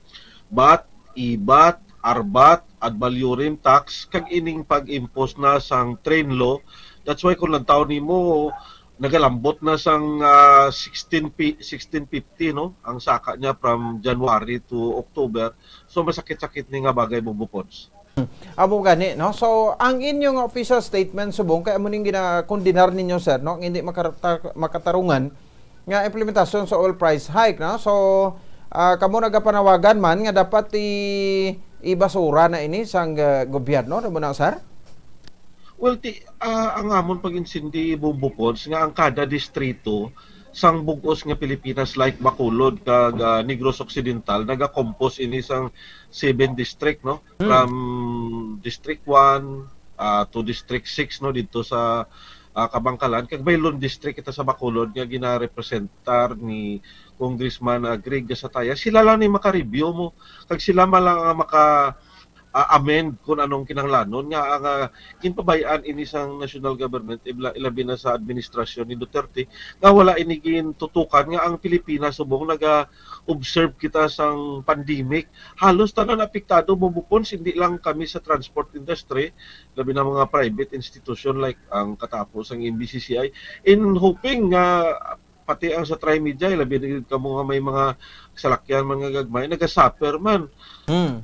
vat, ivat, arbat, ad valorem tax, kag ining pag-impose na sang train law. That's why, kung lantawon nimo, nagalambot na sang, ah, sixteen pi-, sixteen fifty, no, ang saka niya from January to October. So, masakit-sakit ni nga bagay, Bombo Pons. Amo gani, no? So, ang inyo nga official statement subong kay amo ning ginakondenar ninyo, sir, no? Ang hindi makata-, makatarungan nga implementasyon sa oil price hike, no? So, ah, kamo nagapanawagan man nga dapat i-, ibasura na ini sang, ah, gobyerno, ano mo na, sir? Well, ti-, ah, ang amon pag-insindi, Bombo Pons, nga ang kada distrito sang bug-os nga Pilipinas, like Bacolod kag, ah, Negros Occidental, nagakompose ini sang seven district, no? Hmm. From District one, ah, to District six, no, dito sa, ah, Kabankalan, kag may lone district kita sa Bacolod nga ginarepresentar ni Congressman, ah, Greg Gasataya. Sila lang ni maka-review mo, kag sila man lang ang maka, ah, amend kung anong kinahanglanon nga ang, ah, ginpabay-an ini sang national government, ibla-, ilabi na sa administrasyon ni Duterte, nga wala ini gintutukan nga ang Pilipinas subong naga-observe kita sang pandemic. Halos tanan apektado, Bombo Pons, hindi lang kami sa transport industry, labi na mga private institution like ang katapo sang N B C C I, in hoping nga pati ang sa Trimedia, labi na gid kamo nga may mga salakyan man nga gagmay, nagasuffer man. Hmm.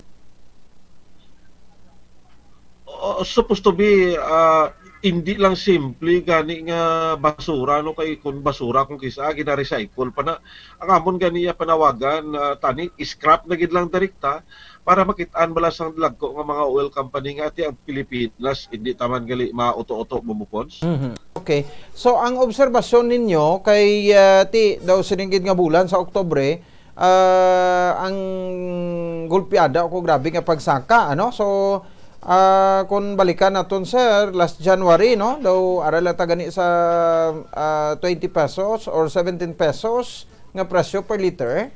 O, supposed to be, ah, hindi lang simple gani nga basura, no, kay kung basura kung kisa gina-recycle pa na. Ang amon gani iya panawagan, ah, tani, scrap na gid lang direkta para makit-an bala sang dagko nga mga oil company nga ati ang Pilipinas, hindi taman gali mauto-uto, Bumbo Pons. Mhm. Okay. So, ang obserbasyon ninyo kay, ah, ti daw sining gid nga bulan sa Oktubre, ah, ang golpeada o grabe nga pagsaka, ano? So, ah, kung balikan naton, sir, last January, no? Daw ara lang ta gani sa, ah, twenty pesos or seventeen pesos nga presyo per liter.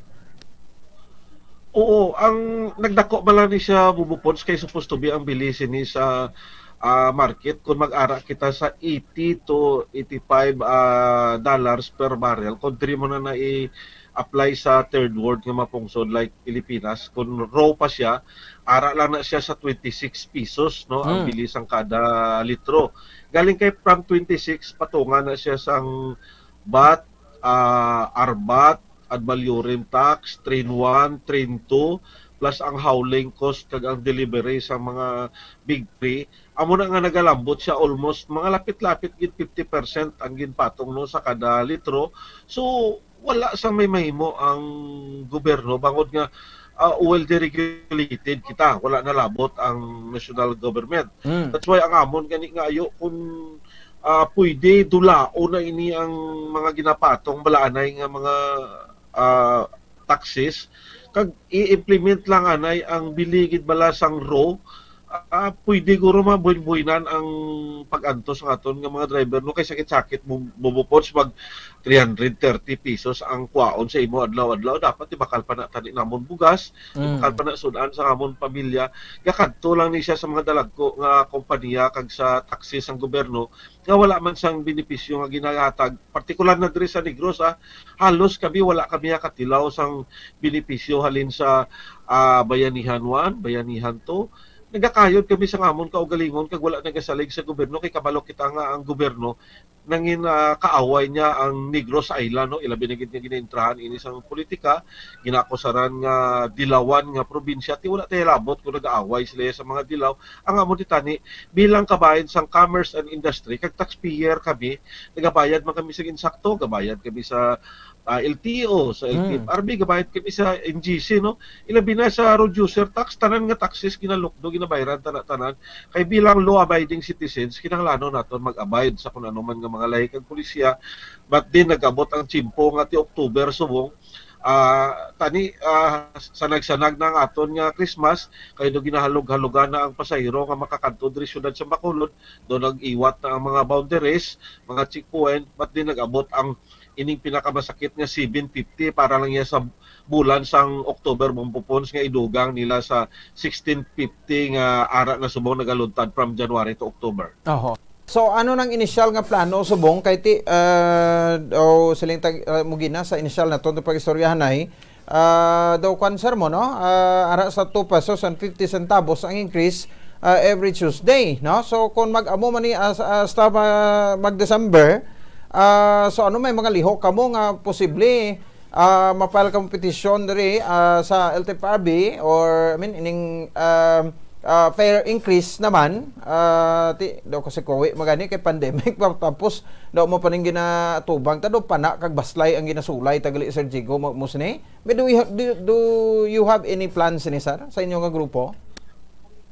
Oo, ang nagdako bala ni siya, Bumbo Pons, kay supposed to be ang bili sini sa, ah, market kung mag-ara kita sa eighty to eighty-five, ah, dollars per barrel. Kung diri mo na na i-apply sa third world nga mga pungsod like Pilipinas, kung raw pa siya, ara lang na siya sa twenty-six pesos, no, ang Hmm. bili sang kada litro. Galing kay from twenty-six, patunga na siya sang vat, ah, arbat, ad valorem tax, train one, train two, plus ang hauling cost kag ang delivery sa mga big three. Amo na nga nagalambot siya, almost mga lapit-lapit gid fifty percent ang ginpatong, no, sa kada litro. So, wala sang may mahimo ang gobyerno bangod nga, ah, well deregulated kita. Wala nalabot ang national government. Mm. That's why ang amon gani nga ayo kung, ah, pwede dulaon na ini ang mga ginapatong balaanay nga mga, ah, taxes, kag i-implement lang anay ang bili gid bala sang raw, ah, pwede guro mabuhin-buhinan ang pag-antos sa aton nga mga driver, no, kay sakit-sakit mo, Bumbo Pons, mag three hundred thirty pesos ang kwaon sa imo adlaw-adlaw. Dapat ibakal pa na tani namon bugas, Mm. ibakal pa na sud-an sa amon pamilya. Gakadto lang ni siya sa mga dalagko nga kompanya kag sa taxes sang gobyerno nga wala man sang benepisyo nga ginahatag, partikular na diri sa Negros, ah, halos kami, wala kami nakatilaw sang benepisyo halin sa, ah, Bayanihan one, Bayanihan two. Nagakayod kami sa amon kaugalingon kag wala nagasalig sa gobyerno, kay kabalo kita nga ang gobyerno nangin, ah, kaaway niya ang Negros Island, no? Ilabi na gid nga ginaintrahan ini sang politika, ginaakusaran nga dilawan nga probinsya, ti wala tayo labot kung nag-aaway sila sa mga dilaw. Ang amo di tani, bilang kabahin sang commerce and industry, kag taxpayer kami, nagabayad man kami sa insakto, gabayad kami sa, ah, L T O, sa Hmm. L T F R B, gabayad kami sa N G C, no? Ilabi na sa road user tax, tanan nga taxes ginalukdo, ginabayran tanan-tanan. Kay bilang law-abiding citizens, kinahanglanon naton mag-abide sa kung ano man nga mga lahi kag polisiya. But then, nag-abot ang tiyempo nga ti October subong, ah, tani, ah, sanag-sanag na ang aton nga Christmas, kay do ginahalog-halogan na ang pasahero nga makakadto diri siyudad sa Bacolod, do nag-iwat na ang mga boundaries, mga checkpoint, but then nag-abot ang ining pinakamasakit nga seven fifty para lang iya sa bulan sang October, Bumbo Pons, nga idugang nila sa sixteen fifty nga ara na subong nagaluntad from January to October. Oho. So, ano nang inisyal nga plano subong kay ti, ah, o siling tag, ah, mo gina sa inisyal naton pag-istoryahanay, ah, daw kwan, sir, mo, no? Ah, ara sa two pesos and fifty centavos ang increase, ah, every Tuesday, no? So, kung mag-amo man ni, ah, sa, ah, hasta ma-, mag-December, ah, so ano may mga lihok kamo nga posible, ah, ma-file kamo petisyon diri, ah, sa L T F R B or, I mean, ining, ah, ah, fare increase naman, ah, ti, daw kasi kuwi magani kay pandemic pa, tapos daw mo pa ning ginatubang ta, daw pana kag baslay ang ginasulay ta gali, Sir Jigo, mo, mo sini? May, do you have, do, do you have any plans sini, sir, sa inyo nga grupo?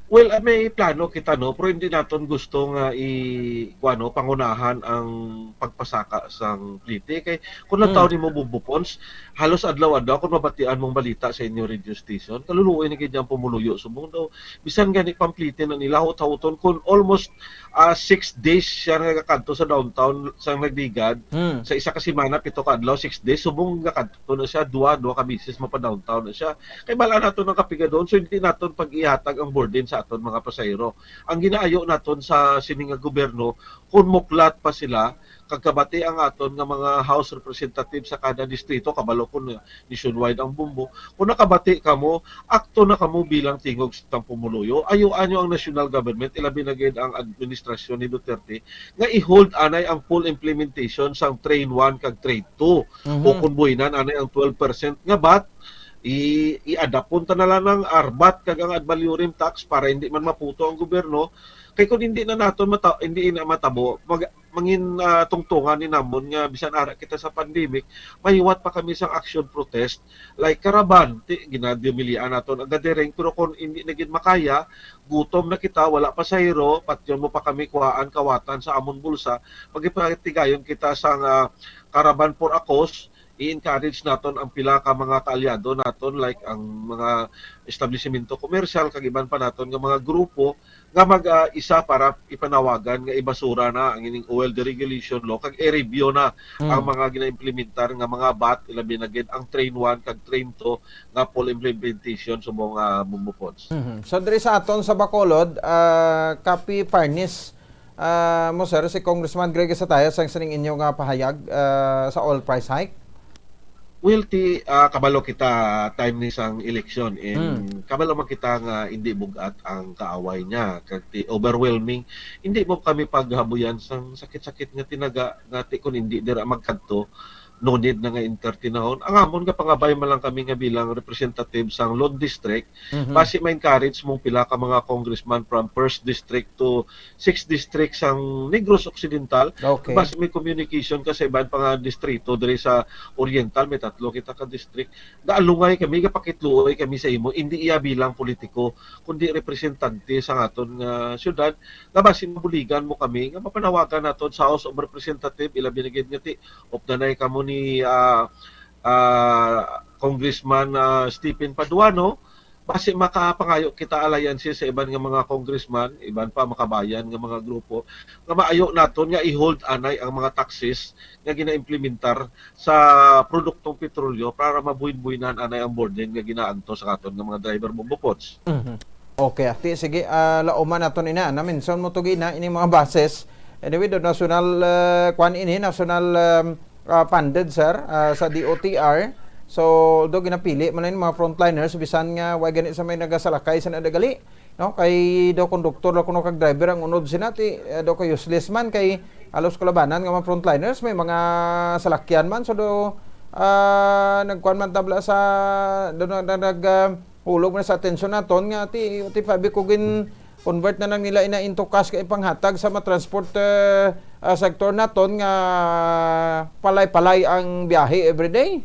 Well, ah, may plano kita, no, pero hindi naton gusto nga i-, kuwan, no, pangunahan ang pagpasaka sang plite. Kay kung Hmm. nataw nimo, Bumbo Pons, halos adlaw-adlaw kung mabatian mong balita sa inyo radio station, kaluluoy na gid ang pumuluyo subong daw. Bisan gani pamplite na nila, hawot-hawton kung almost, ah, six days siya nga nagakadto sa downtown sang Nagligad. Hmm. Sa isa ka semana, pito ka adlaw, six days, subong nagakadto na siya, duha, duha ka beses mapa-downtown na siya. Kay bala naton ang kapigadon, so hindi naton pag-ihatag ang burden sa aton mga pasahero. Ang ginaayo naton sa sini nga gobyerno, kung muklat pa sila, kag kabati ang aton nga mga House Representative sa kada distrito, kabalo ko na nationwide ang Bumbo, kung nakabati kamo, akto na kamo bilang tingog sang pumuluyo. Ayuan nyo ang national government, ilabi na gid ang administrasyon ni Duterte, nga i-hold anay ang full implementation sang Train one kag Train two. Mhm. O kung buhinan anay ang twelve percent nga vat, I, i-adapt ta na lang ang arbat kag ang ad valorem tax para hindi man maputo ang gobyerno. Kay kung hindi na naton mata, hindi na matabo, mag, mangin, ah, tungtungan ni namon nga bisan ara kita sa pandemic, mahiwat pa kami sang action protest, like caravan, ti, ginadumilian naton ang gathering, pero kung hindi na gid makaya, gutom na kita, wala pasahero, patyon mo pa kami kuhaan, kawatan sa amon bulsa, magipatigayon kita sang, ah, caravan for a cause, i-encourage naton ang pila ka mga kaalyado naton, like ang mga establisimento komersyal kag iban pa naton nga mga grupo nga mag, ah, isa para ipanawagan nga ibasura na ang ining oil deregulation law kag i-review na ang Mm. mga ginaimplementar nga mga bat, ilabi na gid ang train one kag train two nga full implementation subong, ah, Bumbo Pods. Mhm. So, diri sa aton sa Bacolod, ah, copy furnace, ah, mo, sir, si Congressman Greg Sataya sang sining inyo nga pahayag, ah, sa oil price hike? Well, ti, ah, kabalo kita time ni sang eleksyon, and Hmm. kabalo man kita nga hindi bugat ang kaaway niya, kag ti overwhelming. Hindi mo kami paghabuyan sang sakit-sakit nga tinaga, nga ti kun hindi dira magkadto, no need na nga entertainahon. Ang amon nga pangabay man lang kami nga bilang representative sang Lod District, Mhm. basi ma-encourage mong pila ka mga congressman from first district to sixth district sang Negros Occidental. Okay. Basi may communication ka sa iban pa nga distrito diri sa Oriental, may tatlo kita ka district. Gaalungay kami, gapakitluoy kami sa imo, hindi iya bilang politiko, kundi representante sa aton nga syudad. Nga basi mabuligan mo kami nga mapanawagan naton sa House of Representative, ilabi na gid nga ti, updanay kamo ni, ah, ah, Congressman, ah, Stephen Paduano, basi makapangayo kita alliances sa iban nga mga congressman, iban pa makabayan nga mga grupo, nga maayo naton nga i-hold anay ang mga taxes nga ginaimplementar sa produktong petrolyo para mabuhin-buhinan anay ang burden nga ginaantos sa aton nga mga driver, Bumbo Pods. Mhm. Okay, ati, sige, ah, lauman naton ina, na-mention mo to gina, ini mga buses. Anyway, the national, ah, kwan ini, national, um, ah, funded, sir, ah, sa D O T R. So, although ginapili man lang mga frontliners, bisan nga wa gani sa may nagasalakay sa nadagali, no? Kay daw konduktor lang kuno kag driver ang unod sina, ti, eh, daw kay useless man, kay halos kalabanan nga mga frontliners, may mga salakyan man. So, do, ah, nagkuan man tabla sa, do, nag, nag, nag, ah, hulog na sa atensyon naton nga ti, ti Fabi, kung gin-convert na lang nila ina into cash kay ipanghatag sa mga transport, eh, ah, sector naton nga palay-palay ang biyahe everyday.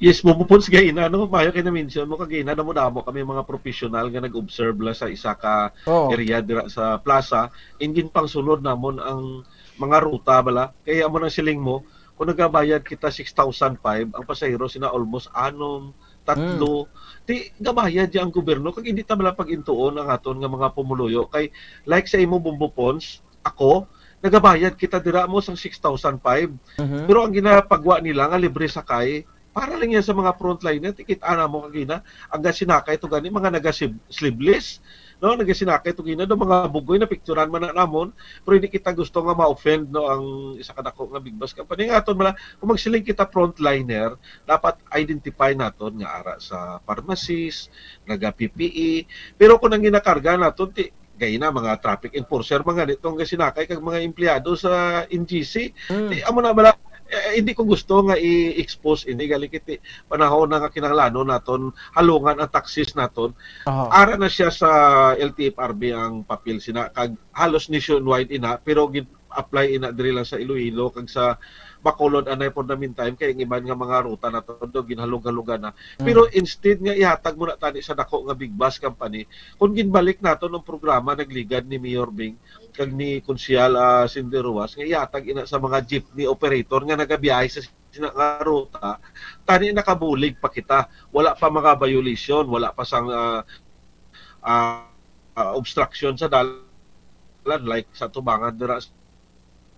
Yes, Bumbo Pods, gay na, no? Mayo kay na-mention mo, kagina, damo-damo kami mga professional nga nag-observe la sa isa ka Oo. area dira sa plaza. Ingin pang sulod namon ang mga ruta bala. Kaya mo nang siling mo, kung nagabayad kita six thousand five, ang pasahero sina almost anom, tatlo. Mm. Ti, gabayad ya ang gobyerno, kag hindi ta bala pag-intuon ang aton nga mga pumuluyo. Kay, like sa imo, Bumbo Pods, ako, nagabayad kita dira mo sang six thousand five. Mhm. Pero ang ginapagwa nila nga libre sakay, para lang yan sa mga frontliner, ti kita na mo kagina, ang gasinakay to gani, mga naga-, sleeveless, no? Nagasinakay to gina, do mga bugoy na picturan man na namon, pero hindi kita gusto nga ma-offend, no, ang isa ka dako nga big bus company. Nga aton mala, kung magsiling kita frontliner, dapat identify naton nga ara sa pharmacist, naga P P E, pero kung ang ginakarga naton, ti, gay na, mga traffic enforcer, mga nitong gasinakay kag mga empleyado sa N G C. Mm. Ti, amo na bala, eh, hindi ko gusto nga i-expose ini, gali kiti panahon na nga kinahanglanon naton halungan ang taxes naton. Aha. Ara na siya sa L T F R B ang papel sina, kag halos nationwide ina, pero gin-apply ina diri lang sa Iloilo kag sa Bacolod anay for the meantime, kay ang iban nga mga ruta naton do ginhalog-halogan na. Mm. Pero instead nga ihatag mo na tani sa dako nga big bus company, kung ginbalik naton ang programa nagligad ni Mayor Bing kag ni Konsehal, ah, Cindy Ruas, nga ihatag ina sa mga jeepney operator nga nagabiyahe sa sina nga ruta, tani nakabulig pa kita. Wala pa mga violation, wala pa sang, ah, ah, ah, obstruction sa dalan, like sa tubangan dira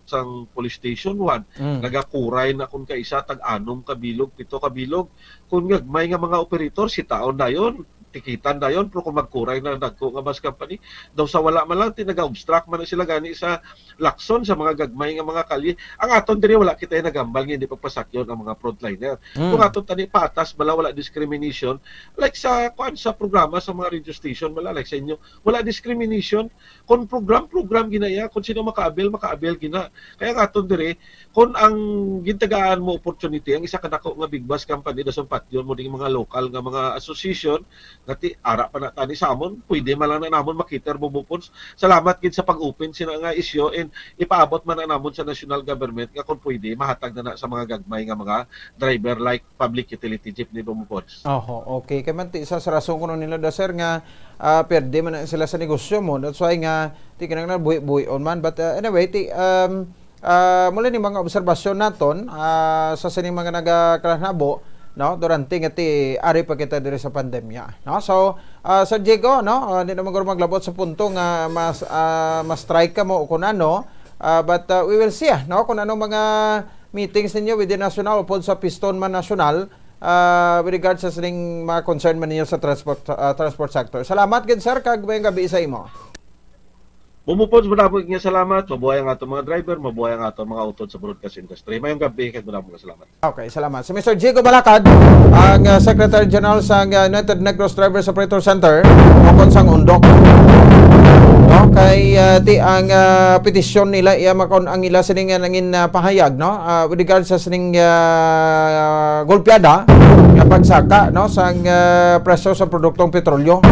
sang police station one. Mm. Nagakuray na kun kaisa tag anom ka bilog, pito ka bilog. Kun gagmay nga mga operator, sitaon dayon. tikitan dayon, pero kung magkuray na dagko nga bus company, daw sa wala man lang, ti naga-obstruct man na sila gani sa lakson sa mga gagmay nga mga kalye. Ang aton diri, wala kita nagambal nga hindi pagpasakyon ang mga frontliner. Mm. Kung aton tani patas bala, wala discrimination, like sa, kuan, sa programa sa mga radio station bala, like sa inyo, wala discrimination. Kung program-program gina iya, kung sino maka-avail, maka-avail gina. Kaya nga aton diri, kung ang gintagaan mo opportunity, ang isa ka dako nga big bus company, dason patyon mo ding mga local nga mga association, nga ti, ara pa na tani sa amon, pwede man lang na namon makiter mo bupon. Salamat gid sa pag-open sina nga isyu, and ipaabot man na namon sa national government nga kung pwede, mahatag na na sa mga gagmay nga mga driver like public utility jeepney, Bumupods. Oho, okay. Kay man ti, sa, sa rason kuno nila da, sir, nga, ah, perde man na sila sa negosyo mo. That's why nga, ti kinahanglan buhi-buhion man. But, ah, anyway, ti, um, ah, mula ni mga obserbasyon naton, ah, sa sining mga nagakalanabo, no, durante nga ti ari pa kita diri sa pandemya, no? So, ah, Sir Diego, no, ah, di naman guro maglabot sa punto nga mas, ah, mas strike ka mo o kung ano, ah, but, ah, we will see, ah, no, kung ano mga meetings ninyo with the national upod sa piston man national, ah, with regards sa sining mga concern man ninyo sa transport, ah, transport sector. Salamat gid, sir, kag mayong gabi sa imo. Bumupods, madamo nga salamat. Mabuhay ang atong mga driver, mabuhay ang atong mga utod sa broadcast industry. Mayong gabi, kag madamo nga salamat. Okay, salamat. Si Mister Jigo Balakad, ang, ah, Secretary General sa, ah, United Negros Drivers Operator Center, ukon sang undok. No? Kay, ah, ti ang, ah, petisyon nila, iya makon ang ila sining, ah, nangin, ah, pahayag, no? Ah, with regards sa sining, ah, golpeada nga pagsaka, no, sang, ah, presyo sa produktong petrolyo.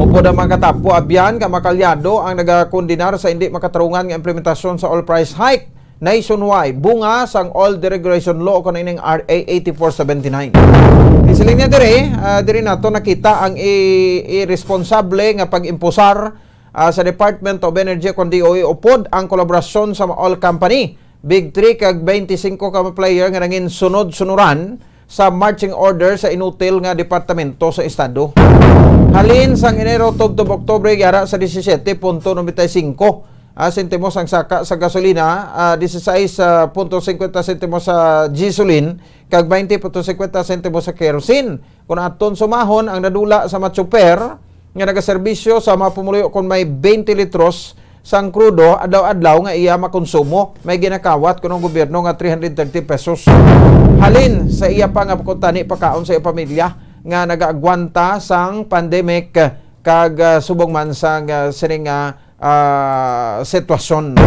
Upod ang mga katapo, abyan nga makalyado ang nagakondenar sa hindi makatarungan nga implementasyon sa oil price hike nationwide, bunga sang oil deregulation law o kung ining R A eighty-four seventy-nine. Isiling niya diri, ah, diri nato nakita ang i-, iresponsable nga pag-imposar, ah, sa Department of Energy, kundi o upod ang kolaborasyon sa mga oil company, Big Three kag twenty-five ka mga player nga nangin sunod-sunuran sa marching order sa inutil nga departamento sa Estado. Halin sang Enero tubtob Oktubre, yara sa disisiete punto nobenta y singko, ah, sentimos ang saka sa gasolina, ah, dieciséis punto cincuenta sentimos sa gasoline, kag twenty punto cincuenta sentimos sa kerosene. Kung aton sumahon ang nadula sa mga tsuper nga nagaserbisyo sa mga pumuluyo, kung may twenty litros sang krudo adlaw-adlaw nga iya makonsumo, may ginakawat kuno ang gobyerno nga three hundred thirty pesos. Halin sa iya pa nga kuntani pakaon sa iya pamilya nga nagaagwanta sang pandemic kag, ah, subong man sang, ah, sining, ah, ah, sitwasyon.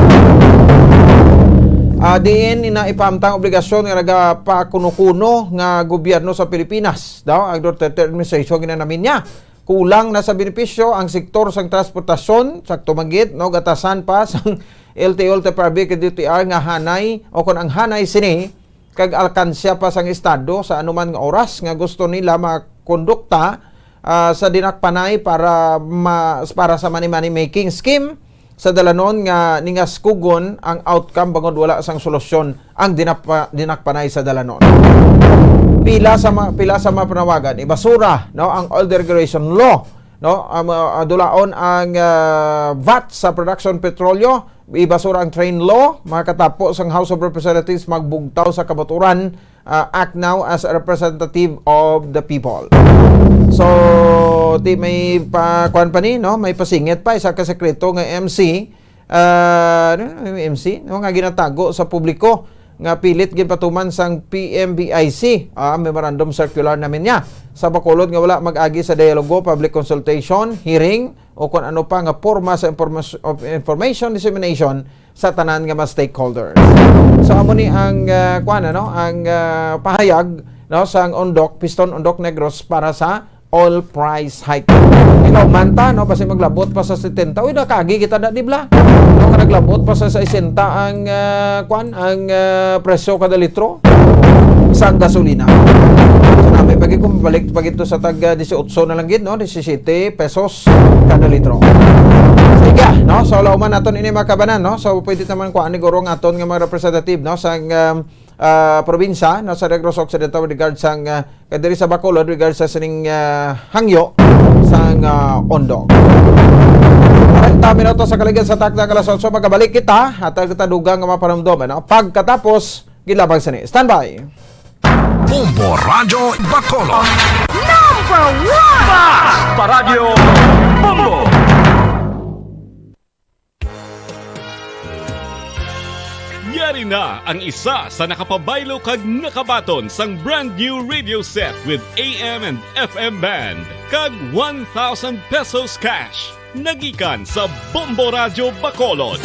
Ah, diin ina ipahamtang obligasyon nga nagapakuno-kuno nga gobyerno sa Pilipinas, daw, ang Duterte administration, ginanamin niya. Kulang na sa benepisyo ang sektor sang transportasyon, sakto man gid, no, gatasan pa sang L T O, L T F R B kag D T R nga hanay, o kon ang hanay sini, kag alkansya pa sang Estado sa anuman nga oras nga gusto nila makondukta, ah, sa dinakpanay para ma-, para sa money-money making scheme sa dalanon nga ningaskugon ang outcome bangod wala sang solusyon ang dinapa-, dinakpanay sa dalanon. Pila sa ma-, pila sa mapanawagan, ibasura, no, ang oil deregulation law, no, ang, ah, dulaon ang, ah, vat sa production petrolyo, ibasura ang train law, makatapo sang House of Representatives magbugtaw sa kabaturan, ah, act now as a representative of the people. So, ti may pa, kuan pa ni, no? May pasingit pa, isa ka sekreto nga M C, ah, ano, M C, no? Nga ginatago sa publiko nga pilit ginpatuman sang P M B I C, ah, memorandum circular namin niya. Sa Bacolod nga wala mag-agi sa dialogo, public consultation, hearing, o kung ano pa nga porma sa informas-, of information dissemination sa tanan nga mga stakeholders. So, amo ni ang, ah, kuwan, ano, ang, ah, pahayag, no, sang Undok, Piston Undok Negros para sa oil price hike. Ikaw, manta, no, basi maglabot pa sa setenta. Uy, nakagi kita na, di bla? No, nga naglabot pa sa sesenta ang, ah, kuwan, ang, ah, presyo kada litro sang gasolina. So, nami pagi kung balik pagi to sa tag, ah, dieciocho na lang gid, no? Disisiyete pesos kada litro. Sige, no? So, lauman naton ini, mga kabanan, no? So, pwede naman kuan ni guro ang aton nga mga representative, no? Sang, um, ah, probinsya, no? Sa Negros Occidental with regard sang, ah, kay diri sa Bacolod, with regard sa sining, ah, hangyo sang, ah, Ondo. Treinta minutos sa kaligid sa takna nga alas otso, magabalik kita, hatag kita dugang nga mga panumdom, no? Pagkatapos, gilabang sini. Standby! Bombo Radyo Bacolod. Basta Radyo Bombo! Yari na ang isa sa nakapabaylo kag nakabaton sang brand new radio set with A M and F M band kag one thousand pesos cash. Nagikan sa Bombo Radyo Bacolod.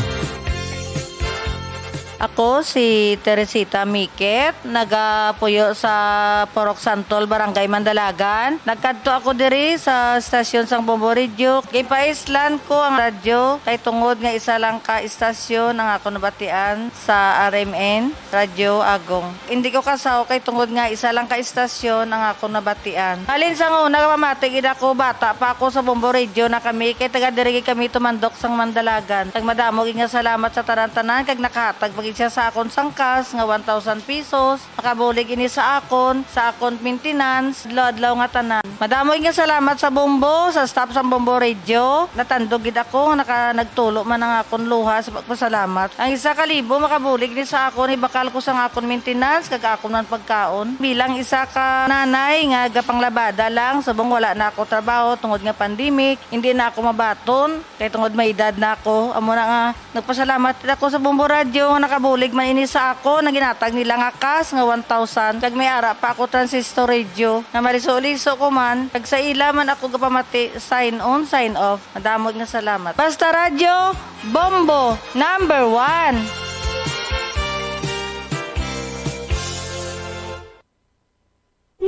Ako si Teresita Miket, nagapuyo sa Purok Santol, Barangay Mandalagan. Nagkadto ako diri sa stasyon sang Bombo Radio. Gipaislan ko ang radyo kay tungod nga isa lang ka istasyon ang ako nabatian sa R M N Radyo Agong. Hindi ko kasaw kay tungod nga isa lang ka istasyon ang ako nabatian. Halin sang una, pamati gid ako, bata pa ako sa Bombo Radio na kami, kay taga diri gid kami tumandok sang Mandalagan. Kag madamo gid nga salamat sa tanan-tanan, kag nakahatag pa gid siya sa akon sang cash nga one thousand pesos. Makabulig ini sa akon, sa akon maintenance, adlaw-adlaw nga tanan. Madamo gid nga salamat sa Bombo, sa staff sang Bombo Radio. Natandog gid ako nga naka-, nagtulo man ang akon luha sa pagpasalamat. Ang isa ka libo makabulig ni sa akon, ibakal ko sang akon maintenance kag akon man pagkaon. Bilang isa ka nanay nga gapanglabada lang, subong wala na ako trabaho tungod nga pandemic, hindi na ako mabaton. Kay tungod may edad na ako, amo na nga nagpasalamat ako sa Bombo Radio nga nakabulig man ini sa ako, nga ginhatag nila nga cash nga one thousand, kag may ara pa ako transistor radio nga maliso-liso ko man, kag sa ila man ako gapamati, sign on, sign off. Madamo nga salamat. Basta Radyo, Bombo, number one.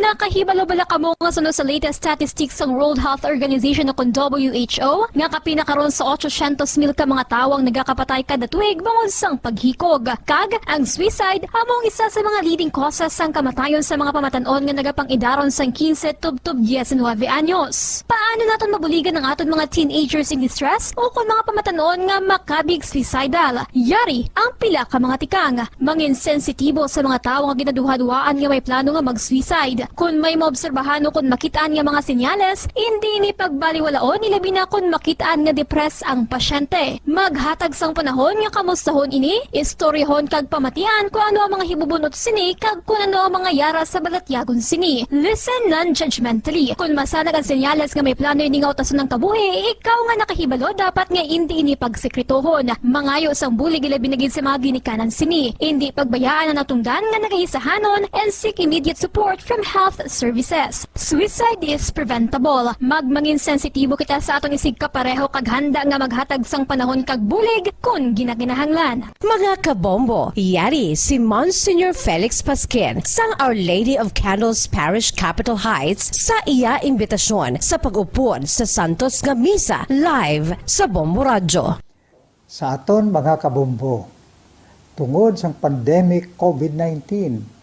Nakahibalo bala kamo nga suno sa latest statistics sang World Health Organization o kon W H O, nga kapin na karon sa otsosyentos mil ka mga tawo ang nagakapatay kada tuig bangod sang paghikog? Kag ang suicide amo ang isa sa mga leading causes sang kamatayon sa mga pamatan-on nga nagapang-idaron sang quince tubtob diecinuebe anyos. Paano naton mabuligan ang aton mga teenagers in distress o kon mga pamatan-on nga makabig suicidal? Yari ang pila ka mga tikang. Mangin sensitibo sa mga tawo nga ginaduhaduhaan nga may plano nga mag-suicide. Kon may maobserbahan o kon makit-an nga mga senyales, indi ini pagbaliwalaon, ilabi na kon makit-an nga depressed ang pasyente. Maghatag sang panahon nga kamustahon ini, istoryahon kag pamatian kon ano ang mga hibubun-ot sini kag kon ano ang mga yara sa balatyagon sini. Listen non-judgmentally. Kon masanag ang senyales nga may plano ini nga utason ang kabuhi, ikaw nga nakahibalo dapat nga indi ini pagsekretohon. Mangayo sang bulig, ilabi na gid sa mga ginikanan sini. Indi pagbayaan ang natungdan nga nagaisahanon and seek immediate support from health services. Suicide is preventable. Magmangin sensitibo kita sa aton isigkapareho kag handa nga maghatag sang panahon kag bulig kon ginakinahanglan. Mga kabombo, yari si Monsignor Felix Pasquin sang Our Lady of Candles Parish, Capitol Heights, sa iya imbitasyon sa pag-upod sa santos nga misa live sa Bombo Radyo. Sa aton mga kabombo, tungod sang pandemic covid nineteen,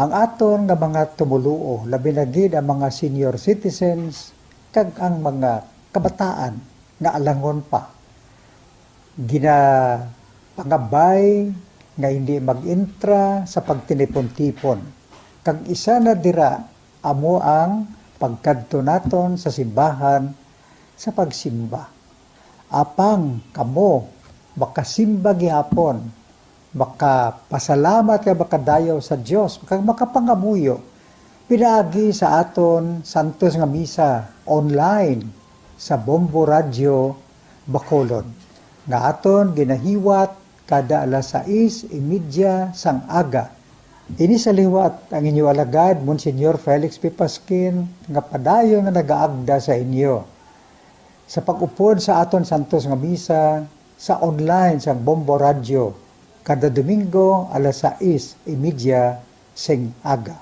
ang aton nga mga tumoluo, labi na gid ang mga senior citizens kag ang mga kabataan nga alangon pa, ginapangabay nga hindi mag-entra sa pagtinipon-tipon, kag isa na dira amo ang pagkadto naton sa simbahan sa pagsimba. Apang kamo makasimba gihapon, makapasalamat kag makadayaw sa Dios, kag makapangamuyo pinaagi sa aton santos nga misa online sa Bombo Radyo Bacolod, nga aton ginahiwat kada alas sais y media sang aga. Ini sa liwat ang inyo alagad, Monsignor Felix P. Pasquin, nga padayon nga nagaagda sa inyo sa pag-upod sa aton santos nga misa sa online sang Bombo Radyo kada Domingo alas sais y media sing aga.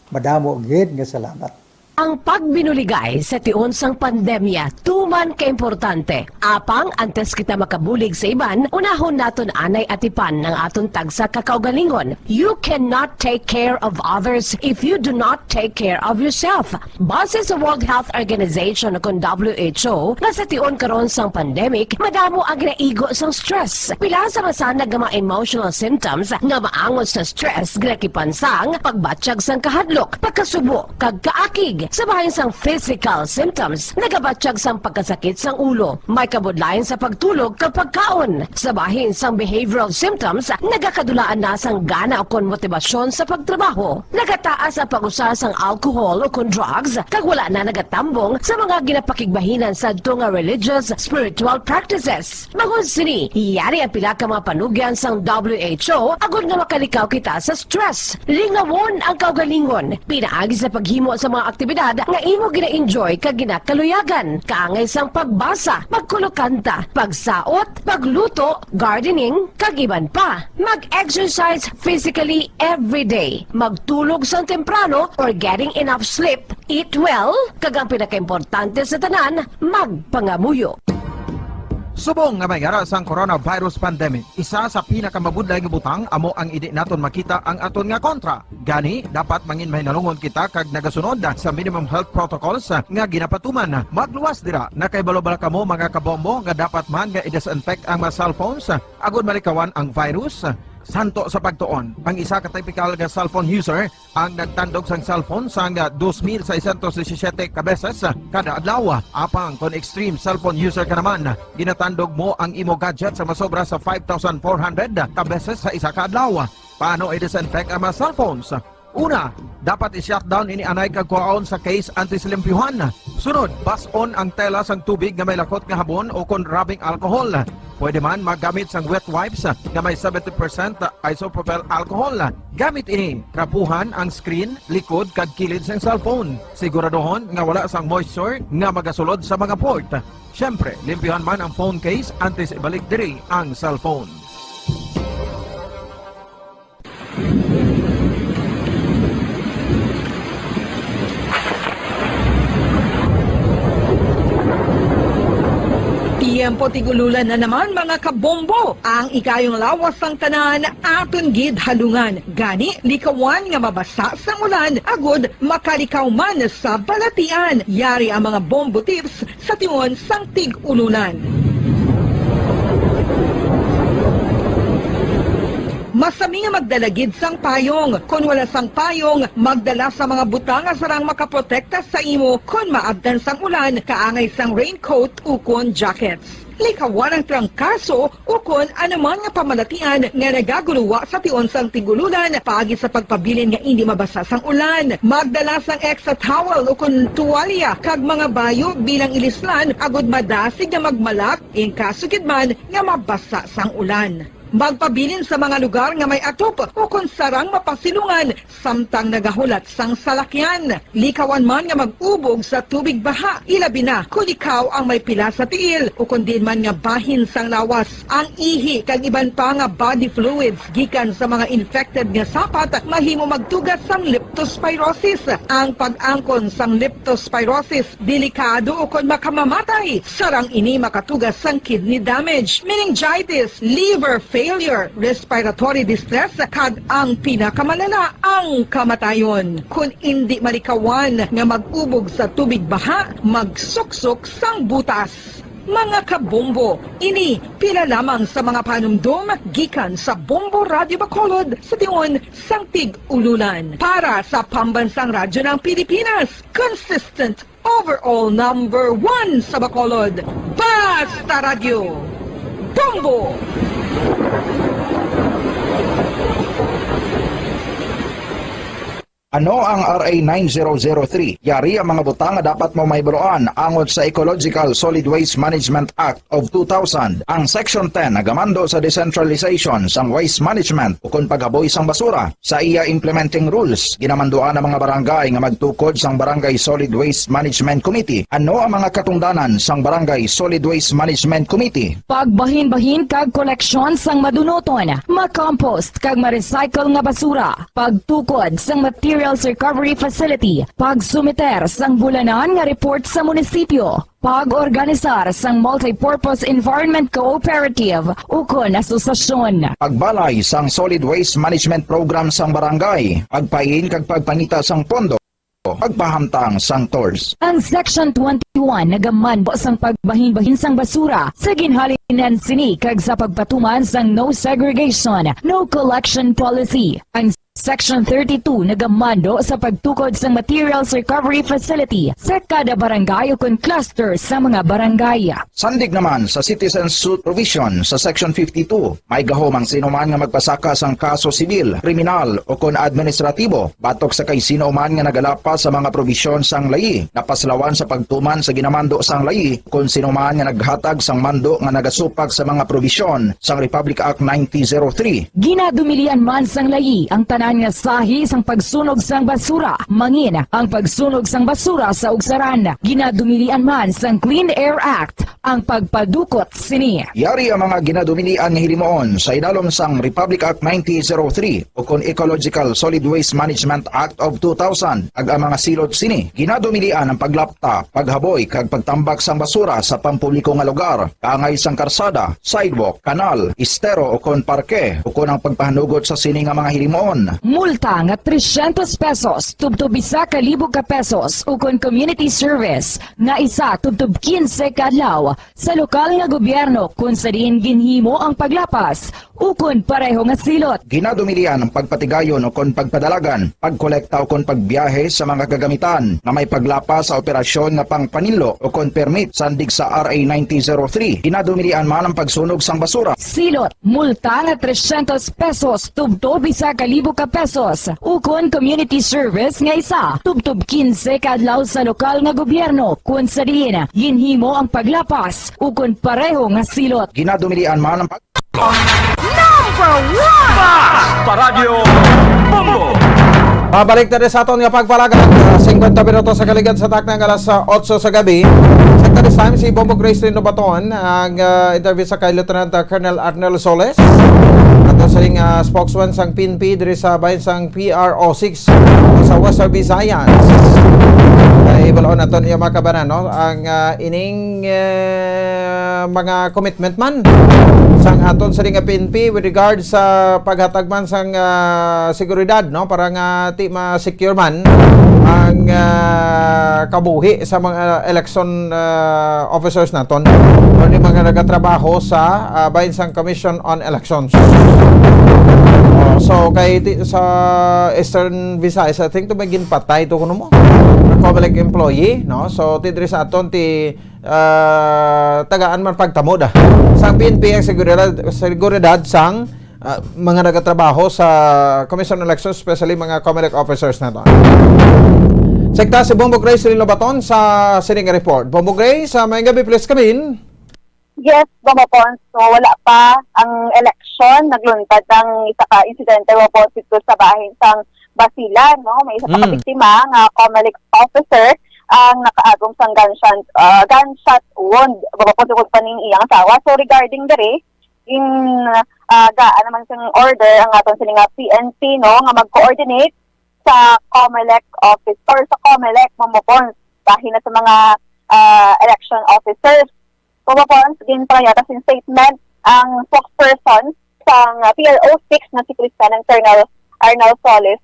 Madamo gid nga salamat. Ang pagbinuligay sa tion sang pandemya tuman kaimportante. Apang antes kita makabulig sa iban, unahon naton anay atipan ang aton tagsa ka kaugalingon. You cannot take care of others if you do not take care of yourself. Base sa World Health Organization o kon W H O, nga sa tion karon sang pandemic, madamo ang ginaigo sang stress. Pila sa masanag nga mga emotional symptoms nga maangot sa stress ginakipan sang pagbatyag sang kahadlok, pagkasubo, kag kaakig. Sa bahin sang physical symptoms, nagabatyag sang pagkasakit sang ulo, may kabudlayan sa pagtulog kag pagkaon. Sa bahin sang behavioral symptoms, nagakadulaan na sang gana ukon motibasyon sa pagtrabaho. Nagataas ang pag-usar sang alcohol ukon drugs, kag wala na nagatambong sa mga ginapakigbahinan sadto nga religious, spiritual practices. Bangod sini, yari ang pila ka mga panugyan sang W H O agod nga makalikaw kita sa stress. Lingawon ang kaugalingon pinaagi sa paghimo sa mga aktibidad nga imo gina-enjoy kag ginakaluyagan, kaangay sang pagbasa, pagkulokanta, pagsaot, pagluto, gardening, kag iban pa. Mag-exercise physically every day. Magtulog sang temprano or getting enough sleep. Eat well, kag ang pinakaimportante sa tanan, magpangamuyo. Subong nga may ara sang coronavirus pandemic, isa sa pinakamabudlay nga butang amo ang indi naton makita ang aton nga kontra. Gani, dapat mangin mahinalungon kita kag nagasunod sa minimum health protocols nga ginapatuman. Magluwas dira, nakahibalo bala kamo, mga kabombo, nga dapat man nga i-disinfect ang mga cellphones agod malikawan ang virus? Santo sa pagtuon, ang isa ka typical nga cellphone user ang nagtandog sang cellphone sang dos mil seiscientos disisiete ka beses kada adlaw. Apang kon extreme cellphone user ka naman, ginatandog mo ang imo gadget sa masobra sa five thousand four hundred ka beses sa isa ka adlaw. Paano i-disinfect ang mga cellphones? Una, dapat i-shutdown ini anay kag kuhaon sa case antes limpyuhan. Sunod, bas-on ang tela sang tubig nga may lakot nga habon ukon rubbing alcohol. Pwede man maggamit sang wet wipes nga may seventy percent isopropyl alcohol. Gamit ini, trapuhan ang screen, likod, kag kilid sang cellphone. Siguraduhon nga wala sang moisture nga magasulod sa mga port. Siyempre, limpyuhan man ang phone case antes ibalik diri ang cellphone. Tiyempo tig-ululan na naman, mga kabombo. Ang ikayong lawas sang tanan aton gid halungan. Gani, likawan nga mabasa sang ulan agod makalikaw man sa balatian. Yari ang mga bombo tips sa tion sang tig-ululan. Masami nga magdala gid sang payong. Kon wala sang payong, magdala sa mga butang nga sarang makaprotekta sa imo kon maabtan sang ulan, kaangay sang raincoat ukon jackets. Likawan ang trangkaso ukon anuman nga pamalatian nga nagaguluwa sa tion sang tig-ululan paagi sa pagpabilin nga indi mabasa sang ulan. Magdala sang extra towel ukon tuwalya kag mga bayo bilang ilislan agud madasig nga magmalak in kaso gid man nga mabasa sang ulan. Magpabilin sa mga lugar nga may atop ukon sarang mapasilungan samtang nagahulat sang salakyan. Likawan man nga mag-ubog sa tubig baha, ilabi na kon ikaw ang may pila sa tiil ukon diin man nga bahin sang lawas. Ang ihi kag iban pa nga body fluids gikan sa mga infected nga sapat mahimo magtuga sang leptospirosis. Ang pag-angkon sang leptospirosis delikado ukon makamamatay. Sarang ini makatuga sang kidney damage, meningitis, liver failure, respiratory distress, kag ang pinakamalala, ang kamatayon. Kon indi malikawan nga mag-ubog sa tubig baha, magsuksok sang butas. Mga kabombo, ini pila lamang sa mga panumdom gikan sa Bombo Radio Bacolod sa tion sang tig-ululan. Para sa Pambansang Radyo ng Pilipinas, consistent overall number one sa Bacolod, Basta Radyo, Bombo! Ano ang R A nine zero zero three? Yari ang mga butang nga dapat mo mahibaluan angot sa Ecological Solid Waste Management Act of two thousand. Ang Section ten nagamando sa decentralization sang waste management ukon paghaboy sang basura. Sa iya implementing rules, ginamanduan ang mga barangay nga magtukod sang Barangay Solid Waste Management Committee. Ano ang mga katungdanan sang Barangay Solid Waste Management Committee? Pagbahinbahin kag koleksyon sang madunuton, ma-compost kag ma-recycle nga basura, pagtukod sang materials recovery facility, pagsumiter sang bulanan nga report sa munisipyo, pag-organisar sang multipurpose environment cooperative ukon asosasyon. Pagbalay sang solid waste management program sang barangay, pagpain kag pagpangita sang pondo, pagpahamtang sang tours. Ang Section twenty-one nagamando sang pagbahinbahin sang basura sa ginhalinan sini kag sa pagpatuman sang no segregation, no collection policy. Ang Section thirty-two nagamando sa pagtukod sa materials recovery facility sa kada barangay o kon cluster sa mga barangay. Sandig naman sa citizen suit provision sa Section fifty-two, may gahom ang sino man nga magpasaka sang kaso sibil, kriminal, o kon administratibo batok sa kay sino man nga nagalapas sa mga probisyon sang layi. Napaslawan sa pagtuman sa ginamando sang layi kon sino man nga naghatag sang mando nga nagasupak sa mga probisyon sang Republic Act nineteen zero three. Ginadumilian man sang layi ang tanan nga sahi sang pagsunog sang basura, mangin ang pagsunog sang basura sa ugsaran. Ginadumilian man sang Clean Air Act ang pagpadukot sini. Yari ang mga ginadumilian nga hilimuon sa idalom sang Republic Act nineteen zero three o kon Ecological Solid Waste Management Act of two thousand, kag ang mga silot sini. Ginadumilian ang paglapta, paghaboy, kag pagtambak sang basura sa pampubliko nga lugar, kaangay sang karsada, sidewalk, kanal, estero o kon parke, o kon ang pagpahanugot sa sini nga mga hilimuon. Multa nga trescientos pesos tubtob isa ka libo ka pesos, o kon community service nga isa tubtob quince ka adlaw sa lokal nga gobyerno kon sa diin ginhimo ang paglapas ukon pareho nga silot. Ginadumilian ang pagpatigayon ukon pagpadalagan, pagkolekta ukon pagbiyahe sa mga kagamitan nga may paglapas sa operasyon nga pangpaninlo ukon permit sandig sa R A nineteen zero three. Ginadumilian man ang pagsunog sang basura. Silot, multa nga trescientos pesos tubtob isa ka libo ka pesos, ukon community service nga isa tubtob quince ka adlaw sa lokal nga gobyerno kon sa diin ginhimo ang paglapas ukon pareho nga silot. Ginadumilian man ang pag- Number one! Paradyo Bombo! Mabalik na rin sa aton nga pagpalagad, ah, singkwenta minutos sa kaligad sa takna nga alas, ah, otso sa gabi. Sa this time, si Bombo Grace Lino Baton ang, ah, interview sa kay Lieutenant, ah, Colonel Arnel Soles. Ato sining, ah, spokesman sang P N P diri sa bahin sang P R O six sa Western Visayas. Ay, balaon naton iya, mga kabanan, no? Ang, ah, ining, eh, mga commitment man sang aton sini nga P N P with regard sa paghatag man sang, ah, seguridad, no, para nga ti ma-secure man ang, ah, kabuhi sa mga election, ah, officers naton or ni mga nagatrabaho sa, ah, bahin sang Commission on Elections. Oh, so kay ti-, sa Eastern Visayas, I think to may ginpatay to kuno mo, COMELEC employee, no? So ti diri sa aton ti ah, tagaan man pagtamod, ah, sang P N P ang seguridad, seguridad sang, ah, mga nagatrabaho sa Commission on Elections, especially mga COMELEC officers naton. Sekta si Bombo Grace Lino Baton sa sining report. Bombo Grace, sa may gabi, please come in. Yes, Bombo Pons. So, wala pa ang election. Nagluntad ang isa ka insidente, Bombo Pons, dito sa bahin sang Basilan, no? May isa pa ka Mm. biktima nga COMELEC officer ang nakaagom sang gunshot, ah, gunshot wound, Bombo Pons, tungod pa ning iyang asawa. So, regarding diri, in, ah, gaan naman sing order ang aton sini nga P N P, no, nga mag-coordinate sa COMELEC office or sa COMELEC, Bombo Pons, bahin na sa mga, ah, election officers. Bombo Pons, ginpangayatan sing statement ang spokesperson sang P R O six nga si Police Lieutenant Colonel Arnel Solis,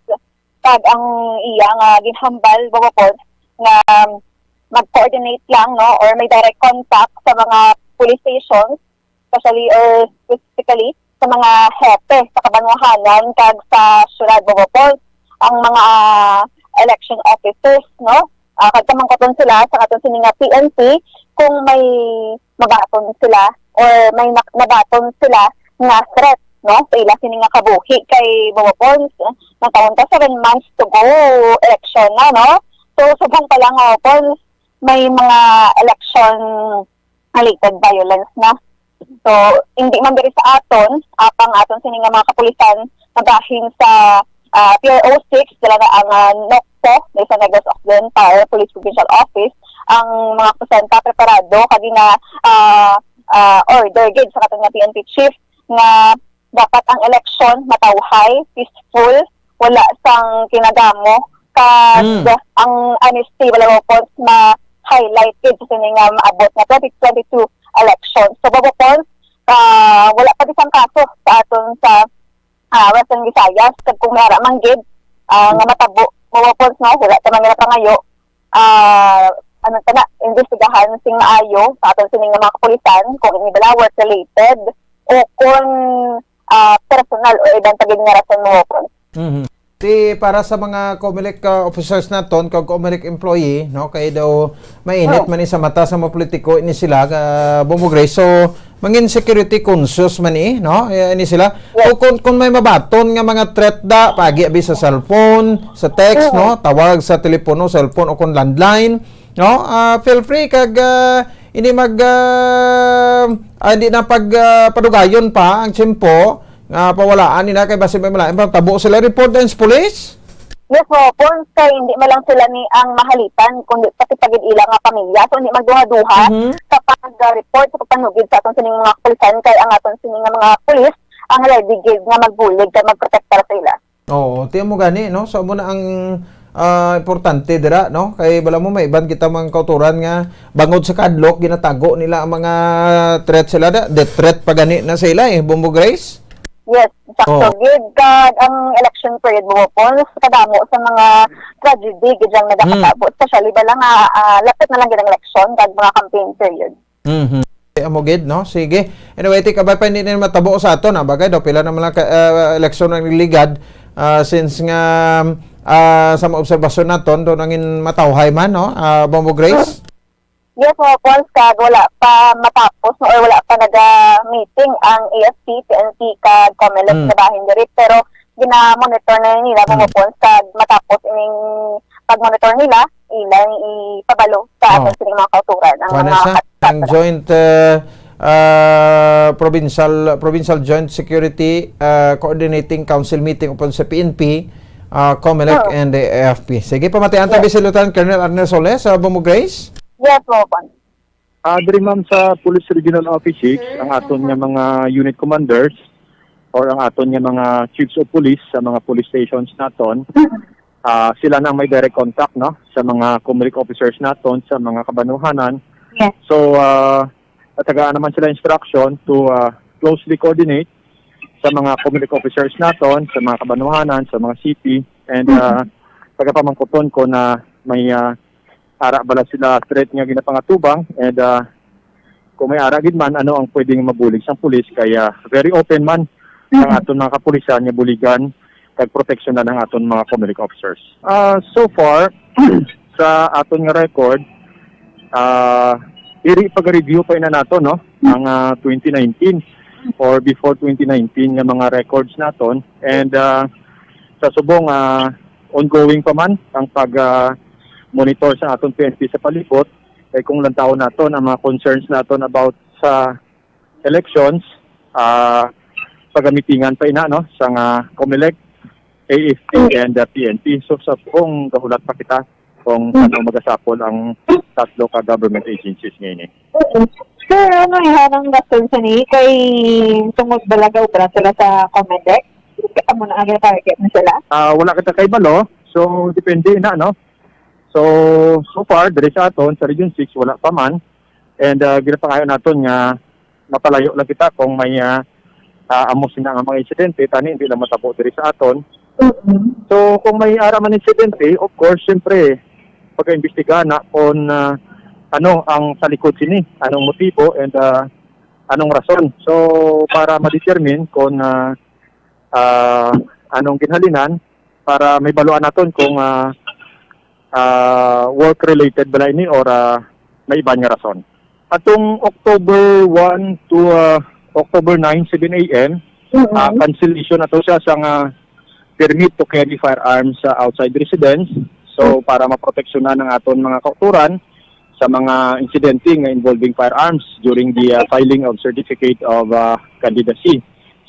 kag ang iya nga ginhambal, Bombo Pons, nga mag-coordinate lang, no, or may direct contact sa mga police stations, especially or specifically sa mga hepe sa kabanwahanan kag sa syudad, Bombo Pons, ang mga election officers, no? Ah, kag pamangkuton sila sa aton sini nga P N P kung may mabaton sila or may nak-, nabaton sila nga threat, no, sa ila sini nga kabuhi. Kay, Bombo Pons, nagkaon ta seven months to go election na, no? So, subong pa lang, Bombo Pons, may mga election related violence na. So, hindi man diri sa aton, apang aton sini nga mga kapulisan, nagahin sa, ah, P R O six, dala na ang, ah, NOCPO, diri sa Negros Occidental Police Provincial Office, ang mga presenta preparado, kag gina, ah, ah, order gid sa aton nga P N P chief nga dapat ang eleksyon matawhay, peaceful, wala sang kinagamo, kag Mm. ang honesty, Bombo Pons, ma-highlight gid sa sini nga maabot nga twenty twenty-two election. So, Bombo Pons, ah, wala pa di sang kaso sa aton sa, ah, Western Visayas. Kag kung may ara man gid, ah, nga matabo, Bombo Pons, no, wala ta man ginapangayo, ah, ano ta na, imbestigahan sing maayo sa aton sini nga mga kapulisan kung ini bala work-related o kung, ah, personal o iban pa gid nga rason, Bombo Pons. Mhm. Ti para sa mga Comelec, ah, officers naton kag Comelec employee, no, kay daw mainit Oh. man ni sa mata sa mga politiko ini sila, ah, Bombo Grace. So, mangin security conscious man ni, no? Eh, ini sila. Yes. O kung, kung may mabaton nga mga threat da, pagi abi sa cellphone, sa text, Oo. no? Tawag sa telepono, cellphone o kung landline, no? Ah, feel free kag, ah, hindi mag, ah, ah, hindi na pag, ah, padugayon pa ang tiyempo nga pawalaan nila kay basi may malain pa tabo sila report din sa police. Yes, po, Pons, kay hindi man lang sila ni ang mahalitan, kundi pati pagid ila nga pamilya. So, hindi magduha-duha Mhm. sa pag-report, sa pagpanugid sa aton sining mga kapulisan, kay ang aton sining nga mga pulis ang ready gid nga magbulig kay magprotektar sa ila. Oo, tiyan mo gani, no? So, amo na ang, ah, importante dira, no? Kay bala mo, may iban kita mga kauturan nga bangod sa kadlok, ginatago nila ang mga threat sila. Da, death threat pa gani na sa ila, eh, Bombo Grace? Yes, sakto Oh. gid. Kag ang election period mo po, kadamo sa mga tragedy gid lang nagakatabo, Hmm. especially ba lang nga, ah, lapit na lang gid ang election kag mga campaign period. Mhm. Amo gid, no? Sige. Anyway, ti kabay pa hindi na matabo sa aton, ha? Bagay daw, pila naman lang ka, ah, eleksyon ang ligad, ah, since nga, ah, sa mga obserbasyon naton, doon ang in-, matawhay man, no? Ah, Bombo Grace? Yes, mga Pons, kag wala pa matapos, no, or wala pa naga-meeting ang A F P, P N P, kag Comelec Hmm. sa bahin diri, pero gina-monitor na nila, mga Hmm. Pons, kag matapos ining pag-monitor nila, ila ipabalo sa Oh. aton sining mga kauturan, ang Kuwan na mga sa, kat-, ang kat-, joint, uh, uh, provincial, provincial joint security, uh, coordinating council meeting upon sa P N P, uh, Comelec Oo. and the A F P. Sige, pamatian ta Yes. bi si Lieutenant Colonel Arnel Soles, uh, Bombo Grace? Yes, po, Pons. Ah, diri, ma'am, sa Police Regional Office six, ang aton nga mga unit commanders or ang aton nga mga chiefs of police sa mga police stations naton, ah, sila na ang may direct contact, no, sa mga Comelec officers naton sa mga kabanwahanan. Yes. So, ah, natagaan naman sila instruction to, ah, closely coordinate sa mga Comelec officers naton, sa mga kabanwahanan, sa mga city, and, ah, pagapamangkuton ko na may, ah, ara bala sila threat nga ginapangatubang, and, ah, kung may ara gid man, ano ang pwedeng mabulig sang pulis, kaya very open man ang Mm. aton mga kapulisan nga buligan kag proteksyonan ang aton mga Comelec officers. Ah, so far, sa aton nga record, ah, iri pag-review pa ina nato, no, ang, ah, twenty nineteen or before twenty nineteen nga mga records naton, and, ah, sa subong, ah, ongoing pa man ang pag, ah, monitor sa aton P N P sa palibot. Kay kung lantawon naton ang mga concerns naton about sa elections, ah, pagamitingan pa ina, no, sa nga Comelec, A F P, Mm. and, ah, P N P. So, sa kung gahulat pa kita kung Mm. ano magasapol ang tatlo ka government agencies nga ini. Mm. Sir, ano nga ang rason sa ni? Kay tungod bala gaobra sila sa Comelec? Amo na ang target na sila? Ah, wala kita kay balo. So, depende na, no? So, so far, diri sa aton, sa Region six, wala pa man. And, ah, ginapangayo naton nga mapalayo lang kita kung may, ah, ah, amo sina nga mga insidente, tani hindi lang matabo diri sa aton. Mm-mm. So, kung may ara man insidente, of course, siyempre, pag-imbestigahan na kung, ah, ano ang sa likod sini, anong motibo, and, ah, anong rason. So, para ma-determine kung, ah, ah, anong ginhalinan, para may baluan naton kung, ah, ah, work-related bala ini or, ah, may iban nga rason. Atong October one to, ah, October nine, seven A M, Mm-hmm. ah, cancellation na to siya sa nga permit to carry firearms sa outside residence. So, Mm. para maproteksyonan ang aton mga kauturan sa mga insidente nga involving firearms during the, ah, filing of certificate of, ah, candidacy.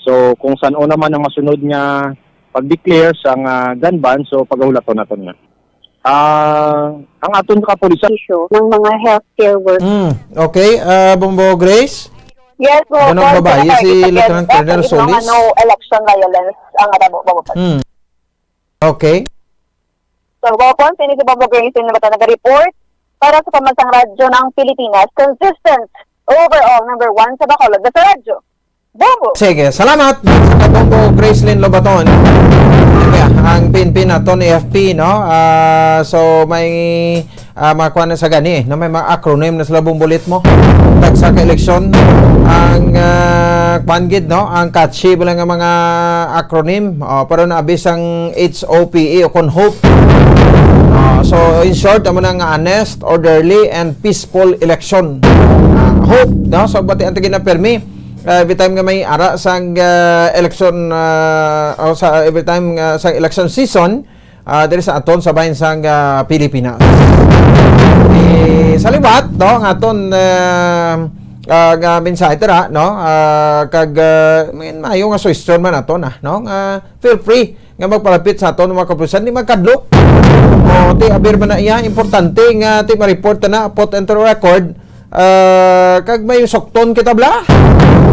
So, kung san-o naman ang masunod nga pag-declare sa nga gun ban, so pagahulaton naton nga. Ah, ang aton kapulisan Issue ng mga healthcare workers. Mm, okay. Ah, Bombo Grace? Yes, po, Ganun, Pons, babae, sinasabi si sa Lieutenant President, Colonel no, Solis? Ano, election violence ang natabo, Bombo Pons. Mm. Okay. So, Bombo Pons, ini si Bombo Grace, yung naman nag-report para sa Pambansang Radyo ng Pilipinas. Consistent, overall, number one sa Bacolod na sa radyo. Bombo! Sige, salamat sa Bombo Gracelyn Lobaton. Kaya, ang P N P naton, A F P, no? Ah, so, may, ah, mga kuwan na sa gani, no? May mga acronym na sila, Bombolit mo. Tag sa ka-eleksyon, ang, ah, kuwan gid, no? Ang catchy ba lang nga mga acronym. Oh, pero naabi sang H O P E o kon hope. Ah, so, in short, amo na nga honest, orderly, and peaceful election. Ah, hope, no? So, bati ang tigina permi, ah, every time nga may ara sang, ah, election, ah, o sa every time nga sa election season, ah, diri sa aton sa bahin sang, ah, Pilipinas. Eh, sa liwat, no, ang aton, ah, ah, nga mensahe dira, no, ah, kag, ah, may maayo nga suhestyon man ato na, no, nga feel free nga magpalapit sa aton mga kapulisan, di magkadlok. O, ti, abir man na iya, importante nga ti ma-report na, put into record, ah, kag may sukton kita bala,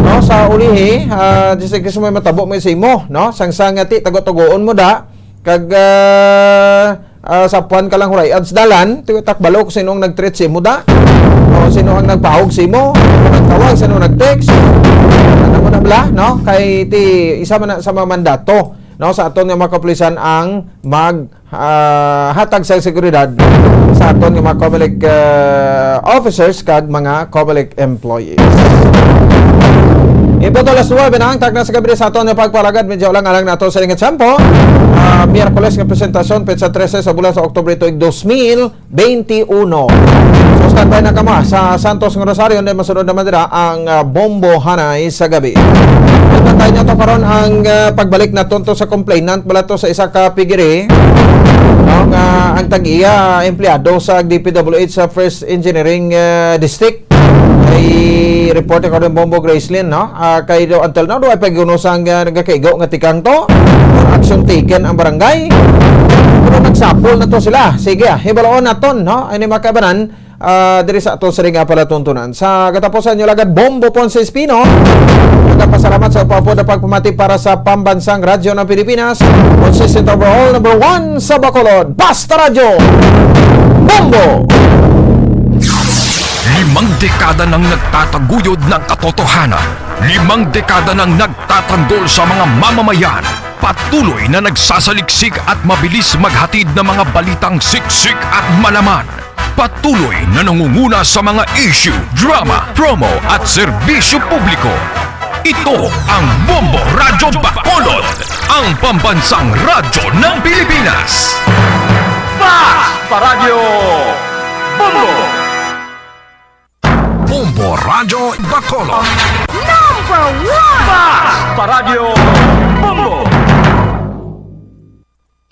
no, sa ulihi, ah, just in case may matabo may sa imo, no, sang, sang nga ti tago-tagoon mo da, kag, ah, ah, sapuan ka lang huray ads dalan, ti takbalo kung sino ang nag-treat sa imo da, o sino ang nagpahog sa imo, sino ang nagtawag, sino ang nag-text, ano mo na bala, no, kay ti isa man na sa mga mandato, no, sa aton nga mga kapulisan ang mag, ah, hatag sa seguridad sa aton nga mga Comelec, ah, officers kag mga Comelec employees. Ipot alas nuebe na ang takna sa gabi sa aton nga pagpalagad. Medyo lang alang nato sa ringit sampo. Ah, Miyerkules nga presentasyon, petsa trese sa bulan sa Oktubre tuig dos mil twenty-one. So, standby na kamo sa Santos nga Rosario, and then masunod naman dira ang, ah, Bombo Hanay sa gabi. Pagpantay niyo to karon ang, ah, pagbalik naton to sa complainant bala to sa isa ka piggery, no, nga ang tag-iya empleyado sa D P W H sa First Engineering, ah, District. Ay report ko rin, Bombo Gracelyn, no? Ah, kay do, until now, do ay pag-uno sang, ah, nagakaigo nga tikang to. Action taken ang barangay. Pero nagsapol na to sila. Sige, ah, hibaloon naton, no? Ini mga kaibanan, ah, diri sa ato sa ring palatuntunan. Sa katapusan niyo lagad, Bombo Ponce Espino. Nagapasalamat sa upapod ang pagpamati para sa Pambansang Radyo ng Pilipinas. Consistent overall, number one sa Bacolod. Basta Radyo, Bombo! Limang dekada nang nagtataguyod ng katotohanan. Limang dekada nang nagtatanggol sa mga mamamayan. Patuloy na nagsasaliksik at mabilis maghatid ng mga balitang siksik at malaman. Patuloy na nangunguna sa mga issue, drama, promo at serbisyo publiko. Ito ang Bombo Radyo Bacolod, ang pambansang radyo ng Pilipinas. Basta Radyo Bombo! Bombo Radyo Bacolod. Number one! Basta Radyo Bombo!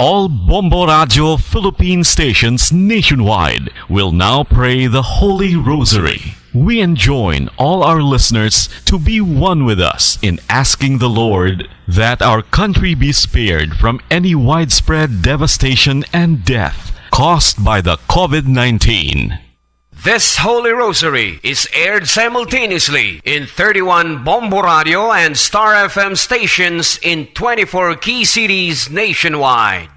All Bombo Radio Philippine stations nationwide will now pray the Holy Rosary. We enjoin all our listeners to be one with us in asking the Lord that our country be spared from any widespread devastation and death caused by the COVID nineteen. This Holy Rosary is aired simultaneously in thirty-one Bombo Radio and Star F M stations in twenty-four key cities nationwide.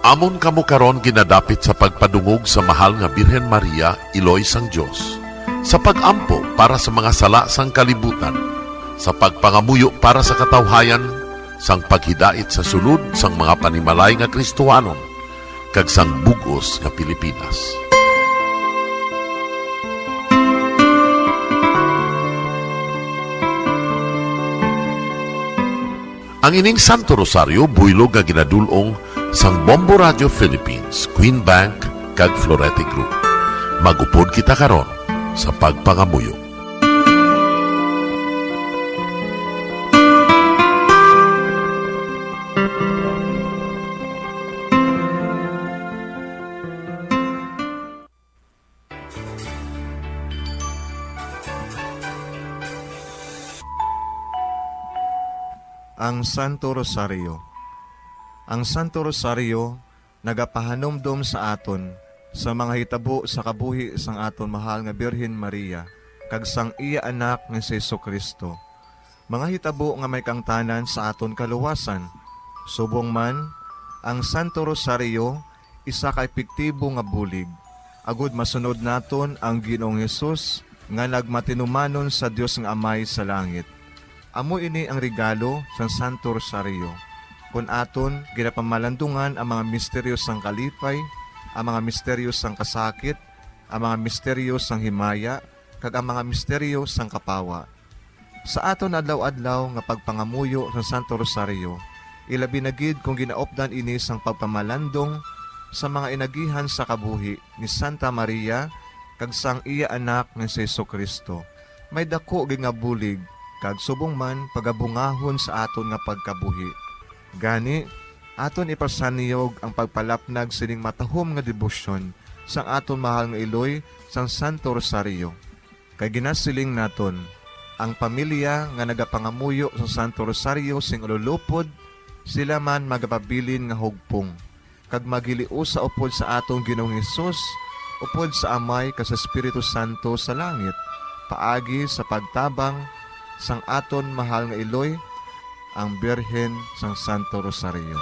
Amon kamo karon ginadapit sa pagpadungog sa mahal nga Birhen Maria, Iloy sang Dios, sa pag-ampo para sa mga sala sang kalibutan, sa pagpangamuyo para sa katawhayan, sang paghidait sa sulod sang mga panimalay nga Kristohanon, kag sang bug-os nga Pilipinas. Ang ining Santo Rosario buylog nga ginadul-ong sang Bombo Radio Philippines, Queen Bank, kag Florete Group. Mag-upod kita karon sa pagpangamuyo. Ang Santo Rosario. Ang Santo Rosario nagapahanumdom sa aton sa mga hitabo sa kabuhi sang aton mahal nga Birhen Maria kag sang iya Anak nga si Jesu-Cristo, mga hitabo nga may kaangtanan sa aton kaluwasan. Subong man, ang Santo Rosario isa ka epektibo nga bulig, agud masunod naton ang Ginoong Hesus nga nagmatinumanon sa Dios nga Amay sa langit. Amo ini ang regalo sang Santo Rosario, kon aton ginapamalandungan ang mga misteryo sang kalipay, ang mga misteryo sang kasakit, ang mga misteryo sang himaya, kag ang mga misteryo sang kapawa. Sa aton adlaw-adlaw nga pagpangamuyo sa Santo Rosario, ilabi na gid kon ginaupdan ini sang pagpamalandong sa mga inagihan sa kabuhi ni Santa Maria kag sang iya Anak nga si Jesu-Cristo, may daku gid nga bulig kag subong man pagabungahon sa aton nga pagkabuhi. Gani, aton ipasanyog ang pagpalapnag sining matahom nga debosyon sang aton mahal nga iloy sang Santo Rosario. Kay ginasiling naton, ang pamilya nga nagapangamuyo sa Santo Rosario sing ululupod, sila man magapabilin nga hugpong, kag maghiliusa upod sa aton Ginoong Hesus, upod sa Amay kag sa Espiritu Santo sa langit, paagi sa pagtabang sang aton mahal nga iloy, ang Birhen sang Santo Rosario.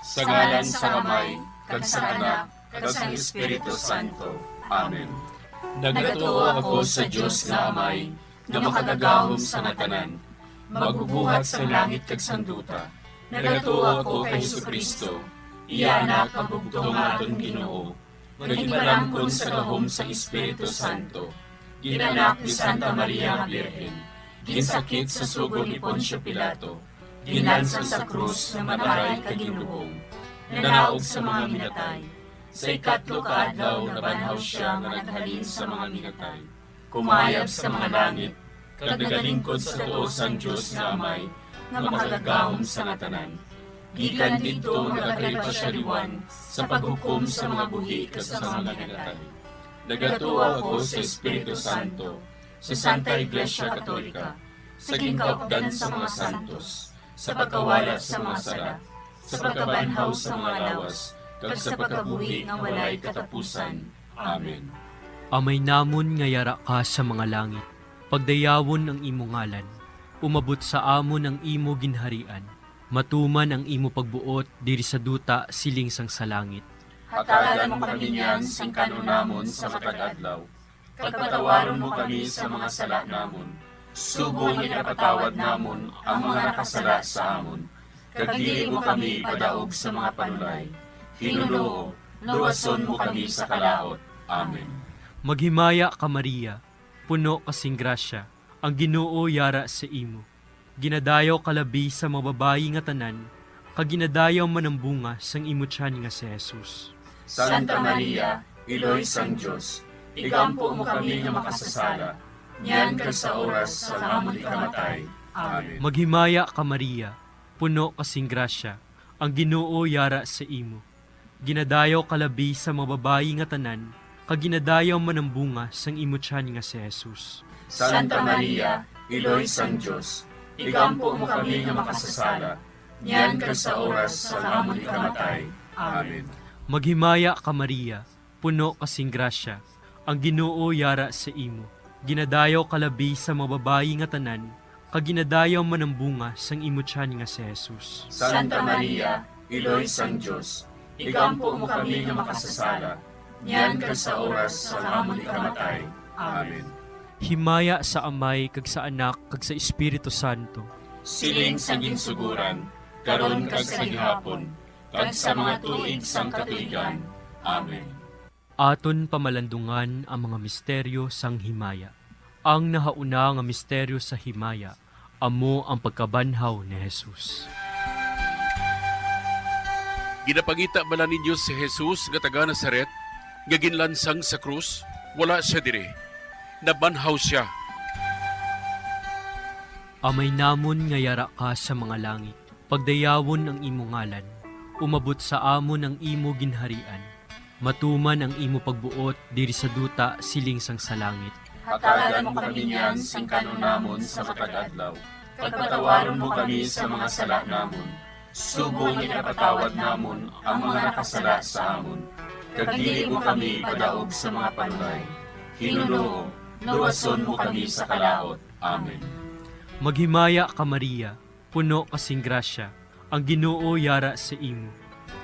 Sa ngalan sang Amay, kag sang Anak, kag sang Espiritu Santo. Amen. Nagatuo ako sa Dios nga Amay, nga makagagahom sa nga tanan, magbubuhat sang langit kag sang duta. Nagatuo ako kay Jesu-Cristo, iya Anak, ang bugtong nga aton Ginoo, nga ginpalamkon sa gahom sang Espiritu Santo, ginanak ni Santa Maria nga Birhen, ginsakit sa sugo ni Poncio Pilato, ginlansang sa krus nga nag-aray kag ginlubong, nanaog sa mga minatay, sa ikatlo ka adlaw nabanhaw sia nga naghalin sa mga minatay, kumayab sa mga langit, kag nagalingkod sa tuo sang Dios nga Amay, nga makagagahom sa nga tanan. Gikan didto magakari pa sia liwat sa paghukom sa mga buhi kag sa mga minatay. Nagatuo ako sa Espiritu Santo, sa Santa Iglesia Katolika, sa ginkaupdan sa mga santos, sa pagkawala sa mga sala, sa pagkabanhaw sa mga lawas, kag sa pagkabuhi nga walay katapusan. Amen. Amay namon nga yara ka sa mga langit, pagdayawon ang imo ngalan, umabot sa amon ang imo ginharian, matuman ang imo pagbuot diri sa duta siling sang sa langit. Hatagan mo kami niyan sing kan-on namon sa matag adlaw, kag patawaron mo kami sa mga sala namon, subong nga ginapatawad namon ang mga nakasala sa amon, kag dili mo kami ipadaog sa mga panulay. Ginoo, luwason mo kami sa kalaut. Amen. Maghimaya ka, Maria, puno ka sing grasya, ang Ginoo yara sa imo. Ginadayaw ka labi sa mga babayi nga tanan, kag ginadayaw man ang bunga sang imo tiyan nga si Jesus. Santa Maria, Iloy sang Dios, igampo mo kami nga makasasala, niyan kag sa oras sang amon ikamatay. Amen. Maghimaya ka, Maria, puno ka sing grasya, ang Ginoo yara sa imo. Ginadayaw ka labi sa mga babayi nga tanan, kag ginadayaw man ang bunga sang imo tiyan nga si Jesus. Santa Maria, Iloy sang Dios, igampo mo kami nga makasasala, niyan kag sa oras sang amon ikamatay. Amen. Maghimaya ka, Maria, puno ka sing grasya, ang Ginoo yara sa imo. Ginadayaw ka labi sa mga babayi nga tanan, kag ginadayaw man ang bunga sang imo tiyan nga si Jesus. Santa Maria, Iloy sang Dios, igampo mo kami nga makasasala, niyan kag sa oras sang amon ikamatay. Amen. Himaya sa Amay, kag sa Anak, kag sa Espiritu Santo. Siling sa ginsugoran, karon kag sa gihapon, kag sa mga tuig sang katuigan. Amen. Aton pamalandungan ang mga misteryo sang himaya. Ang nahauna nga misteryo sa himaya amo ang pagkabanhaw ni Jesus. Ginapangita bala ninyo si Jesus nga taga Nazaret, nga ginlansang sa krus? Wala sia diri. Nabanhaw sia. Amay namon nga yara ka sa mga langit, pagdayawon ang imo ngalan. Umabot sa amon ang imo ginharian. Matuman ang imo pagbuot diri sa duta siling sang sa langit. Hatagan mo kami niyan sing kan-on namon sa matag adlaw, kag patawaron mo kami sa mga sala namon, subong nga ginapatawad namon ang mga nakasala sa amon, kag dili mo kami ipadaog sa mga panulay. Ginoo, luwason mo kami sa kalaut. Amen. Maghimaya ka, Maria, puno ka sing grasya, Ang Ginoo yara sa imo.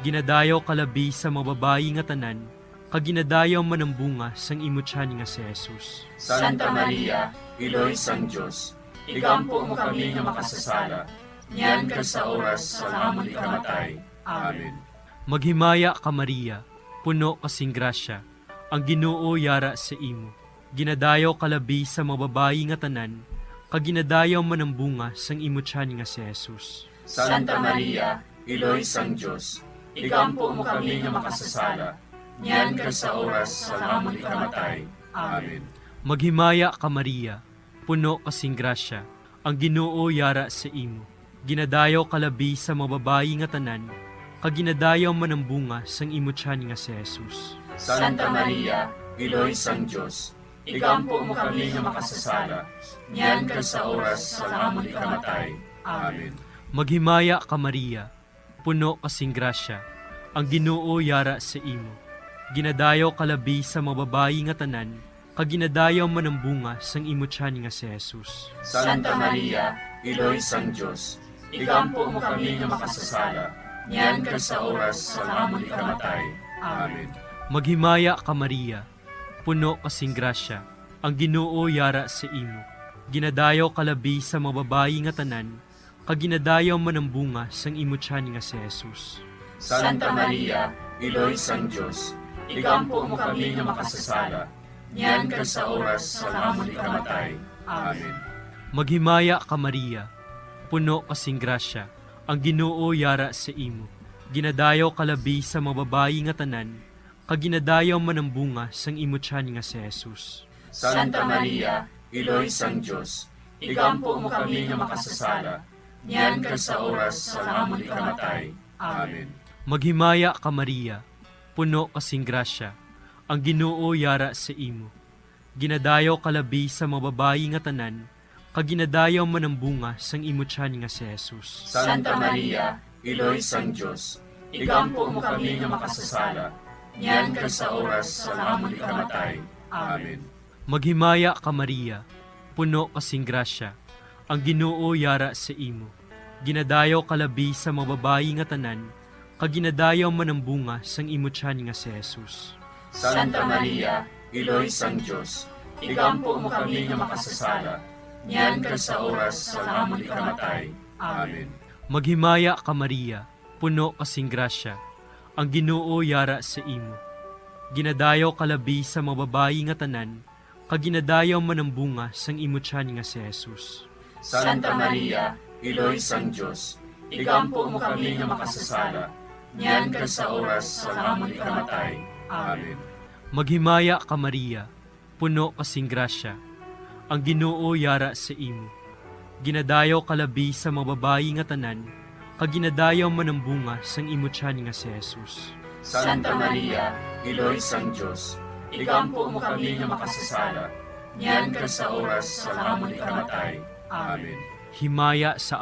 Ginadayaw ka labi sa mga babayi nga tanan, kag ginadayaw man ang bunga sang imo tiyan nga si Jesus. Santa Maria, Iloy sang Dios, igampo mo kami nga makasasala, niyan kag sa oras sang amon ikamatay. Amen. Maghimaya ka, Maria, puno ka sing grasya, ang Ginoo yara sa imo. Ginadayaw ka labi sa mga babayi nga tanan, kag ginadayaw man ang bunga sang imo tiyan nga si Jesus. Santa Maria, Iloy sang Dios, igampo mo kami nga makasasala, niyan kag sa oras sang amon ikamatay. Amen. Maghimaya ka, Maria, puno ka sing grasya, ang Ginoo yara sa imo. Ginadayaw ka labi sa mga babayi nga tanan, kag ginadayaw man ang bunga sang imo tiyan nga si Jesus. Santa Maria, Iloy sang Dios, igampo mo kami nga makasasala, niyan kag sa oras sang amon ikamatay. Amen. Maghimaya ka, Maria, puno ka sing grasya, ang Ginoo yara sa imo. Ginadayaw ka labi sa mga babayi nga tanan, kag ginadayaw man ang bunga sang imo tiyan nga si Jesus. Santa Maria, Iloy sang Dios, igampo mo kami nga makasasala, niyan kag sa oras sang amon ikamatay. Amen. Maghimaya ka, Maria, puno ka sing grasya, ang Ginoo yara sa imo. Ginadayaw ka labi sa mga babayi nga tanan, kag ginadayaw man ang bunga sang imo tiyan nga si Jesus. Santa Maria, Iloy sang Dios, igampo mo kami nga makasasala, niyan kag sa oras sang amon ikamatay. Amen. Maghimaya ka, Maria, puno ka sing grasya, ang Ginoo yara sa imo. Ginadayaw ka labi sa mga babayi nga tanan, kag ginadayaw man ang bunga sang imo tiyan nga si Jesus. Santa Maria, Iloy sang Dios, igampo mo kami nga makasasala, niyan kag sa oras sang amon ikamatay. Amen. Maghimaya ka, Maria, puno ka sing grasya, ang Ginoo yara sa imo. Ginadayaw ka labi sa mga babayi nga tanan, kag ginadayaw man ang bunga sang imo tiyan nga si Jesus. Santa Maria, Iloy sang Dios, igampo mo kami nga makasasala, niyan kag sa oras sang amon ikamatay. Amen. Maghimaya ka, Maria, puno ka sing grasya, ang Ginoo yara sa imo. Ginadayaw ka labi sa mga babayi nga tanan, kag ginadayaw man ang bunga sang imo tiyan nga si Jesus. Santa Maria, Iloy sang Dios, igampo mo kami nga makasasala, niyan kag sa oras sang amon ikamatay. Amen. Maghimaya ka, Maria, puno ka sing grasya, ang Ginoo yara sa imo. Ginadayaw ka labi sa mga babayi nga tanan, kag ginadayaw man ang bunga sang imo tiyan nga si Jesus. Santa Maria, Iloy sang Dios, igampo mo kami nga makasasala, niyan kag sa oras sang amon ikamatay. Amen. Maghimaya ka, Maria, puno ka sing grasya, ang Ginoo yara sa imo. Ginadayaw ka labi sa mga babayi nga tanan, kag ginadayaw man ang bunga sang imo tiyan nga si Jesus. Santa Maria, Iloy sang Dios, igampo mo kami nga makasasala, niyan kag sa oras sang amon ikamatay. Amen. Himaya sa